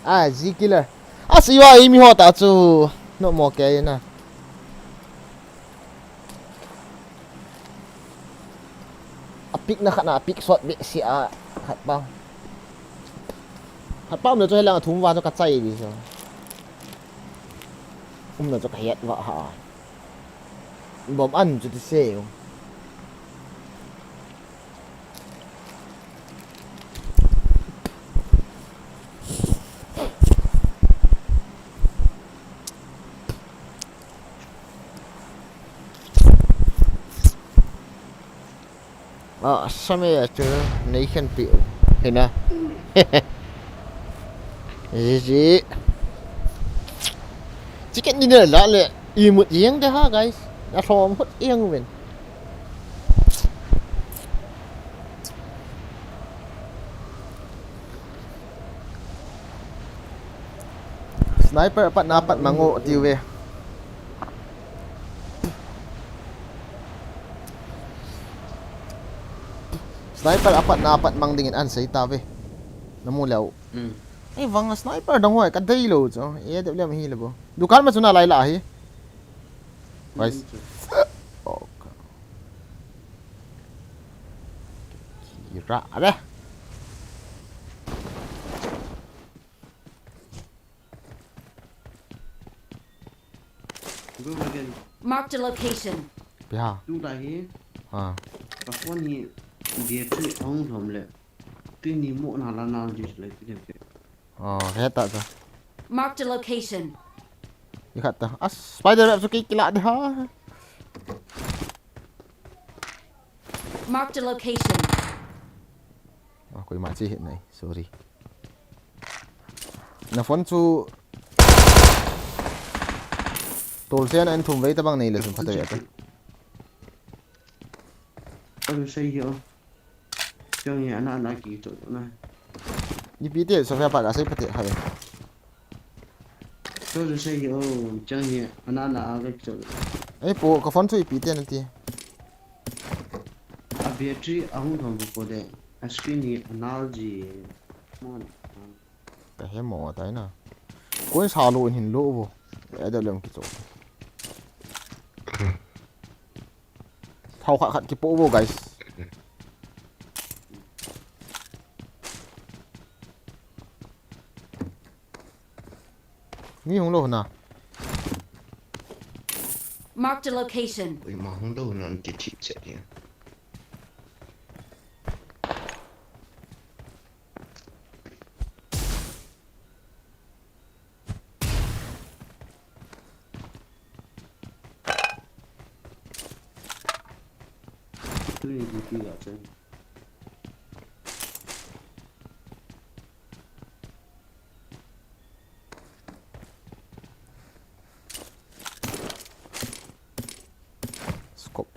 Ah, Z Killer. Asi wa imi ho ta chu. No mo ke na. A pick na khat na, a pick shot be si a khat pa. Khat pa um na chu helang a thum va chu ka chai di so. Um na chu ka het va ha. Bom an chu ti se. Ah, same a chu nei khen pi u. Hina. G G. Chicken dinner la le. Imut jeng de ha, guys. A thom hut jeng ven. Sniper apat na apat mango tiu ve. Sniper apat na apat mang dingin an sei ta ve. Na mu leu. Hmm. Ei, vang a sniper dang hoi ka dei lo chu. E de lem hi le bo. Dukan ma chu na lai la hi. Guys. Hmm. Oh. Kira, ada. Go, go, go, the location. Pi ha. Tu ta hi. Ha. Ka phone hi battery on lom le. Tuni mo na la na ji le ti le. Oh, he ta ta. Marked a location. Ikhat ta. As spider web su ki kila de ha. Marked a location. Ah, koima chi hit nai. Sorry. Na phone chu tol se na en thum vei tabang nei le sun phata ya ta. Alu sei hi o. Chang hi ana ana ki to na. Ipi te so fa pa ka sei pate ha ve. To sei hi o. Chang hi ana ana a ki to. Ei po ka phone chu ipi te na ti. A battery a hung thong ko de. A screen hi anal ji. Mon. Ka he mo tai na. Koi sa lo hin lo bo. E da lem ki cho. Thau khat khat ki po bo, guys. Mi hung lo na. Marked a location. Ui, ma hung lo na ti thi che ya. Three D P lah chen. Scope.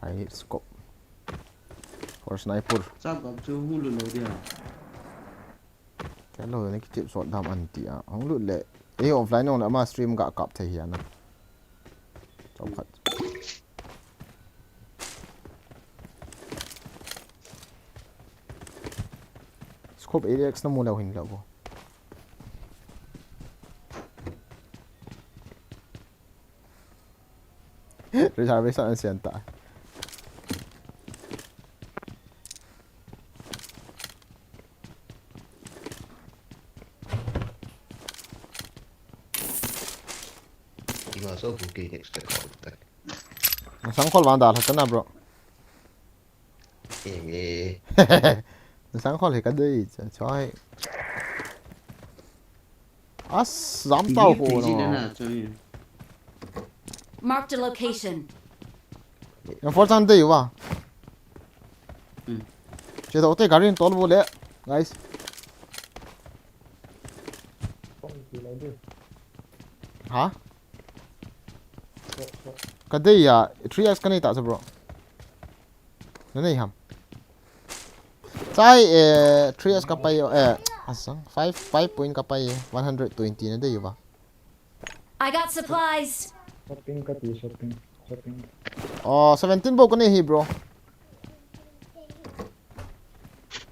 I need scope. For sniper. Sab gap chu hung lut lou dia. Kei lo ne ki tip sot dam an ti a. Hung lut le. E offline hung le ama stream ga kap thei hi ana. Chop khat. Scope A D X na mu leu hin leu bo. Reservation an sian ta. Ima so bu ke next ka kau ta. Sang khol vang da la ta na, bro. Eh, eh. Sang khol hi ka dei, cha, choi. As, jam tau ko no. Marked a location. Yang for chan dei wa. Hmm. Che to te garin tol bo le, guys. Ha? Ka dei ya, three X ka nei ta sa, bro. Na nei ham. Chai, eh, three S ka pai, eh, asang, five, five point ka pai, eh, one hundred twenty na dei ba. I got supplies. Shopping ka ti, shopping, shopping. Oh, seventeen bo ka nei hi, bro.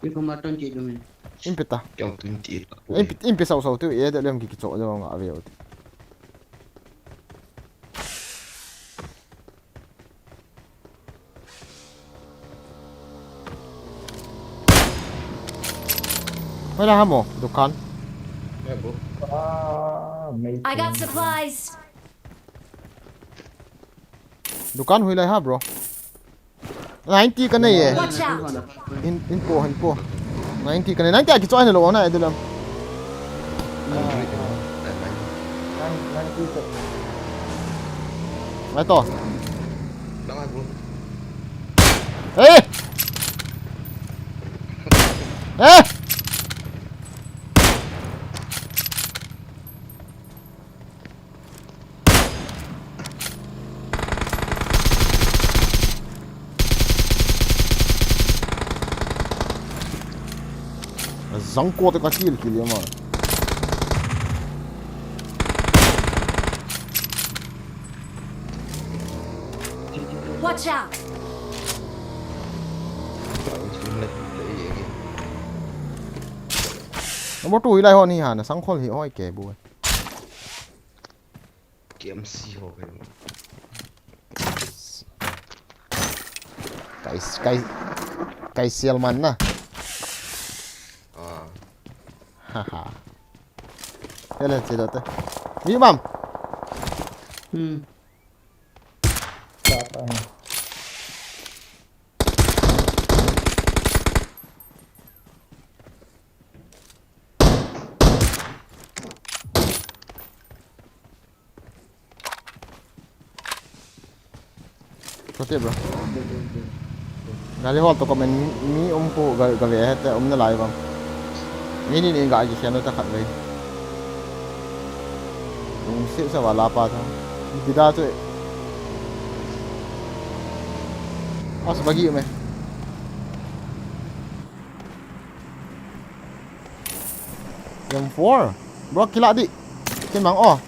Iko ma twenty eight dum. Impita. Kyang twenty eight. Impi, impi sau sau tu, eh, da lem ki ki cho da nga ve. Wala hamo, dukan. Yeah, bro. Ah, amazing. I got supplies. Dukan hui lai ha, bro. Ninety ka nei e. Watch out. In, in po, in po. Ninety ka nei. Ninety a ki choi na lo na, e dulam. Nine, ninety ka. Mai to. Lang ai, bro. Eh! Eh! Zangko te ka kill kill ya ma. Watch out! Number two hilai ho ni ha, na sangkhol hi hoi ke bu. K M C ho ke. Kai, kai, kai sial man na. Ah. Haha. Ele che do te. Mi mam. Hmm. Kati bro. Gali hol to comment mi, mi um pu ga, ga ve hete um nalai bang. Mi ni ni ga ji sian ta khat ve. Lungset sa wala pa ta. Bida tu. As bagi me. M four. Bro, kila di. Kin bang, oh.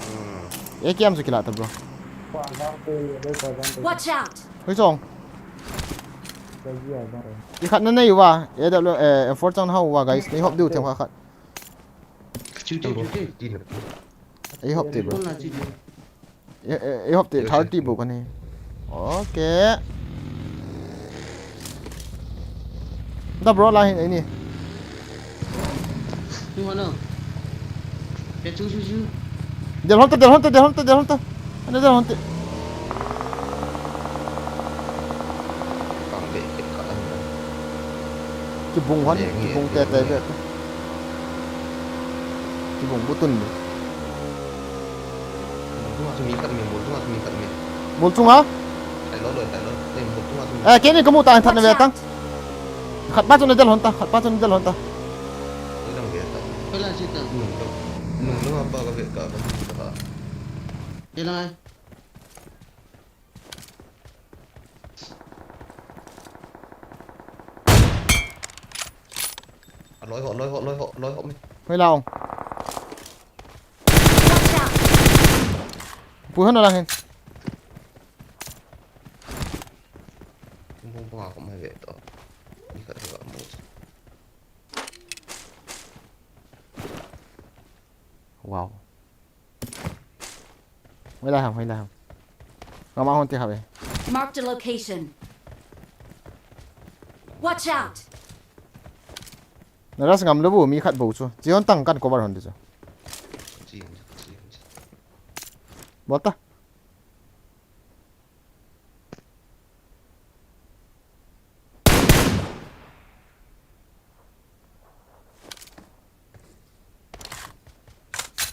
Hmm. A K M chu kila ta, bro. Watch out! Hui song. I khat na nei uva. A W, eh, M four chang na uva, guys. Nei hop diu them kha khat. Chu, chu, chu, chu. Ei hop te, bro. Kona chu, chu. Ei, ei, ei hop te, thirty bu kani. Okay. Da bro la hin ei ni. Chu hano. Ke chu, chu, chu. Del hon ta, del hon ta, del hon ta, del hon ta. Ana del hon ta. Kang be ke ka an. Kibung hon, kibung te te be. Kibung bu tun ni. Mol chunga chu mi khat mi, mol chunga chu mi khat mi. Mol chunga? Tai lo lo, tai lo. Eh, mol chunga chu mi. Eh, kei ni kamu ta an that na ve ta. Khat pa chu na del hon ta, khat pa chu na del hon ta. Oi dang ve ta. Pela si ta. Nung dang. Nung dang pa ka ve ta, ka mu ta. Ye lang ai. A loi ho, loi ho, loi ho, loi ho mi. Hoi lao. Watch out! Pui hon lang hen. Bung bung a ko mai ve to. Ni ka ga mo. Wow. Hoi lai ham, hoi lai ham. Ngam a hon te ha ve. Marked a location. Watch out! Na ras ngam le bu mi khat bu chu. Chi hon tang kan cover hon di chu. Chi hon, chi hon, chi. Bol ta.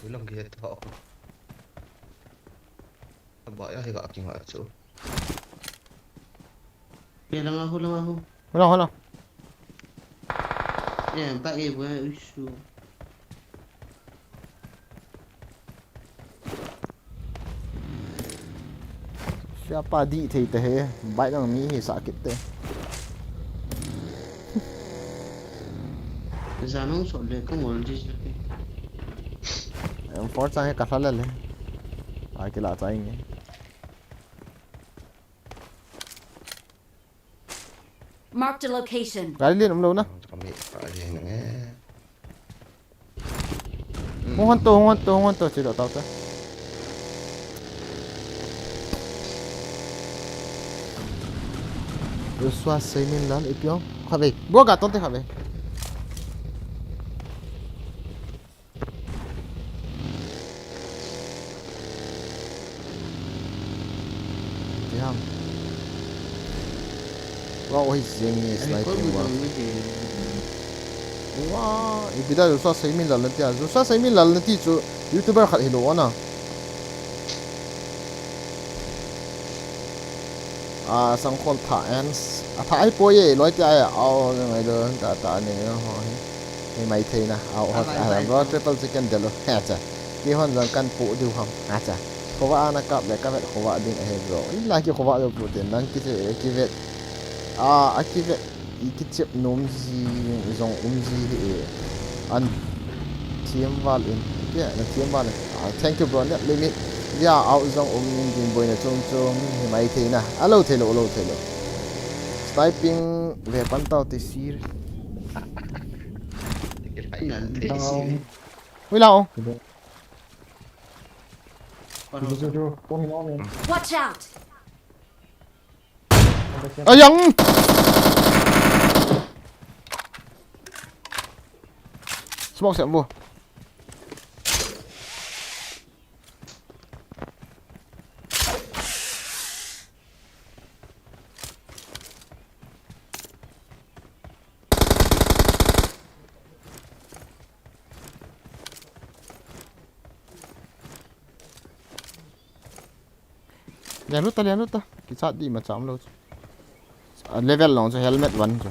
Ulang ki het ho. Ba ya hi ga king ha chu. Ye lang a hu, lang a hu. Hold on, hold on. Ye ba e bu e shu. Siapa dih thei te he, bike ang mi hi sa kit te. Janong sot le ka ngol ji. M four chang he ka hla le le. Ai kila chang nge. Marked a location. Gari lien um lou na. Kami, kami nge. Hung hon to, hung hon to, hung hon to, chi do tau ta. Joshua Seiminlal, ipi ong. Kha ve. Bro ga ton te kha ve. Damn. Wow, oi jeng ni sniping wa. Wow, ipi da Joshua Seiminlal nati a. Joshua Seiminlal nati chu YouTuber khat hilou ana. A, sangkhol tha en. A tha ai poi e, loi ti ai, au, ngai do, ta, ta, ni, ho, hi. Hi mai thei na, au, hot, a, bro, triple chicken delo, ha, cha. Ki hon jang kan pu diu ham, ha, cha. Khova ana kap le, ka vet khova ding ahi, bro. I la ki khova do pu te, nang ki che, ki vet. A, a ki vet. I kichep nom ji jong um ji hi e. An thiam val in. Tia, na thiam val in. Ah, thank you, bro. Net limit. Ya, au jong um in din boina chung chung hi mai thei na. A lo thei lo, lo thei lo. Sniping ve pan tau ti sir. Hui lao. Watch out! Ayang! Smoke siap bu. Len lut ta, len lut ta. Kichat di ma cham lo. A level long chu helmet one chu.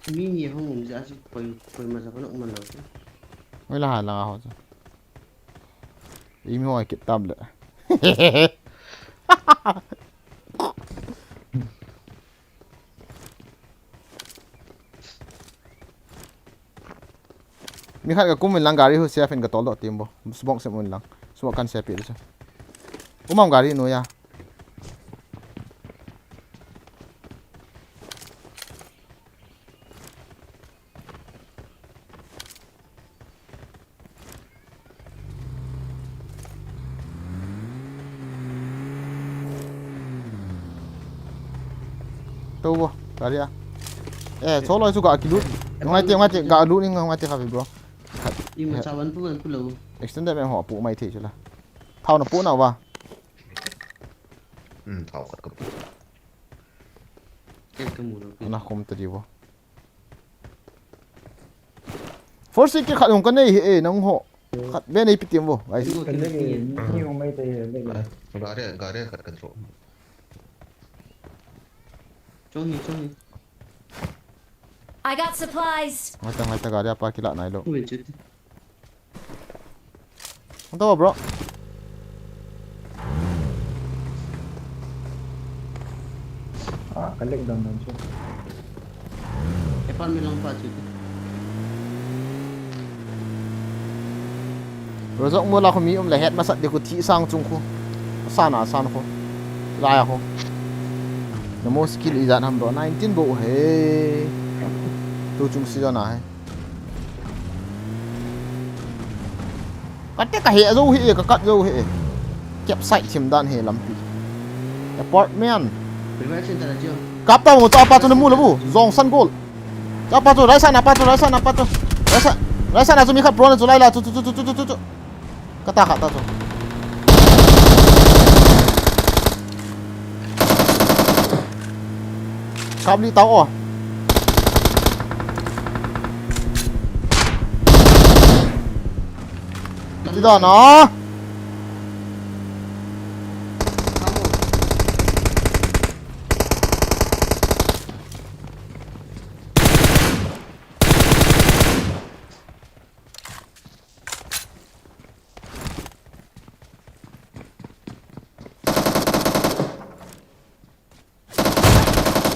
Mi ni hung um ja chu koi, koi ma ja ko na um lo. Oi la ha la ho chu. Imi ho kit tam le. Mi khat ka kum in lang gari hu sia phin ka tol doh tim bo. Smoke sem un lang. Smoke kan sia pi chu. Umam gari nu ya. Tou bo, gari a. Eh, solo chu ga kilut. Ngai te, ngai te, ga lut ni ngai te kha bro. Ima chawan pu kan pu lo. Extended me ho pu mai thei chu la. Thau na pu na wa. Hmm, thau khat ka pu. Ken ka mu lo. Na khom ta di bo. Force ki khat hung ka nei hi e, nang ho. Khat be nei pi tim bo, guys. Ka nei ni hung mai te le. Gari, gari khat ka draw. Chong ni, chong ni. I got supplies. Ngai ta, ngai ta, gari apa kila nai lo. Ui, chit. Ang tawa, bro. Ah, kalik dam dam chu. Epan mi lang pa chu. Rozok mo la khu mi um le het masat de khu thi sang chung khu. Sana san khu. Laya khu. Namo skill ijat ham bro. Nineteen bo he. Tu chung si jona he. Kate ka he zo hi, ka kat zo hi. Kep sai thim dan he lampi. Apartment. Revive center a chu. Kap ta mo cha pa chu na mu lo bu. Jong san gol. Cha pa chu, raisa na pa chu, raisa na pa chu. Raisa, raisa na chu mi khat pro na chu lai la chu chu chu chu chu chu chu. Ka ta kha ta chu. Kap li tau o. Ti da na.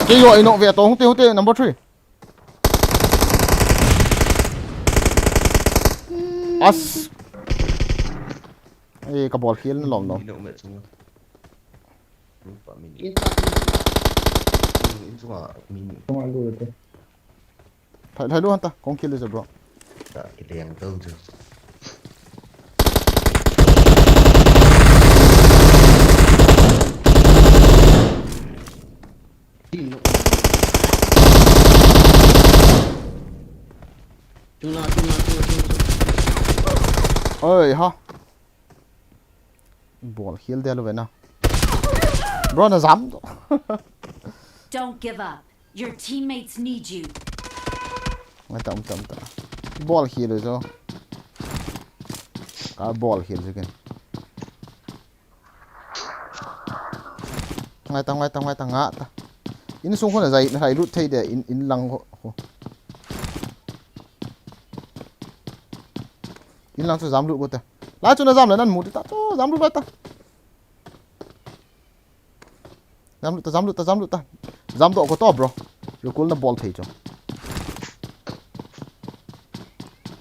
Kei yo ino ve to hute hute number three. As. Ei, ka bol khel na lom lom. Ino me chunga. Rupa mini. In pa. In chunga mini. Chunga lu te. Thai, thai lu han ta, kong kill le bro. Ta, kileng to chu. Team no. Chunga, chunga, chunga, chunga, chunga. Oi, ha. Bol khel de lo ve na. Bro, na jam to. Don't give up. Your teammates need you. Ngai ta, um ta, um ta. Bol khel jo. Ka bol khel jo ken. Ngai ta, ngai ta, ngai ta, nga ta. In sung khu na jai, na jai lut thei de, in, in lang khu, khu. In lang chu jam lut ko ta. La chu na jam le nan mu ta, chu jam lut ba ta. Jam lut ta, jam lut ta, jam lut ta. Jam doh ko to, bro. Recall na bol thei chu.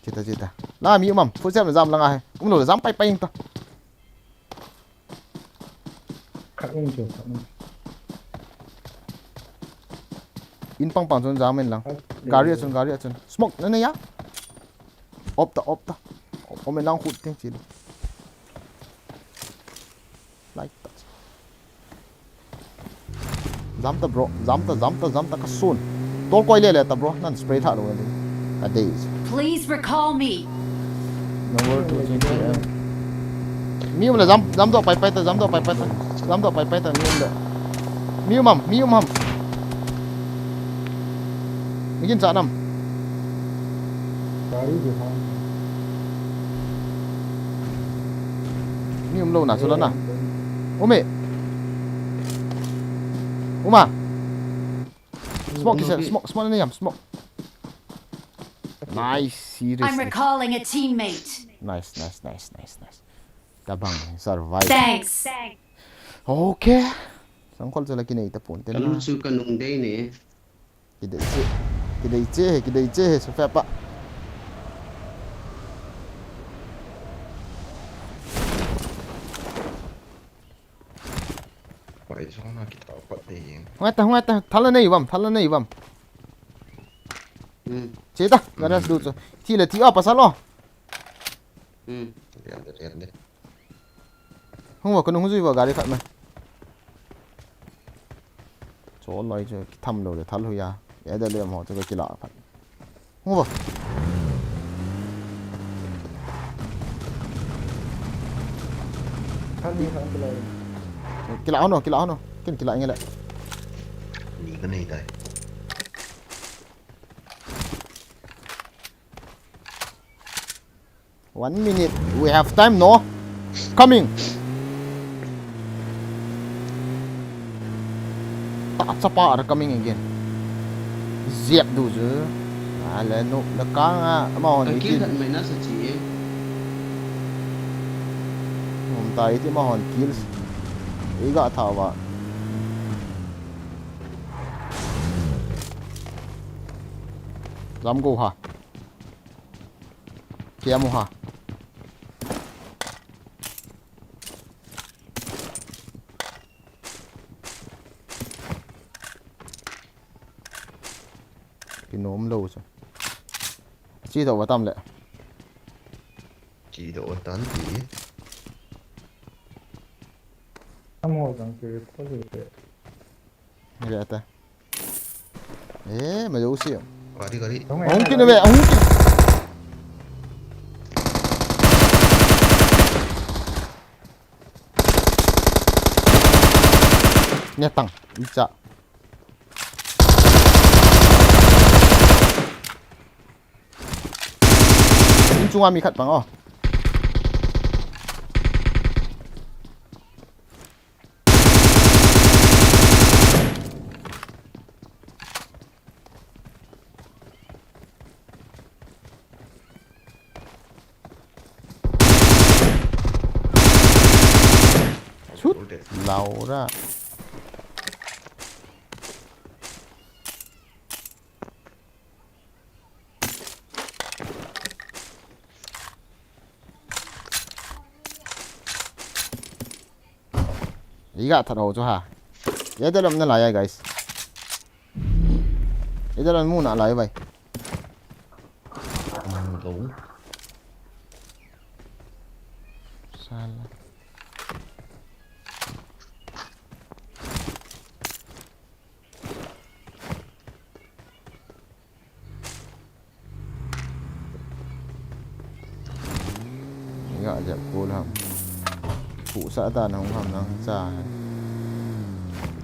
Chita, chita. La mi um am, footstep na jam langa he. Um lo le jam pai pai ta. Khat um chu, khat um. In pang pang chun jam in lang. Khat. Gari a chun, gari a chun. Smoke na ne ya. Op ta, op ta. Om in lang khut ting chil. Light ta. Jam ta, bro. Jam ta, jam ta, jam ta ka sun. Tol koi le le ta, bro. Nan spray tha lo le. A day. Please recall me. Number two twenty M. Mi um le jam, jam doh pai pai ta, jam doh pai pai ta. Jam doh pai pai ta, mi um le. Mi um ham, mi um ham. Mi kin cha nam. Gari de ham. Mi um lo na, chu la na. Um e. Um a. Smoke, smoke, smoke, smoke, smoke. Nice, serious. I'm recalling a teammate. Nice, nice, nice, nice, nice. Tabang, survive. Thanks. Okay. Sangkhol chu la kinei ta pon te na. Kalu chu kanung dei ne. Kidei che. Kidei che, kidei che, sa fe pa. Pai zong na kita pat te yeng. Hung ta, hung ta, thala nei vam, thala nei vam. Hmm. Che ta, gari has du chu. Thi le thi a pasal o. Hmm. Rian de, rian de. Hung va, kunu hung zui va gari khat mai. Cho loi chu kitham lo le thal hui a. Ya da le mo chu kila khat. Hung va. Khan ni khan kila. Kila hono, kila hono. Kin kila nge le. Ni ka nei dai. One minute. We have time, no? Coming. Ta chapa are coming again. Ziap du chu. A le nu le kang a, ama hon. Ka kill khat mai na sa chi e. Hom tai ti ama hon kills. I ga tha va. Jam go ha. Kiam u ha. Kinom lo chu. Chi do va tam le. Chi do tan ti. Amo jang ki ko le. Nge ata. Eh, ma jo si. Gari, gari. Hung kin ve, hung kin. Nya tang, icha. In chunga mi khat pang o. Chut. Laura. Iga that ho chu ha. Ye de lom na lai, guys. Ye de lom mu na lai bai. Sala. Ga jep kul ham. Pu sa ta nong ham nang cha.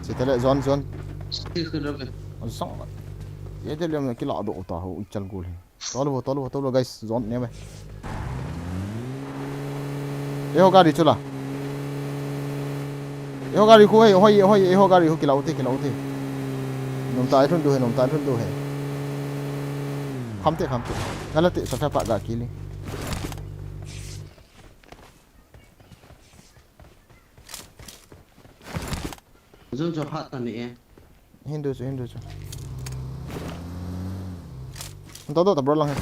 Chitale zon zon. Zon. Ye de lem kila do ta ho ichal gol hin. Tolo, tolo, tolo, guys, zone ne me. Eho gari chula. Eho gari khu hei, hoi, hoi, eho gari khu kilau te, kilau te. Nom ta ithun du he, nom ta ithun du he. Kham te, kham te. Ngala te, sa pa ga kili. Zone jo hat ta ni e. Hindu chu, Hindu chu. An to to ta bro lang he.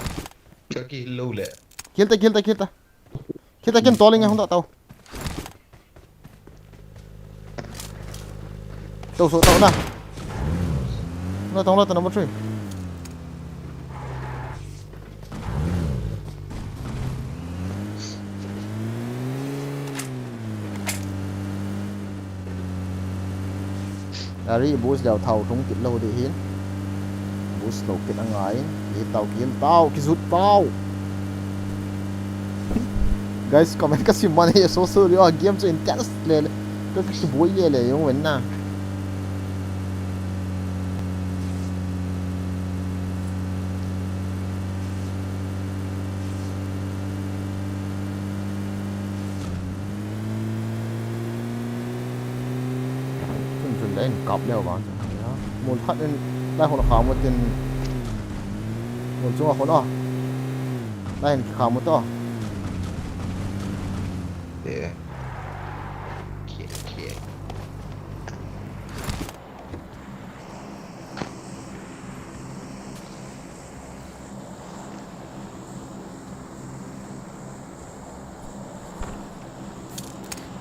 Ka ki lo le. Kill ta, kill ta, kill ta. Kill ta, kill to ling hung ta tau. Tau so tau na. Na tau na ta number three. Gari boost leu thao thung kit lou ding hin. Boost lou kit angai. Tao, kihil tao, kijut tao. Guys, comment kasim man e, so sorry, oh, game chu intense lele. Ka, kakiboi lele jong ven na. Chun chun le in kap leo vang. Mun khat in lai hon kha mo tin. Mun chunga hon a. Lai in kha mo to. Yeah. Okay, okay.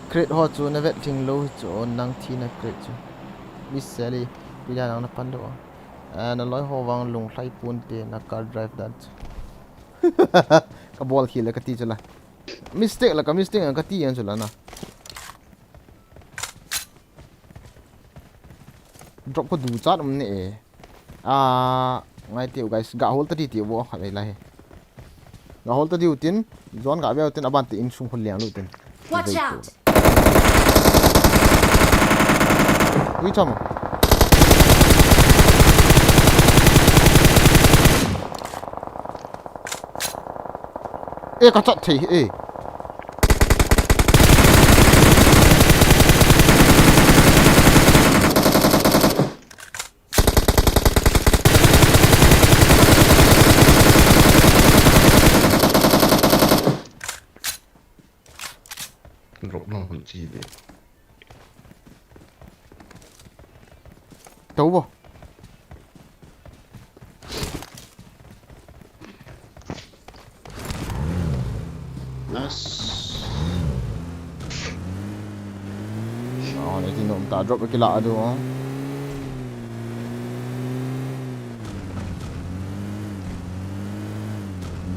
Crate ho chu na vet thing lou hi chu, nang thi na crate chu. Miss Sally, pila nang na pan lou a. Ah, na loi ho vang lunglhai pon te na car drive dan chu. Ka bol khel le ka ti chu la. Mistake la ka mistake ang ka ti ang chu la na. Drop ko du chat um ne e. Ah, ngai teu guys, ga hol ta di teu bo khat lai he. Ga hol ta diu tin, zone ga veu tin aban te insung hol liang lu tin. Watch out! Ui cham. E ka chat thei e. Drop lang hun chi ve. Tau bo. Nice. Oh, ni tin nom ta drop kila adu.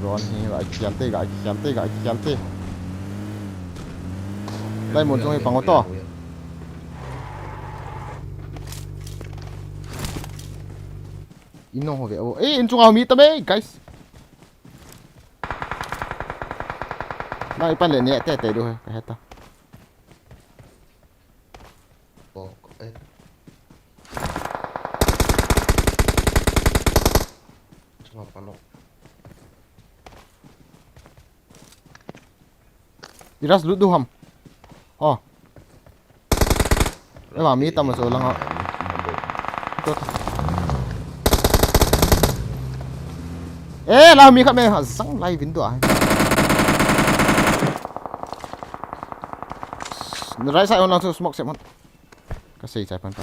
Drone hi ga kial te, ga kial te, ga kial te. Lai mun chung hi pang o to. Ino ho ve o. Eh, in chung a mi ta me, guys. Nai pan le ne te te du he, ka heta. Bok, eh. Chunga palo. I rush lut du ham. Oh. Eva mi tam so langa. Eh, la mi khat me ha sang lai window a. Right side on to smoke se man. Ka sei chai pan pa.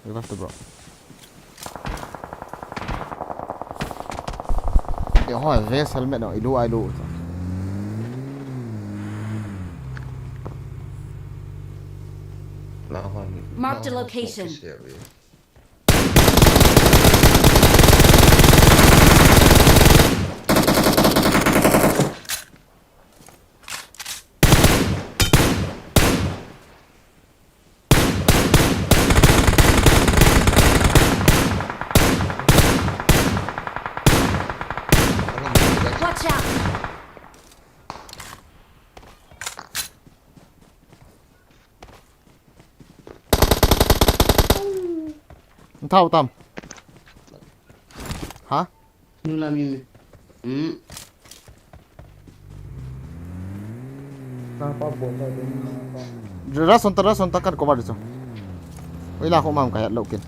Revive the bro. Te ho vest helmet no ilu ailu. Marked a location. Watch out! Thao tam. Ha? Nula mi. Hmm. Ra son ta, ra son ta kan cover cho. Oi la ko mam ka ya lo kin.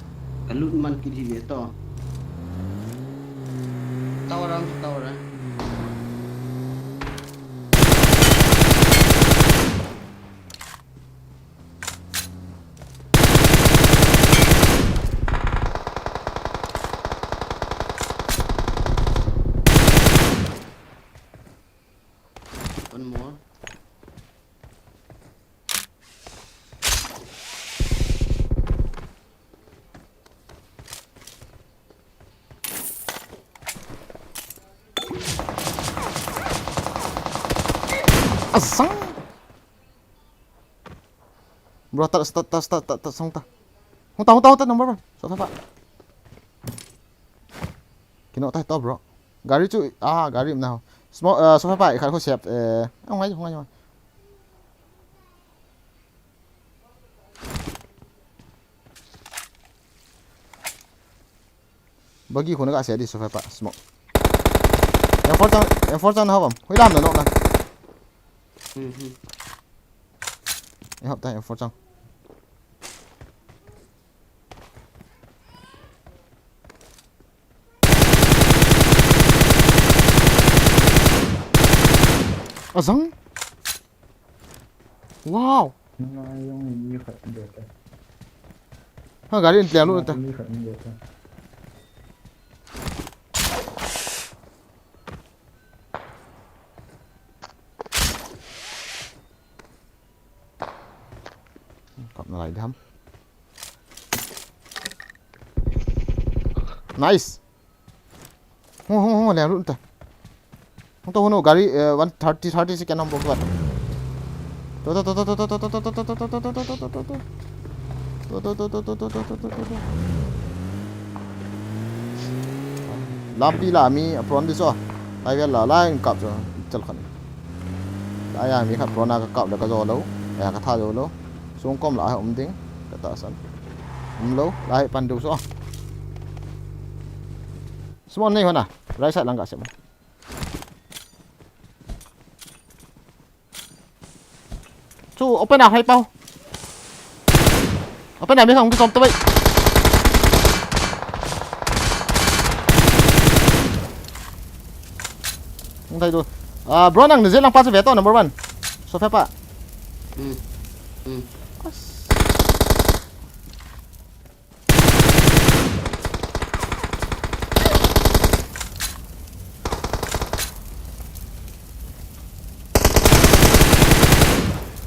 Ka lut man ki di ve to. Tower ang, tower ang. One more. Asang. Bro, ta, ta, ta, ta, ta, ta, sang ta. Hung ta, hung ta, hung ta, number one. Sofa pa. Kino ta to, bro. Gari chu, ah, gari na. Smoke, uh, sofa pa, ikhat ho sep, eh, ngai, ngai. Bagi khuna ka sia di sofa pa smoke. M four chang, M four chang na hawm. Hui lam na nok na. Mhm. Ei hop ta M four chang. Azang. Wow. Ngai jong ni khat be ta. Ha, gari in tliang lut ta. Ni khat ni be ta. Kap na lai dam. Nice. Ho, ho, ho, le lut ta. Ho to, ho no, gari, eh, one thirty, thirty second hom bok bat. To, to, to. Lampi la mi, a pron di so. Ai vel la, la in kap so, chal khan. La ya mi khat pron a ka kap le ka jo lo. Ya ka tha jo lo. Sung kom la um ding. Ka ta san. Um lo, la pan du so. Small nei hona. Right side lang ka sem. Chu open a hai pau. Open a mi khang ki som to bai. Hung thai du. Ah, bro nang ni je lang pa chu ve to number one. So fe pa. Hmm. Hmm. As.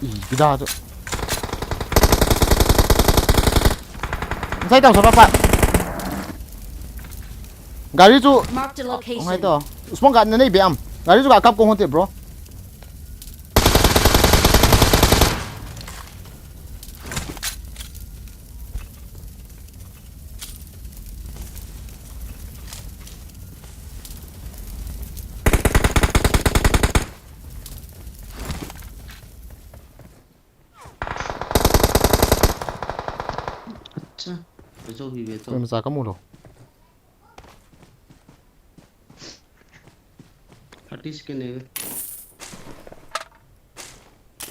Ih, kida chu. Sai tau sa pa pa. Gari chu. Marked a location. Ngai to. Smoke ga na nei be am. Gari chu ga kap ko hon te, bro. Acha, ajo hi ve to. Koi masa ka mu lo. Thirty second hai.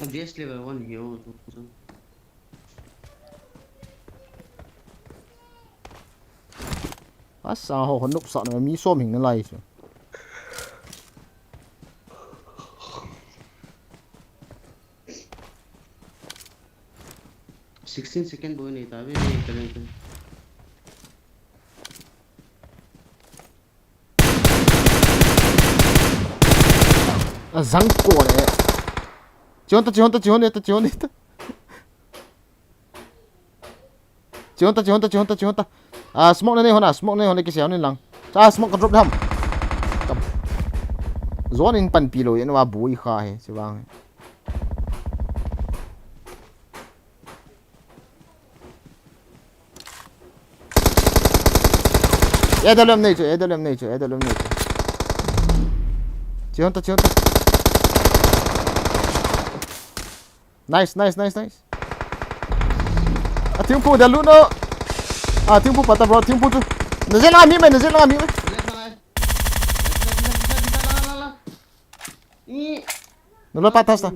Obvious level one hi ho. Asa ho, ho nop sa na mi som hing na lai chu. Sixteen second boi nei ta ve, kalen kalen. A zang ko le. Chihon ta, chihon ta, chihon ta, chihon ta. Chihon ta, chihon ta, chihon ta, chihon ta. Ah, smoke na nei hon a, smoke na nei hon a kisi hon in lang. Cha smoke ka drop dam. Zone in panpi lo, yen wa bui kha he, si vang. A W M nei chu, A W M nei chu, A W M nei chu. Chihon ta, chihon ta. Nice, nice, nice, nice. A thingphung dia lut no. A thingphung pata bro, thingphung chu. Na zel a mi mai, na zel a mi mai. Na lo pa tas ta.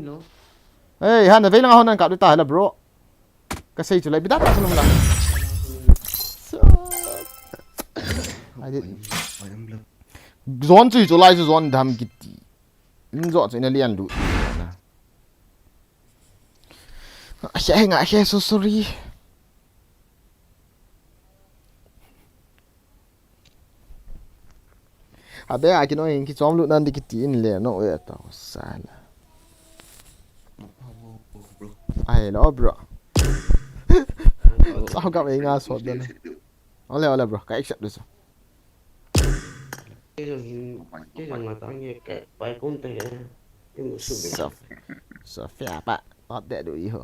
Hey, ha na vei lang a hon nan ka du ta la bro. Ka sei chu lai bida ta chu nung la. I did. Zone chu chu lai chu zone dam kiti. In zo chu in a lian lu. Nga he, nga he, so sorry. Abe, a kino in kichom lut nan di kiti in le no e ta sala. Ai lo, bro. Sao ka me nga so dan. Ole, ole, bro, ka accept du so. Kei jong hin, kei jong nga tang ye ke pai kum te ke. Imu su be. So, so fe apa, pap de du i ho.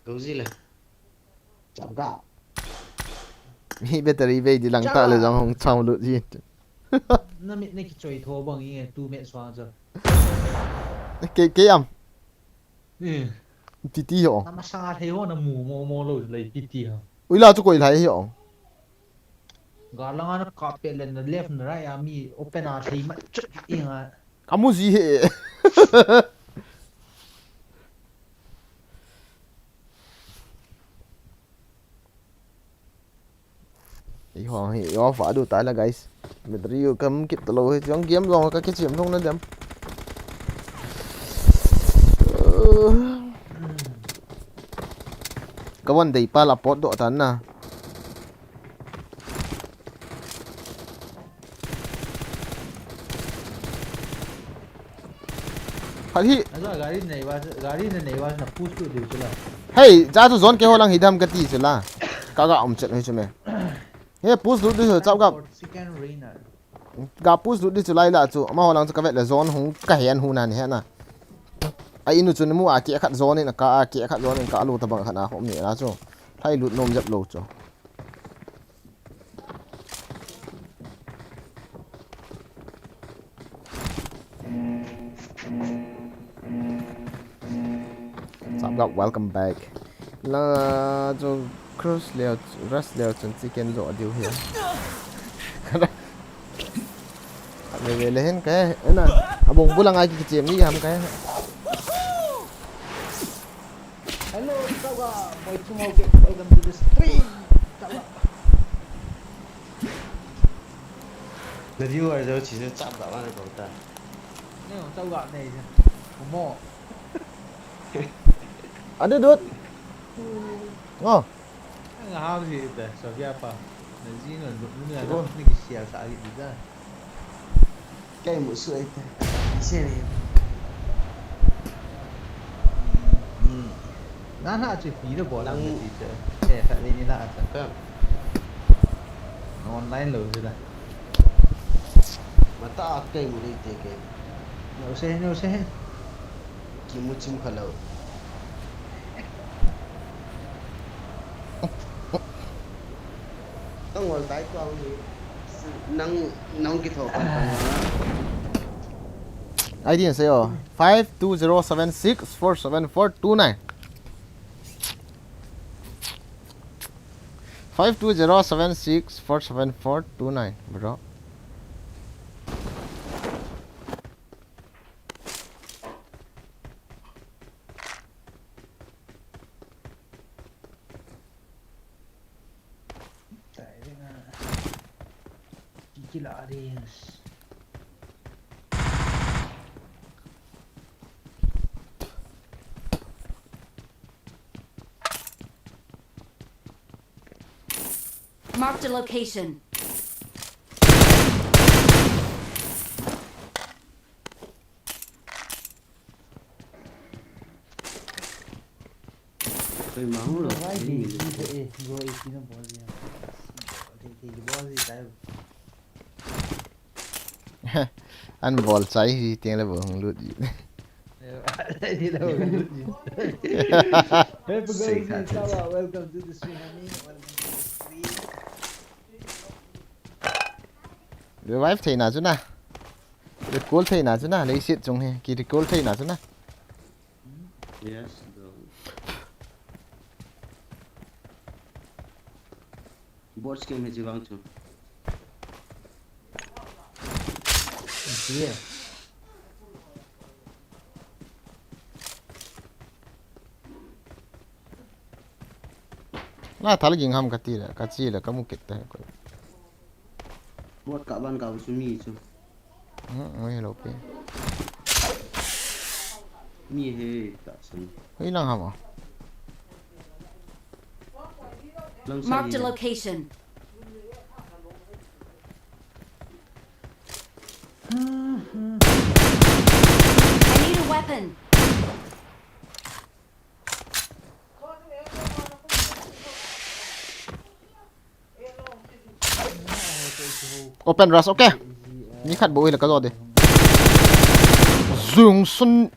Kau zi le. Chapga. Mi battery bei di lang ta le jong hung cham lut ji. Na mit na kichoi tho bang i nge tu met swa cha. Ke, ke am. Ni. Titi ho. Na masa thei ho na mu mo mo lo le titi ho. Ui la chu koi lai ho. Ga langa na kap pet le na left na right a mi open a thei ma chut i nga. Ka mu ji he. Ei ho hi, ei ho fa du ta la, guys. Battery u kam kit ta lo hi, jong game jong ka kichem thong na dem. Ka von dei pa la pot do ta na. Khat hi. Ajo gari nei ba, gari na nei ba na push tu diu chu la. Hei, ja chu zone ke ho lang hi dam ka ti chu la. Ka ga um chet hi chu me. He push lut diu chu chap ga. Second rainer. Ga push lut diu chu lai la chu. Ama ho lang chu ka vet le zone hung ka hen hu na ni he na. A inu chu ni mu a ke khat zone in ka a ke khat zone in ka lu ta bang khat na hom ni la chu. Thai lut nom jap lo chu. What's up, guys? Welcome back. La chu crush leo, rush leo chun chicken jo diu hi. Ve ve le hen ka, ena, abong bulang ai ki chem ni ham ka. Hello, Chauga. Moi tu mau ke, welcome to the stream. Chauga. Na viewer jo chi jo chap ga ma ko ta. Ne, Chauga ne. Mo. Ade dut. Ngo. Nga ha ji te, so ya pa. Na ji no, no, no, ni ki share sa ji da. Kei mu su ai te. Ise ni. Hmm. Na na chu pi lo bo la ni ti te. Eh, ka ni na ta. Online lo ji la. Mata kei mu le te ke. No se, no se. Kimu chim kha lo. Tang wal tai tuang ni. Nang, nang kitho kan kan na. I didn't say oh. Five two zero seven six four seven four two nine. Five two zero seven six four seven four two nine, bro. Marked a location. Koi mang lo. Why did you say, eh, bro, if you don't bother, yeah. Okay, okay, you bother, you die. An bol chai hi teng le bo hung lut ji. Hey, Pugazi, Sawa, welcome to the stream, honey. Welcome to the stream. Revive thei na chu na. Recall thei na chu na. Leiset chung hi. Ki recall thei na chu na. Yes, bro. Bot scam he jivang chu. Yes. Na thal ging ham ka ti le, ka chi le, ka mu kit te ko. Bot ka ban ka bu chu mi chu. Hmm, oi lo pe. Mi he ta sun. Hoi lang ham a. Lang sa. Marked a location. I need a weapon. Open rush, okay. Ni khat bou hile ka jo de. Zung sun.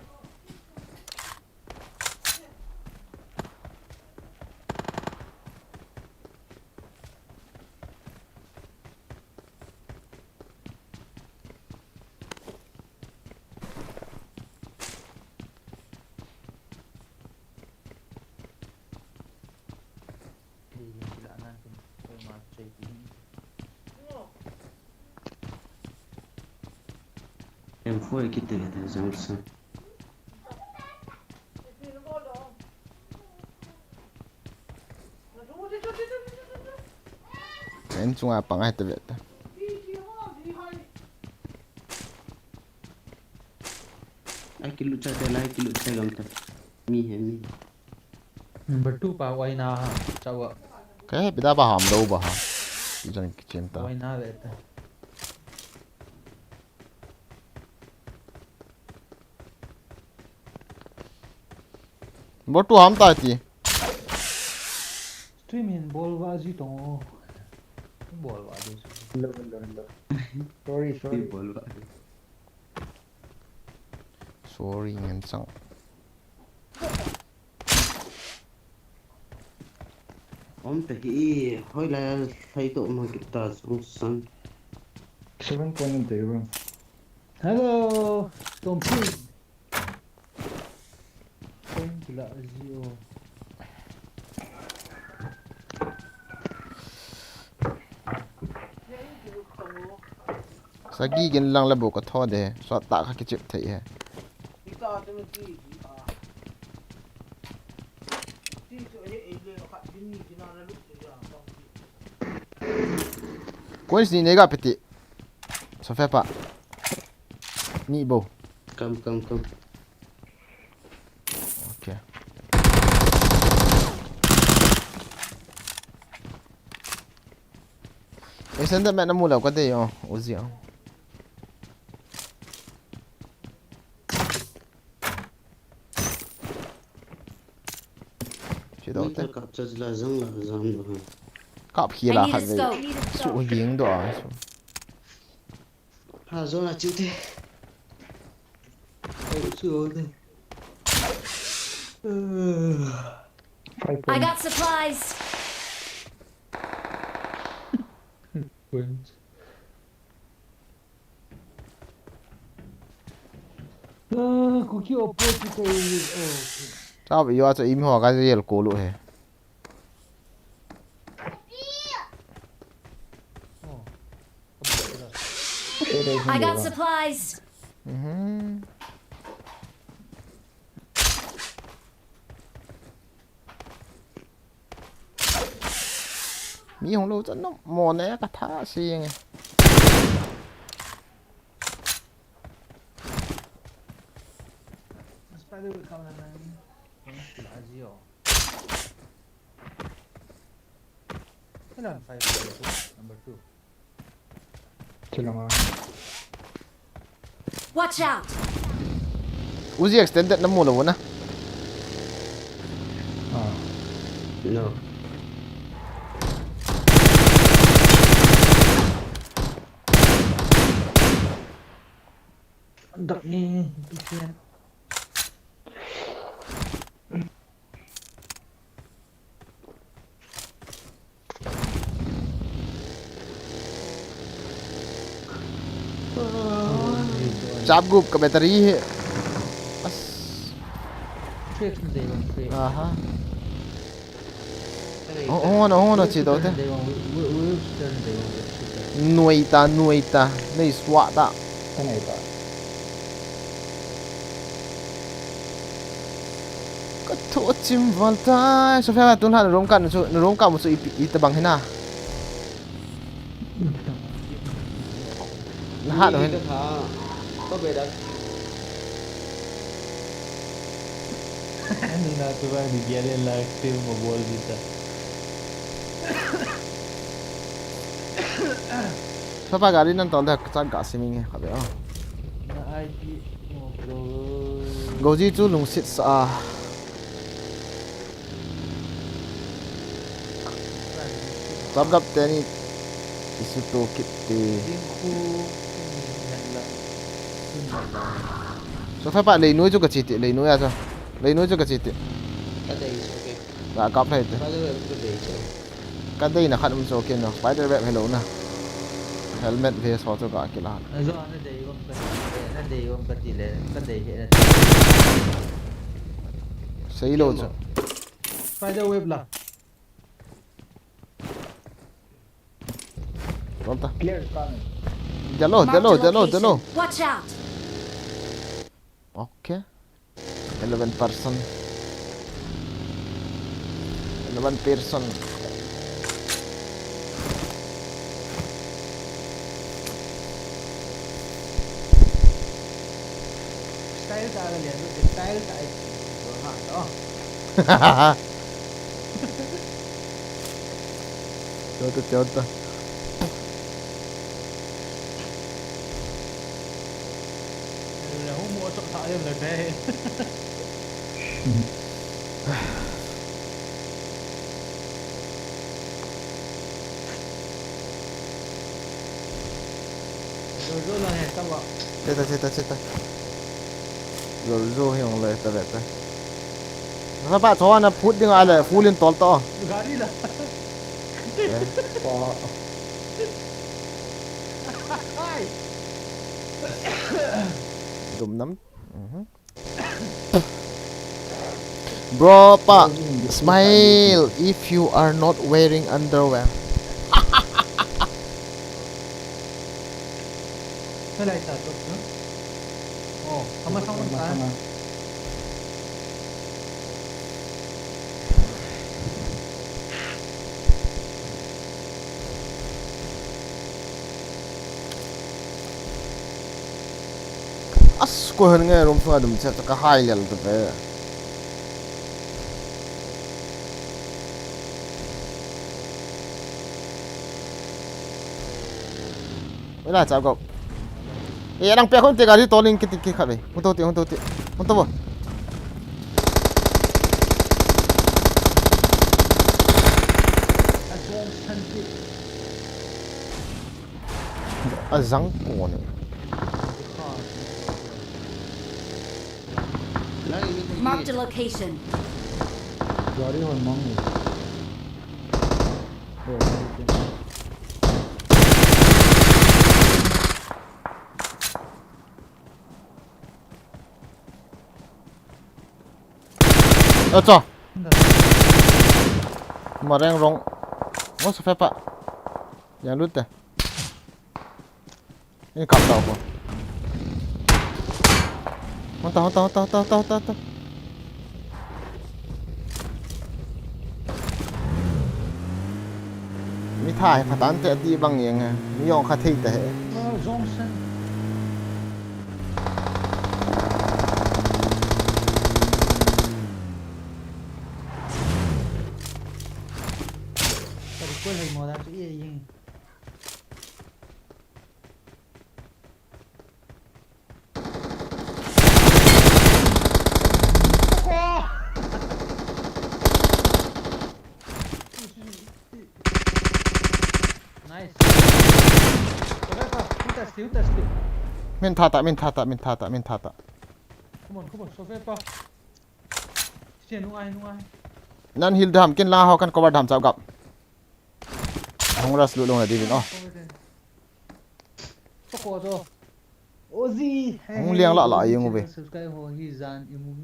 M four kiti kiti jangsa. Ken chunga pang ai ta vet ta. Ai kilu cha te lai kilu cha gam ta. Mi he mi. Number two pa wai na ha chawa. Ke pida ba ham do ba ha. Ijan kichim ta. Wai na vet ta. Botu ham ta ti. Stream hin bol va ji tong. Bol va ji. Hello, hello, hello. Sorry, sorry. Bol va. Sorry, ngan sang. Om te hi, hoi la, sai to ma kita sung san. Seven point de bro. Hello, Tom P. Thank you la, Zio. Sagi gin lang la bu ka tho de, so ta kha kichip thei he. Coins ni ne ga peti. So fe pa. Ni bo. Kam, kam, kam. Okay. Extended mag namu lou ka dei o, Uzi o. Chi do te. Kap cha la jang la jang lo. Kap khi la khat ve. Su ging do a su. Ha, zona chiu te. Ai, chiu te. I got supplies. Ah, kuki oppo ki ko. Oh, okay. Sao yo acho imi ho ka yel ko lu he. I got supplies. Mhm. Mi hung lou chan nom mo ne ka tha sing e. Spider will come and then. Azio. Number two. Watch out! Uzi extended namu lou na. Ah. No. Dak ni, Chap gup ka battery hi. As. Aha. Hung, hung, hung, chi do te. Nuai ta, nuai ta. Nei swa ta. Ka thu chim val tai. So fa tun han room kan chu, room kan chu i, i ta bang hina. Na hat lo hin. Ka tha. Ka be da. Ni na tu ba ni gel la stream mo bol di ta. Papa gari nan ton da chat ga siming he ka be o. Na I P mo bro. Goji chu lungsit sa a. Tap gap teni isu to kit te. So fa pa lei noi chu ka chi ti, lei noi a chu. Lei noi chu ka chi ti. Ka dei chu ke. Ga kap lei te. Ka dei chu. Ka dei na khat um chu ke no. Spider web hello na. Helmet vest ho chu ga kila. Ajo na dei um ka ti le, na dei um ka ti le, ka dei he na. Sei lo chu. Spider web la. Pronto. Clear, coming. Yellow, Marked yellow, a yellow, location. Yellow. Watch out! Okay. Eleven person. Eleven person. Style ta le, style ta. Chota, chota. Cheta, cheta, cheta. Zorzo hi ong le ta ve ta. Sa pa chona phut ding a le full in tol to. Gari la. Eh. Dum nam. Mhm. Bro, pa, smile if you are not wearing underwear. Helai ta tok na. Oh, ama sang ta. As ko hen nge room sunga dum che ka hai lel ta pe. Ela cha go. E, adang pe khun te gari toling kiti ki khat ve. Hung to ti, hung to ti. Hung to bo. Ajang ko ni. Marked a location. Gari hon mang ni. Acha. Mareng rong. Mo sa fepa. Yang lut te. Ini kap tau ko. Honta, honta, honta, honta, honta, honta, honta. Mi tha hi phatah in te ati bang jeng he. Mi jong kha thei ta he. Ka recoil hai mo da chu i jeng. Nice. Min tha ta, min tha ta, min tha ta, min tha ta. Come on, come on, Sofe pa. Sian nung ai, nung ai. Nan heal dam, kin la ho kan cover dam chau gap. Hung rush lut lou na diuvin, oh. Soko to. Ozi. Hung liang la la jeng uve. Subscribe ho hi jan imu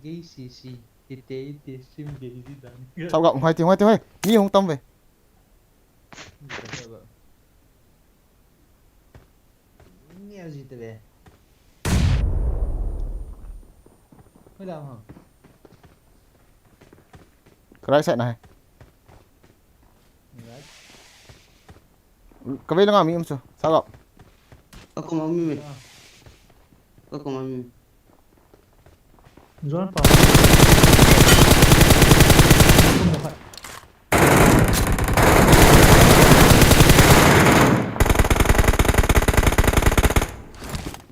gei sisi. Ite ite sim gei di dan. Chau gap, hoi ti, hoi ti, hoi. Mi hung tam ve. Ni a ji te ve. Hoi la ha. Ka right side na hai. Right. Ka vei langa mi um chu. Sa gap. Ka koma mi me. Ah. Ka koma mi. Zone pa.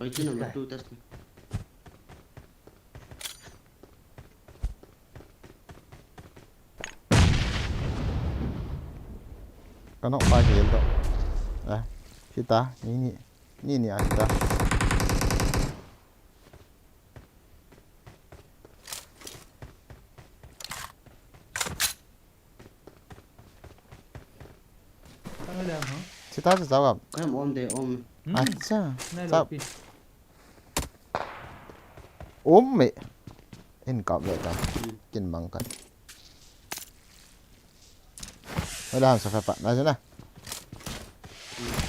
Oi, chu number two test. Ka nok pa gel doh. Eh, hita, ni ni, ni ni a hita. Tang le ha? Sita chu jawab. Em, om de, om. Hmm. Acha. Nai lo pi. Um me. In kap le ta. Hmm. Kin mang kan. Wala ham sa pa. Na jana. Hmm.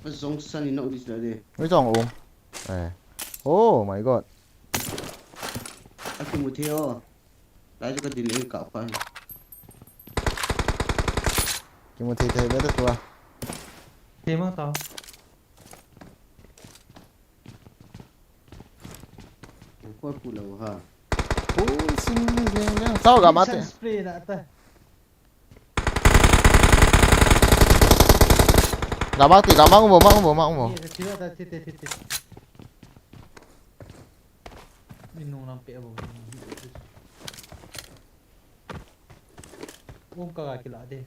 Jong san ni nok di sila de. Ui jong um. Eh. Oh my God. Aki mu thei o. Lai chu ka din le ka pa. Kimu thei thei be ta tua. Thei ma ta. Ko pu lo ha. Ui, sing ni jeng le. Sao ga ma te. Spray na ta. Gamang ti, gamang bo, mang bo, mang bo. Ye, sila ta, ti, ti, ti, ti. Inung lam pe bo. Um ka ga kila de.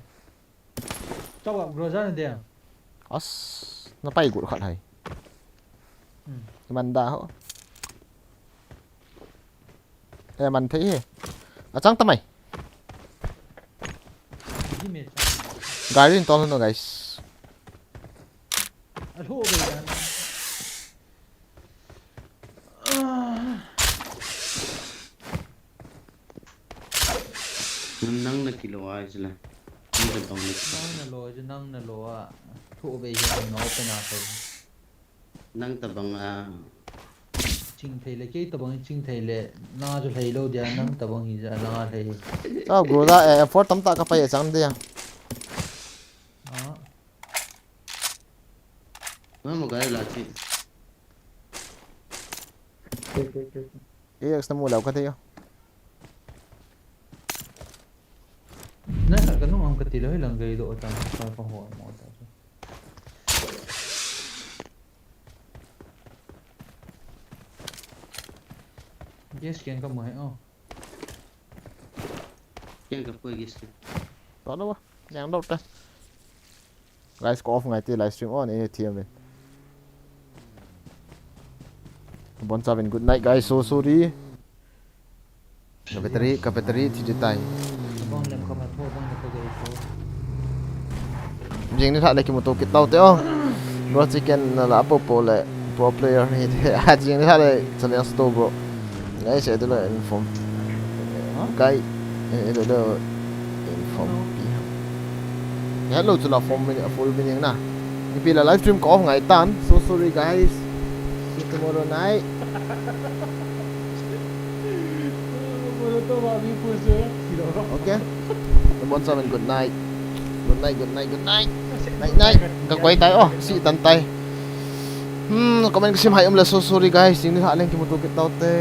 Chau ga groza na de. As, na pai gur khat hai. Hmm. Iman da ho. Eh, man thei hi. Achang tamai. Gari in tol no, guys. Nang na kilo ai sila. Nang na lo, nang na lo a. Thu be hi no pe na thei. Nang tabang a. Ching thei le, kei tabang ching thei le, na chu thei lo dia, nang tabang hi ja, na thei. Sao, bro, da, eh, effort tam ta ka pai chang dia. Ah. Mama gari la chi. Ke, ke, ke. E X na mu lau ka thei yo. Na ka ka nung am ka ti lo hi lang gai lo ta ka ka ho mo ta. Gas keng ka mo he o. Keng ka poi gas keng. Lo lo ba. Yang lo ta. Guys, ko off ngai ti, live stream on e thiam in. Bon chavin good night, guys. So sorry. Ka battery, ka battery thi tai. Bang lem ka ma tho, bang ka gai tho. Jing ni tha le kimu to kit tau te o. Bro, chicken na la po po le pro player ni te. A jing ni tha le challenge to, bro. Guys, eh, tu le inform. Guys, eh, tu le inform pi. Hello, tu la form min, full min na. Ipi la live stream ko off ngai tan. So sorry, guys. See you tomorrow night. Okay. Bon chavin good night. Good night, good night, good night. Night, night. Ka koi tai, oh, si tan tai. Hmm, comment ka sim hai um le so sorry, guys. Jing ni tha leng kimu to kit tau te.